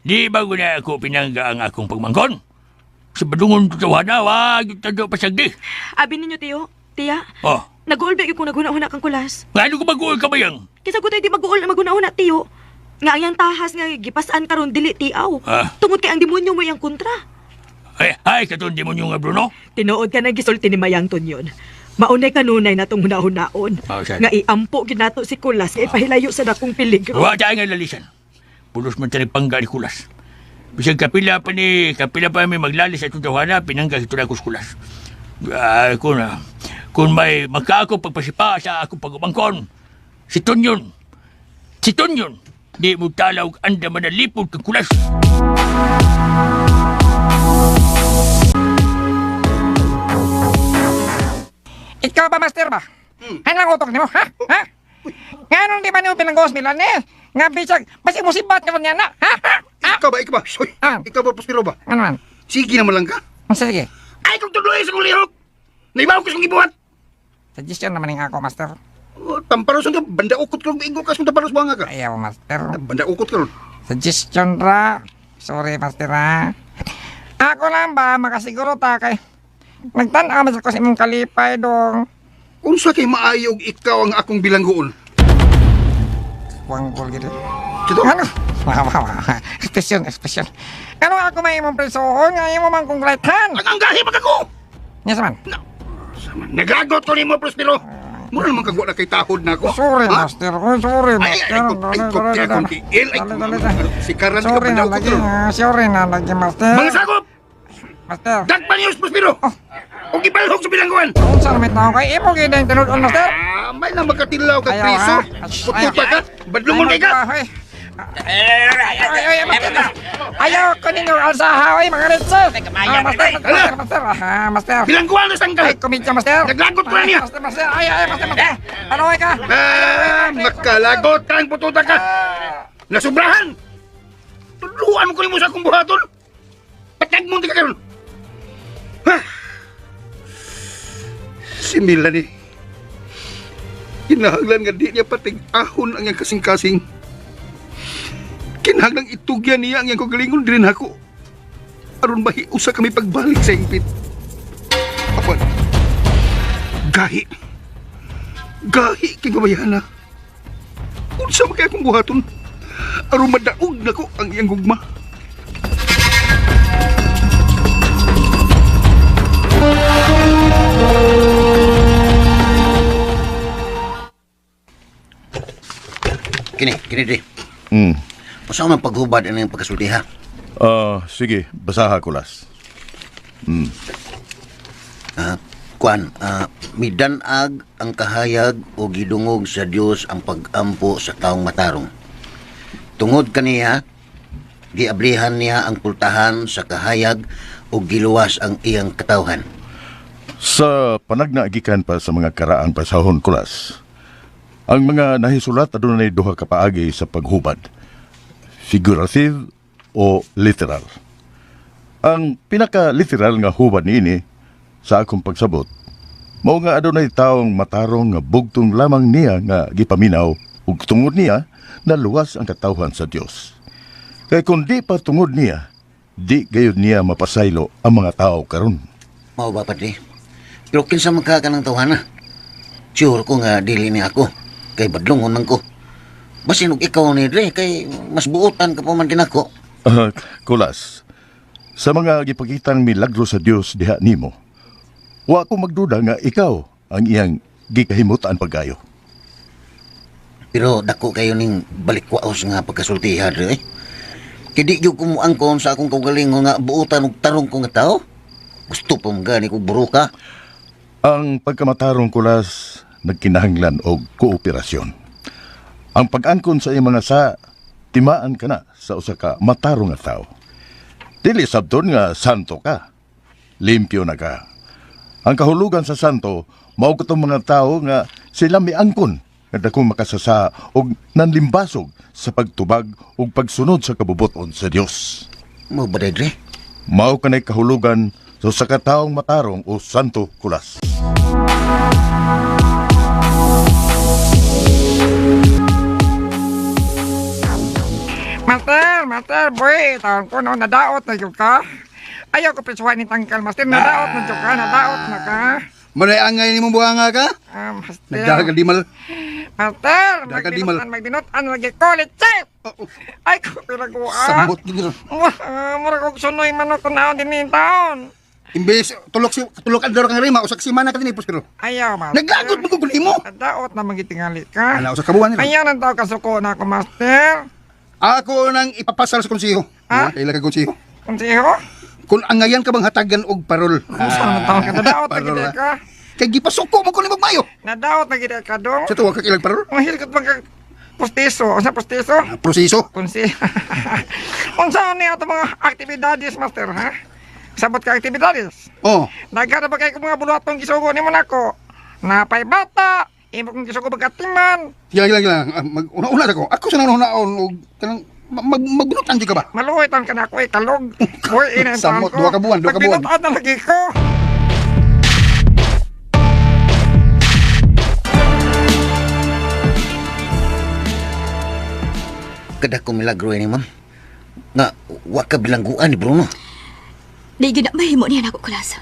di ba ko na ako pinangga ang akong pagmangkon? Sa badungon tutawana, wag yung tado pasagdi. Abi ninyo, tiyo. Tiya, Oh, nag-uol ba kung naghuna-huna kang kulas? nga ano ko mag-uol ka ba yang? Kisa ko tayo di mag-uol maghuna-huna, tiyo. Nga ang iyang tahas nga gipasan karon dili tiaw. Tungod kay ang demonyo mo iyang kontra. Ay, katong demonyo nga, Bruno. Tinuod ka nang gisulti ni Mayang Tonyon. Maunay kanunay natong huna-hunaon. Oh, sad. Nga iampo ginato si Kulas nga ipahilayo sa dakong peligro. Wa tayo nga lalisan. Pulos man tayo pangga ni Kulas. Bisag kapila pa may maglalis at tutawana, pinangga ito na kulas. Kung may makaako pagpasipa sa akong pagumangkon, si Tonyon, di mo talaw anda manalipod kang Kulas. Ikaw ba, Master ba? Ano lang utok nimo, ha? Ha? Nga nung di ba niyo pinanggos nila ni? Nga bisag, basig musibat ka niya na, ha? Ha? Ikaw ba? Soy, ikaw ba, Prospero ba? Ano man? Sige naman lang ka. Sige. Ay, kung tuloy sa kong lihok! Naibaw ko sa kong gibuhat! Suggestion naman yung ako, Master. Oh, tamparos ka, banda ukot ka, ingo ka, tamparos buhanga ka. Ayaw, Master. Banda ukot ka ron. Suggestion ra. Sorry, Master, ha? Ako lang ba, makasiguro ta kay... Nagtanaw man sa ko sa imong kalipay, dong. Unsa kay maayog ikaw ang akong bilanggoon? Wanggol gid. Kito? Ano? Ekspresyon. Ano ako may imong presohon nga imo man kong right hand? Ang gahi pa kako! Yes man. Nagagot ko nimo, Prospero. Mura naman kagwa na kay tahod na ako. Sorry, Ha? Master. Oh, sorry, Master. Ay, ay, tiil, ay, sikaran ka, Sorry na banda ukot lagi. ron. Sorry na lagi, Master. Mga sakop! Master. Dagpan niyo, Prospero! O gibalhog sa bilangguan! Unsa naman tao kay imo gid ang tinud-on, Master? May na makatilaw ka Ayaw, priso. ha? Putupa ka, badlungon kay ka. Ay, ay, ay, ayaw ko ninyo alsaha, oy, mga ritso. Master, master, master, master. Bilangguan na sangkal. Ay, kumidya, master. Naglagot ko na niya. Master, master, ay, ay, master, master. Ano ay ka? Nakalagot ka ang pututa ka. Nasubrahan. Tudluan ko nimo sa akong buhaton. Patag mo ka karon. Ha? Si Melanie. Kinahanglan nga di niya patig-ahon ang iyang kasing-kasing. Kinahanglan itugyan niya ang iyang kagalingon din ako. Aron mahiusa kami pagbalik sa ingpit. Apan, gahi. Gahi kay babayana. Unsa man kay akong buhaton? Aron madaog nako ang iyang gugma. Kini di. Usa man paghubad ang iyong pagkasulti ha? Sige, basaha kulas. Kuan, midanag ang kahayag o gidungog sa Dios ang pagampo sa taong matarong. Tungod kaniya, giablihan niya ang pultahan sa kahayag ug giluwas ang iyang katawhan. Sa panagnagikan pa sa mga karaang pasahon, Kulas, ang mga nahisulat adunay duha ka paagi sa paghubad. Figurative o literal. Ang pinaka-literal nga hubad niini sa akong pagsabot, mao nga adunay taong matarong nga bugtong lamang niya nga gipaminaw ug tungod niya naluwas ang katawhan sa Dios. Kay kung di pa tungod niya, di gayud niya mapasaylo ang mga tao karon. Mao ba, Padre? Pero kinsa man ka kanang tawhana? Sure ko nga dili ni ako. Kay badlongon man ko. Basin og ikaw ni Dre, kay mas buotan ka pa man kinako. Kulas, sa mga gipakitang milagro sa Dios diha nimo, wa ko magduda nga ikaw ang iyang gikahimutan pagkayo. Pero dako kayo ning balikwaos nga pagkasultihan, Dre. Eh. Kay di gyud ko moangkon sa akong kaugalingon nga buotan og tarong ko nga tao. Gusto pa man gani ko buruka. Ang pagkamatarong, Kulas, nagkinahanglan og kooperasyon. Ang pag-angkon sa iyang mga sa, timaan ka na sa usa ka matarong nga tao. Dili sabton nga santo ka. Limpyo na ka. Ang kahulugan sa santo, mao katong mga tao nga sila miangkon nga dakong makasasa og nanlimbasog sa pagtubag ug pagsunod sa kabubuton sa Dios. Mao ba, Dre? Mao kanay kahulugan sa usa ka taong matarong o santo, Kulas. Master, master, boy, taon ko no, nadaot na jud ka. Ayaw ko pisuhan ni tangkal, master, nadaot na jud ka, nadaot na ka. Maray angay ni mong buhanga ka? Ah, master. Nagdaga dimal. Master, Daga di mal- magdinutan, magdinutan, lagi ko, litsi! Ay, ko, pinagua. Samot gid ron. Murag og sunoy manok tanawon din ni taon. Imbes tulok si tulok adlaw kang rima usak semana ka dinhi pero. Ayaw, master. Naglagot mo kung mo. Nadaot na magitingali ka. Ala usak ka buwan nila. Ayaw nang tao kasuko na ako, master. Ako nang ipapasal sa konseho. Ha? Kaila ka konseho. Konseho? Kung angayan ka bang hatagan og parol. Unsa man taon ka nadaot na Parol, gid ah. ka. Kay gipasuko mo ko ni magmayo. Nadaot na gid ka dong. Sa tuwa ka kilag parol. Ang hilkot man ka postiso. Unsa postiso? Proseso. Kunsi. Unsa ni ato mga aktibidades, master, ha? Sabot ka aktibidades. Oh. Nagkana ba kay ko mga buluhatong gisugo nimo nako? Napay bata, imo kong gisugo pagkatiman. Gila gila gila. Mag una-una ako. Ako sa nang og kanang magbinutan jud ka ba? Maluoy tan ka nako eh, kalog. Boy, ina ang Samot, ko. duha ka buwan, duha ka buwan. Pagbinutan na lagi ko. Kadako milagro ini, ma'am. Nga wa ka bilangguan ni Bruno. Di gyud na mahimo niya nako, Kulas.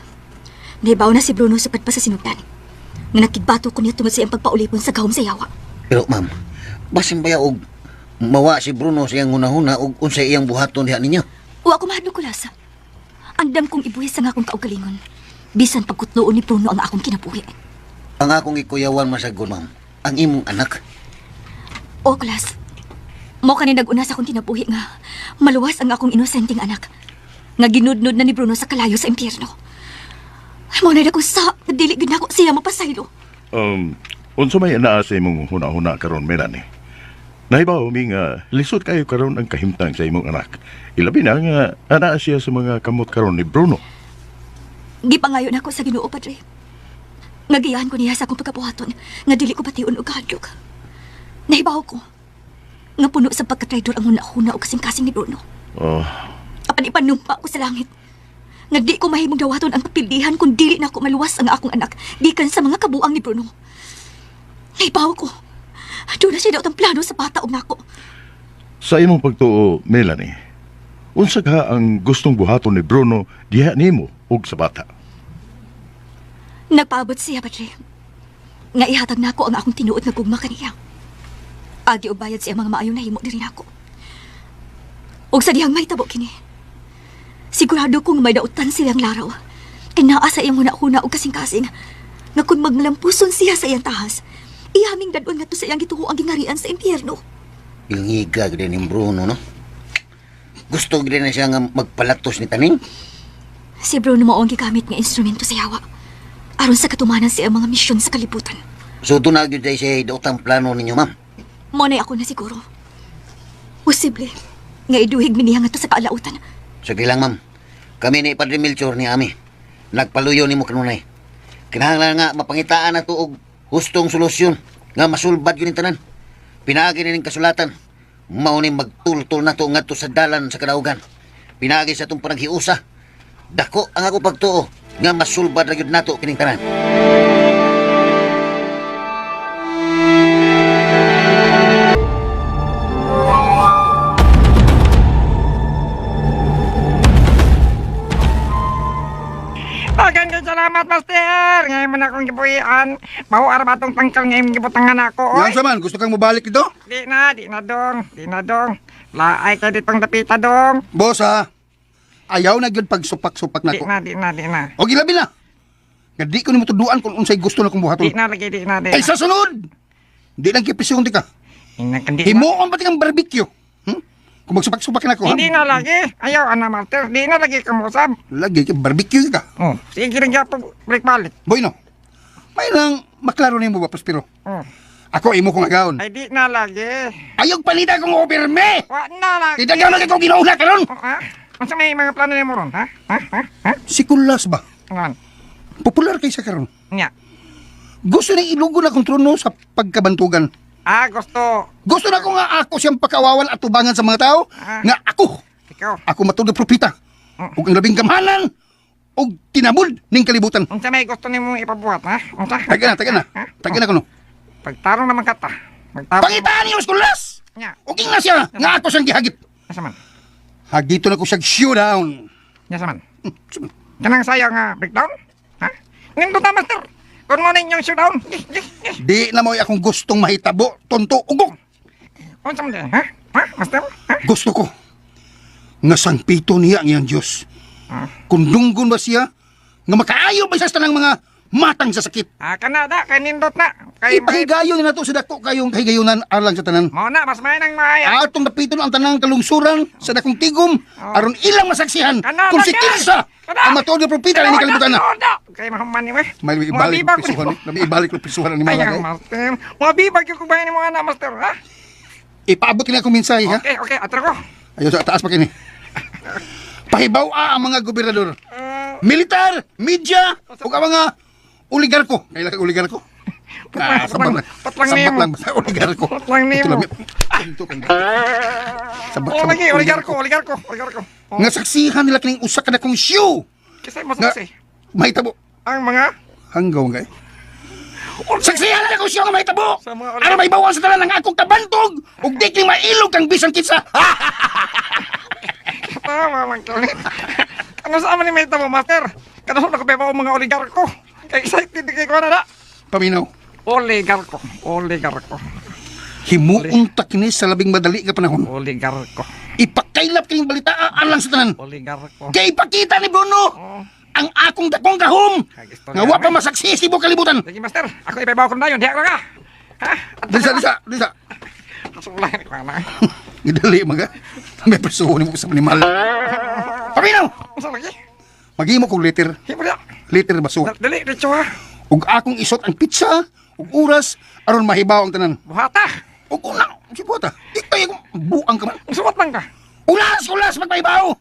Nahibaw na si Bruno sa pa sa sinugdan. Nga nakigbato ko niya tungod sa iyang pagpaulipon sa gahom sa yawa. Pero ma'am, basin baya og mawa si Bruno sa iyang hunahuna og unsay iyang buhaton diha ninyo. Wa ko mahadlok, Kulas. Andam kong ibuhis ang akong kaugalingon. Bisan pagkutloon ni Bruno ang akong kinabuhi. Ang akong ikuyawan masagol, ma'am, ang imong anak. O, Kulas. Mo kani nag-una sa akong kinabuhi nga maluwas ang akong inosenteng anak. Nga ginudnud na ni Bruno sa kalayo sa impyerno. Mo na ko sa dili gid nako siya mapasaylo. Unsa may anaa sa imong huna-huna karon, Melanie? Nahibaw mi nga lisod kayo karon ang kahimtang sa imong anak. Ilabi na nga anaa siya sa mga kamot karon ni Bruno. Gipangayo nako sa Ginoo, Padre. Nga giyahan ko niya sa akong pagkabuhaton nga dili ko bation og kahadlok. Nahibaw ko nga puno sa pagkatraidor ang huna-huna o kasing-kasing ni Bruno. Oh, Apan ipanumpa ko sa langit nga di ko mahimong dawaton ang kapildihan kung dili na ako maluwas ang akong anak gikan sa mga kabuang ni Bruno. Nahibaw ko. Doon na siya daw ang plano sa bata og nako. Sa imong pagtuo, Melanie, unsa ka ang gustong buhaton ni Bruno diha nimo ug sa bata? Nagpaabot siya, Padre. Nga ihatag nako ang akong tinuod nga gugma kaniya. Agi og bayad siya mga maayong nahimo diri nako. Og sa dihang mahitabo kini. Sigurado kong may dautan silang laraw. Kay naa sa iyang huna-huna og kasing-kasing. Nga kung maglampuson siya sa iyang tahas, iyaming dadon ngadto sa iyang gituho ang gingarian sa impyerno. Ilngiga gid ni Bruno, no? Gusto gid na siya nga magpalatos ni Taning. Si Bruno mao ang gigamit nga instrumento sa yawa. Aron sa katumanan sa iyang mga misyon sa kalibutan. So doon na gyud siya daotang plano ninyo, ma'am. Mo na ako na siguro. Posible nga iduhig mi niya ngadto sa kaalautan. Sige lang, ma'am. Kami ni Padre Melchor ni Ami. Nagpaluyo nimo kanunay. Kinahanglan nga mapangitaan na og hustong solusyon nga masulbad yun tanan. Pinaagi ni ning kasulatan. Mao ni magtultol na to ngadto sa dalan sa kadaugan. Pinaagi sa atong panaghiusa. Dako ang ako pagtuo nga masulbad ra gyud nato kining tanan. Dagan kay salamat, Master. Ngayon man akong gibuhian. Mauar ba tong tangkal ngayon gibutangan ako, oy? Yan sa man, gusto kang mabalik dito? Di na, di na dong. Di na dong. Laay kay ditong dapita dong. Boss ha, ayaw na gyud pagsupak-supak Di nako. na, di na, di na. O gilabi na. Nga di ko nimo tuduan kung unsay gusto na kong buhaton. Di na lagi, di na, di Ay na. sa sunod. Di lang kipisyon ti ka. Di na. Himuon pa ti kang barbecue. Kung magsupak-supak na ko, ha? Hindi na lagi. Ayaw, ana, Master. Di na lagi kamusab. Lagi kay barbecue ka. Oh, sige rin gyapon balik-balik. Boy no. May lang maklaro nimo ba Prospero? Oh. Ako imo kong agaon. Ay, di na lagi. Ayog palita kong opirme. Wa na lagi. Kita ka ko ginauna karon. Oh, ha? Unsa may mga plano nimo ron, ha? Ha? Ha? Ha? Si Kulas ba? Ano? Popular kay sa karon. Nya. Gusto ni ilugo na kong trono sa pagkabantugan. Ah, gusto. Gusto na ko nga ako siyang pakawawan at tubangan sa mga tao Ah. nga ako. Ikaw. Ako matulog propita. Ug ang labing gamhanan ug tinabod ning kalibutan. Unsa may gusto nimo ipabuhat, ha? Unsa? Taga na, taga na. Taga na kuno. Pagtarong naman kata. Magtarong. Pangitaan niyo Kulas. Nya. Ug na siya nga ako siyang gihagit. Asa man? Hagito na ko siyang showdown. Nya sa man. Kanang sayo nga breakdown? Ha? Nindot na, master. Good morning yung showdown. Gi, gi, gi. Di na mo'y akong gustong mahitabo, tonto, ugok. Unsa man di, ha? Ha, master? Ha? Gusto ko nga sangpito niya ang iyang Diyos. Kung dunggon ba siya, nga makaayo ba siya sa tanang mga matang sa sakit. Ah, kana da kay nindot na. Kay Ipahigayon na nato sa dako kayong kahigayunan alang sa tanan. Mao na mas may nang maaya. Atong dapiton ang tanang kalungsuran sa dakong tigom aron ilang masaksihan Kana, kung si kana! Kinsa ang matuod nga propeta ni kalibutan na. Kana, Kay mahuman ni we. May ibalik Mabibag ko pisuhan ni, ibalik ko pisuhan ni Ay, mga kay. master. Mabibag yung kubayan ni mga anak, master, ha? Ipaabot kini akong mensahe ha. Okay, okay, atro ko. Ayo sa taas pa kini. Pahibaw ang mga gobernador. Militar, media, ug ang mga oligarko. Kailan ka oligarko? Ah, sabak lang. Patlang Sabak nimo. lang basta oligarko. Patlang nimo. Ito lang, ito kang- Sabak, Oh, sabak, lagi, oligarko, oligarko, oligarko. Oh, Nga saksihan nila kining usa ka dakong show. Kisay mo saksi. Mahitabo. Ang mga Hanggaw nga eh. Saksihan nila kung siya nga mahitabo. Sa mga Aron mahibawan sa tanan ang akong kabantog ug di kini mailog kang bisan kinsa. Tama man kulit. Ano sa aman ni Meta mo, master? Kano sa nakapeba ang mga oligarko? Kay excited kay ko na na. Paminaw. Oligarko, oligarko, Himuong ta kini sa labing madali nga panahon. oligarko, Ipakailap kining balita alang sa tanan. oligarko. Kay ipakita ni Bruno ang akong dakong gahom nga wa pa masaksi sa tibuok kalibutan. Sige, master. Ako ipabaw ko na yun. Diha ka ka. Ha? Disa, disa, disa. Kasulay ko na. Gidali maga. May presuho nimo sa animal. Paminaw! Unsa lagi? Maghimo kog letter. Himo diha. Letter ba suwat? Dali, diretso ha. Ug akong isot ang pizza ug oras aron mahibaw ang tanan. Buhata. Ug una, si buhata. Ikay akong buang ka man. Suwat man ka. Ulas, ulas magpahibaw.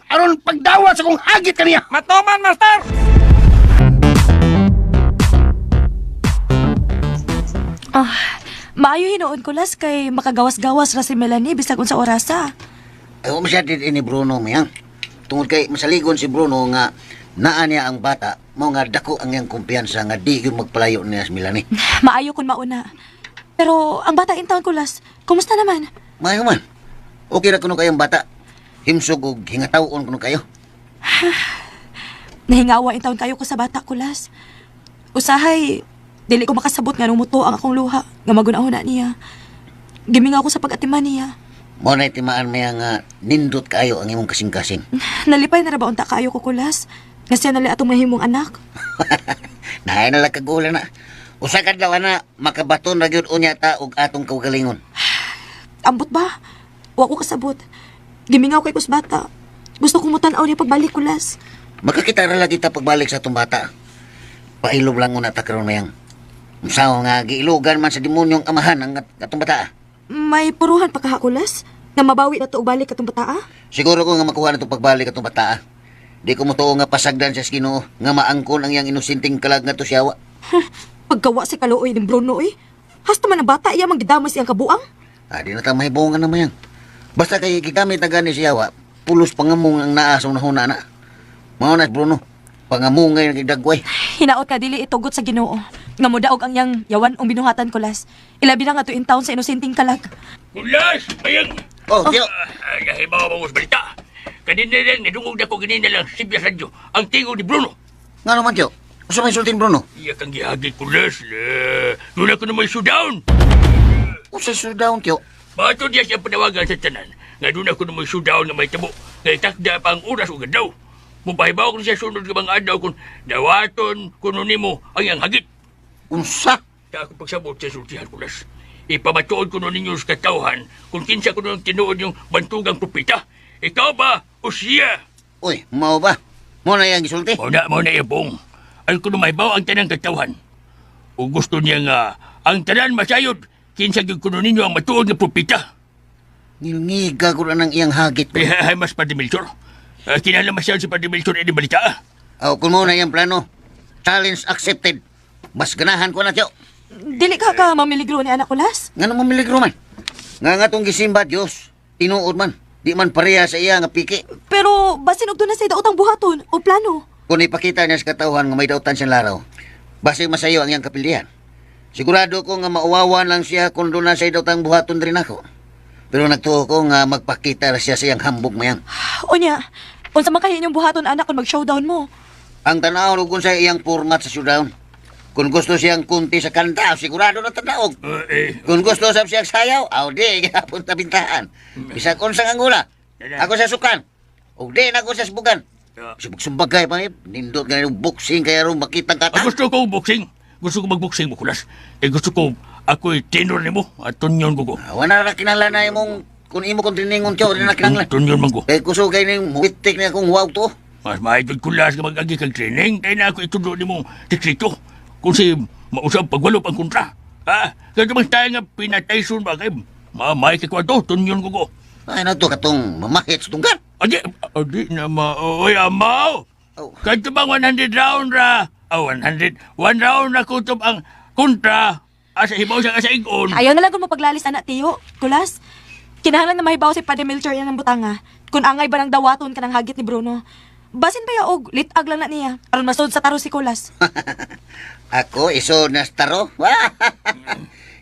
Aron pagdawat sa kong hagit kaniya. Matuman, master. Ah, maayo hinuon ko las kay makagawas-gawas ra si Melanie bisag unsa orasa. Ay, wa masyad din ni Bruno mayang. Tungod kay masaligon si Bruno nga naa niya ang bata, mao nga dako ang iyang kumpiyansa nga di gyud magpalayo niya sa Melanie. Maayo kun mauna. Pero ang bata in town ko las, kumusta naman? Maayo man. Okay ra kuno kayong bata. Himsog og hingatawon kuno kayo. Nahingawa in town kayo ko sa bata ko las. Usahay, dili ko makasabot nga nung muto ang akong luha nga magunahuna niya. Gimingaw ko sa pag-atiman niya. Mao na timaan maya nga nindot kaayo ang imong kasing-kasing. Nalipay na ra ba unta kaayo ko kulas? Nga siya nali atong mahimong anak. Nahay na lang kagula na. Usa ka adlaw na makabaton ra gyud unya ta og atong kaugalingon. Ambot ba? Wa ko kasabot. Gimingaw kay kus bata. Gusto ko mutan-aw niya pagbalik kulas. Makakita ra lagi ta pagbalik sa atong bata. Pailob lang una ta karon mayang. Usaw nga giilugan man sa demonyong amahan ang atong bata. May puruhan pa kaha kulas? Nga mabawi na to og balik atong bataa? Siguro ko nga makuha na itong pagbalik atong bata. Di ko motuo nga pasagdan siya sa Ginoo nga maangkon ang iyang inosenteng kalag nga to siyawa. Paggawa si kaluoy ni Bruno eh. Hasta man ang bata iya manggidamay siyang kabuang. Ah, di na ta mahibongan na mayang. Basta kay gigamit na gani siyawa, pulos pangamong ang naa sa unahuna na. Mao na si Bruno, pangamungay na gidagway. Hinaot ka dili itugot sa Ginoo. Nga modaog ang iyang yawan ong binuhatan ko las. Ilabi na nga tuin taon sa inosenteng kalag. Kulas! Mayang! Oh, Tiyo! Nahibaw mo sa balita. Kanina lang, nadungog na ko kanina lang Sibya Radyo, ang tingog ni Bruno. Nga naman, Tiyo? Usa may sultin, Bruno? Iya kang gihagit, Kulas. Doon ako na may showdown. Usa showdown, Tiyo? Bato diya siya panawagan sa tanan. Nga doon ako na may showdown nga may tabo. Nga itakda pa ang oras o gadaw. Mupahibaw ko siya sunod ka bang adlaw kung dawaton kuno nimo ang iyang hagit. Unsa? Sa ako pagsabot sa sultihan, Kulas. Ipamatuod ko ninyo sa katawhan kung kinsa ko nung tinuod yung bantugang propita. Ikaw ba o siya? Uy, mao ba? Mo na iyang gisulti? Mao na iya buong. Ay kuno mahibaw ang tanang katawhan. O gusto niya nga ang tanan masayod, kinsa gyud kuno ninyo ang matuod nga propita. Nilngiga ko na ng iyang hagit. Eh, ay, mas Padre Melchor. Kinahanglan masyado si Padre Melchor ini balita. Ah. Aw, kung mo na iyang plano. Challenge accepted. Mas ganahan ko na, Tiyo. Dili ka ka mamiligro ni anak ko las. Nga naman miligro man. Nga nga tong gisimba, Diyos. Tinuod man. Di man pareha sa iya nga piki. Pero basin og doon na sa daotang buhaton o plano. Kung ipakita niya sa katawhan nga may dautan siyang laraw, basig masayo ang iyang kapilihan. Sigurado ko nga mauwawan lang siya kung doon na sa dautang buhaton rin ako. Pero nagtuo ko nga magpakita ra siya sa iyang hambog mayang. Unya, unsa man kay inyong buhaton anak kung mag-showdown mo? Ang tanaw kung sa iyang format sa showdown. Kung gusto siyang kunti sa kanta, sigurado na tanaog. Kung gusto sab siyang sayaw, aw di gihapon ta bintahan. Bisag unsang angula. Ako sa sukan. Ug di na ako sa subukan. Subag-sumbag kay pa nindot ganun boxing kaya ron makita kata. Ah, gusto ko boxing. Gusto ko mag-boxing mo, Kulas. Eh, gusto ko ako'y tenor nimo at tunyon ko ko. Wala na kinahanglan na imong kung imo kong triningon tiyo, wala na kinahanglan. Tunyon man ko. Kay kusog kay ning muwitik na akong wow to. Mas maayod Kulas nga mag-agi kag training kay na ako itudo nimo sikreto. Kung si mausab pagwalop ang kontra. Ah, kaya bang tayo nga pinatayson ba kay mamay kay kwarto, tunyon ko ko. Ay na to katong mamahit sa tunggan. Adi, adi na ma, oy amaw. Oh. Kadto bang 100 round ra? Ah, 100, one round na kutob ang kontra. Asa hibaw siya ka sa igon. Ayaw na lang kung mapaglalis anak tiyo. Kulas, kinahanglan na mahibaw si Padre Melchor yan ang butanga. Kung angay ba ng dawaton ka ng hagit ni Bruno. Basin ba ya og litag lang na niya aron masud sa taro si Kulas. Ako, iso na sa taro.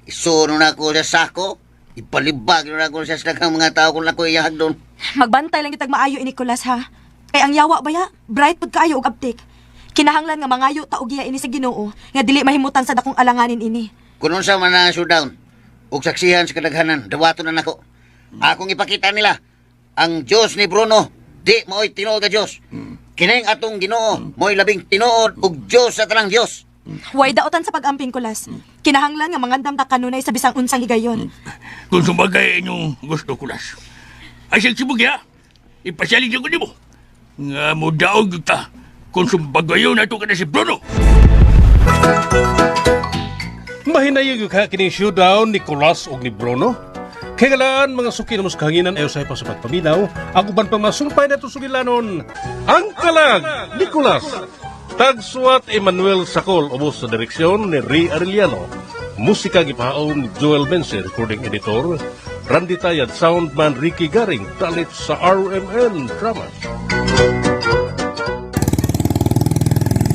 Iso na ako sa sako. Ipalibag na ako sa daghang mga tao kung ako iyahag doon. Magbantay lang kitag maayo ini Kulas ha. Kay ang yawa ba ya, bright pud kaayo og abtik. Kinahanglan nga mangayo ta og iya ini sa Ginoo nga dili mahimutan sa dakong alanganin ini. Kung unsa man ang showdown, ug saksihan sa kadaghanan, dawaton na nako. Akong ipakita nila, ang Diyos ni Bruno, di mao'y tinuod nga Diyos. Kining atong Ginoo, mo'y labing tinuod ug Diyos sa tanang Diyos. Way daotan sa pag-amping Kulas. Kinahanglan nga mangandam ta kanunay sa bisang unsang higayon. Kung sumagay inyong gusto, Kulas. Ay, siyang sibog ya. Ipasyalig ko nimo. Nga mo daog ta. Kung sumbagayon na ito ka na si Bruno. Mahinayog ka kining showdown ni Nicolas ug ni Bruno. Kay ngalaan mga suki na mas kahanginan ayo sa pa sa pagpaminaw, ang uban pang masumpay na sugilanon. Ang kalag, Nicolas. Tagsuat Emmanuel Sakol ubos sa direksyon ni Ray Arellano. Musika gipahaon ni Joel Bense, recording editor. Randy Tayad, soundman Ricky Garing, dalit sa RMN Drama.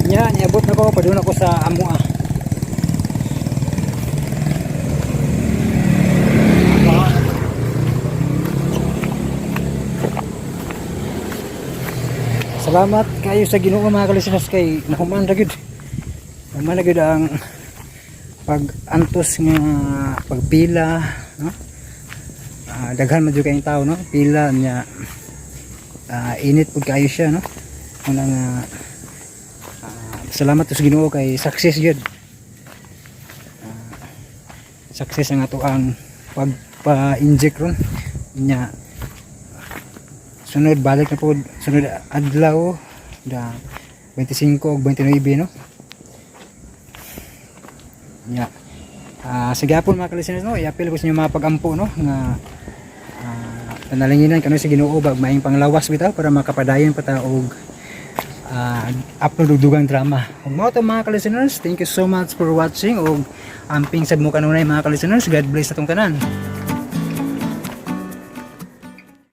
Nya, niabot na ko, padung ako sa Amua. Salamat kayo sa Ginoo mga kalistenas kay nahuman ra gyud. Human ra gyud ang pag-antos nga pagpila, no? Daghan man jud kayong tao, no? Pila nya, init pud kaayo siya, no? Una nga salamat sa Ginoo kay success gyud. Success ang ato ang pagpa-inject ron. Nya sunod balik na po sunod adlaw da 25 ug 29, no? Nya sige po mga kalisteners, no, i-appeal ko sa inyo mga pag-ampo, no, nga panalanginan kanu sa Ginoo ba maayong panglawas bitaw para makapadayon pa ta og upload og dugang drama. Ug mao to, mga ka-listeners, thank you so much for watching ug amping sad mo kanunay, mga ka-listeners. God bless atong tanan.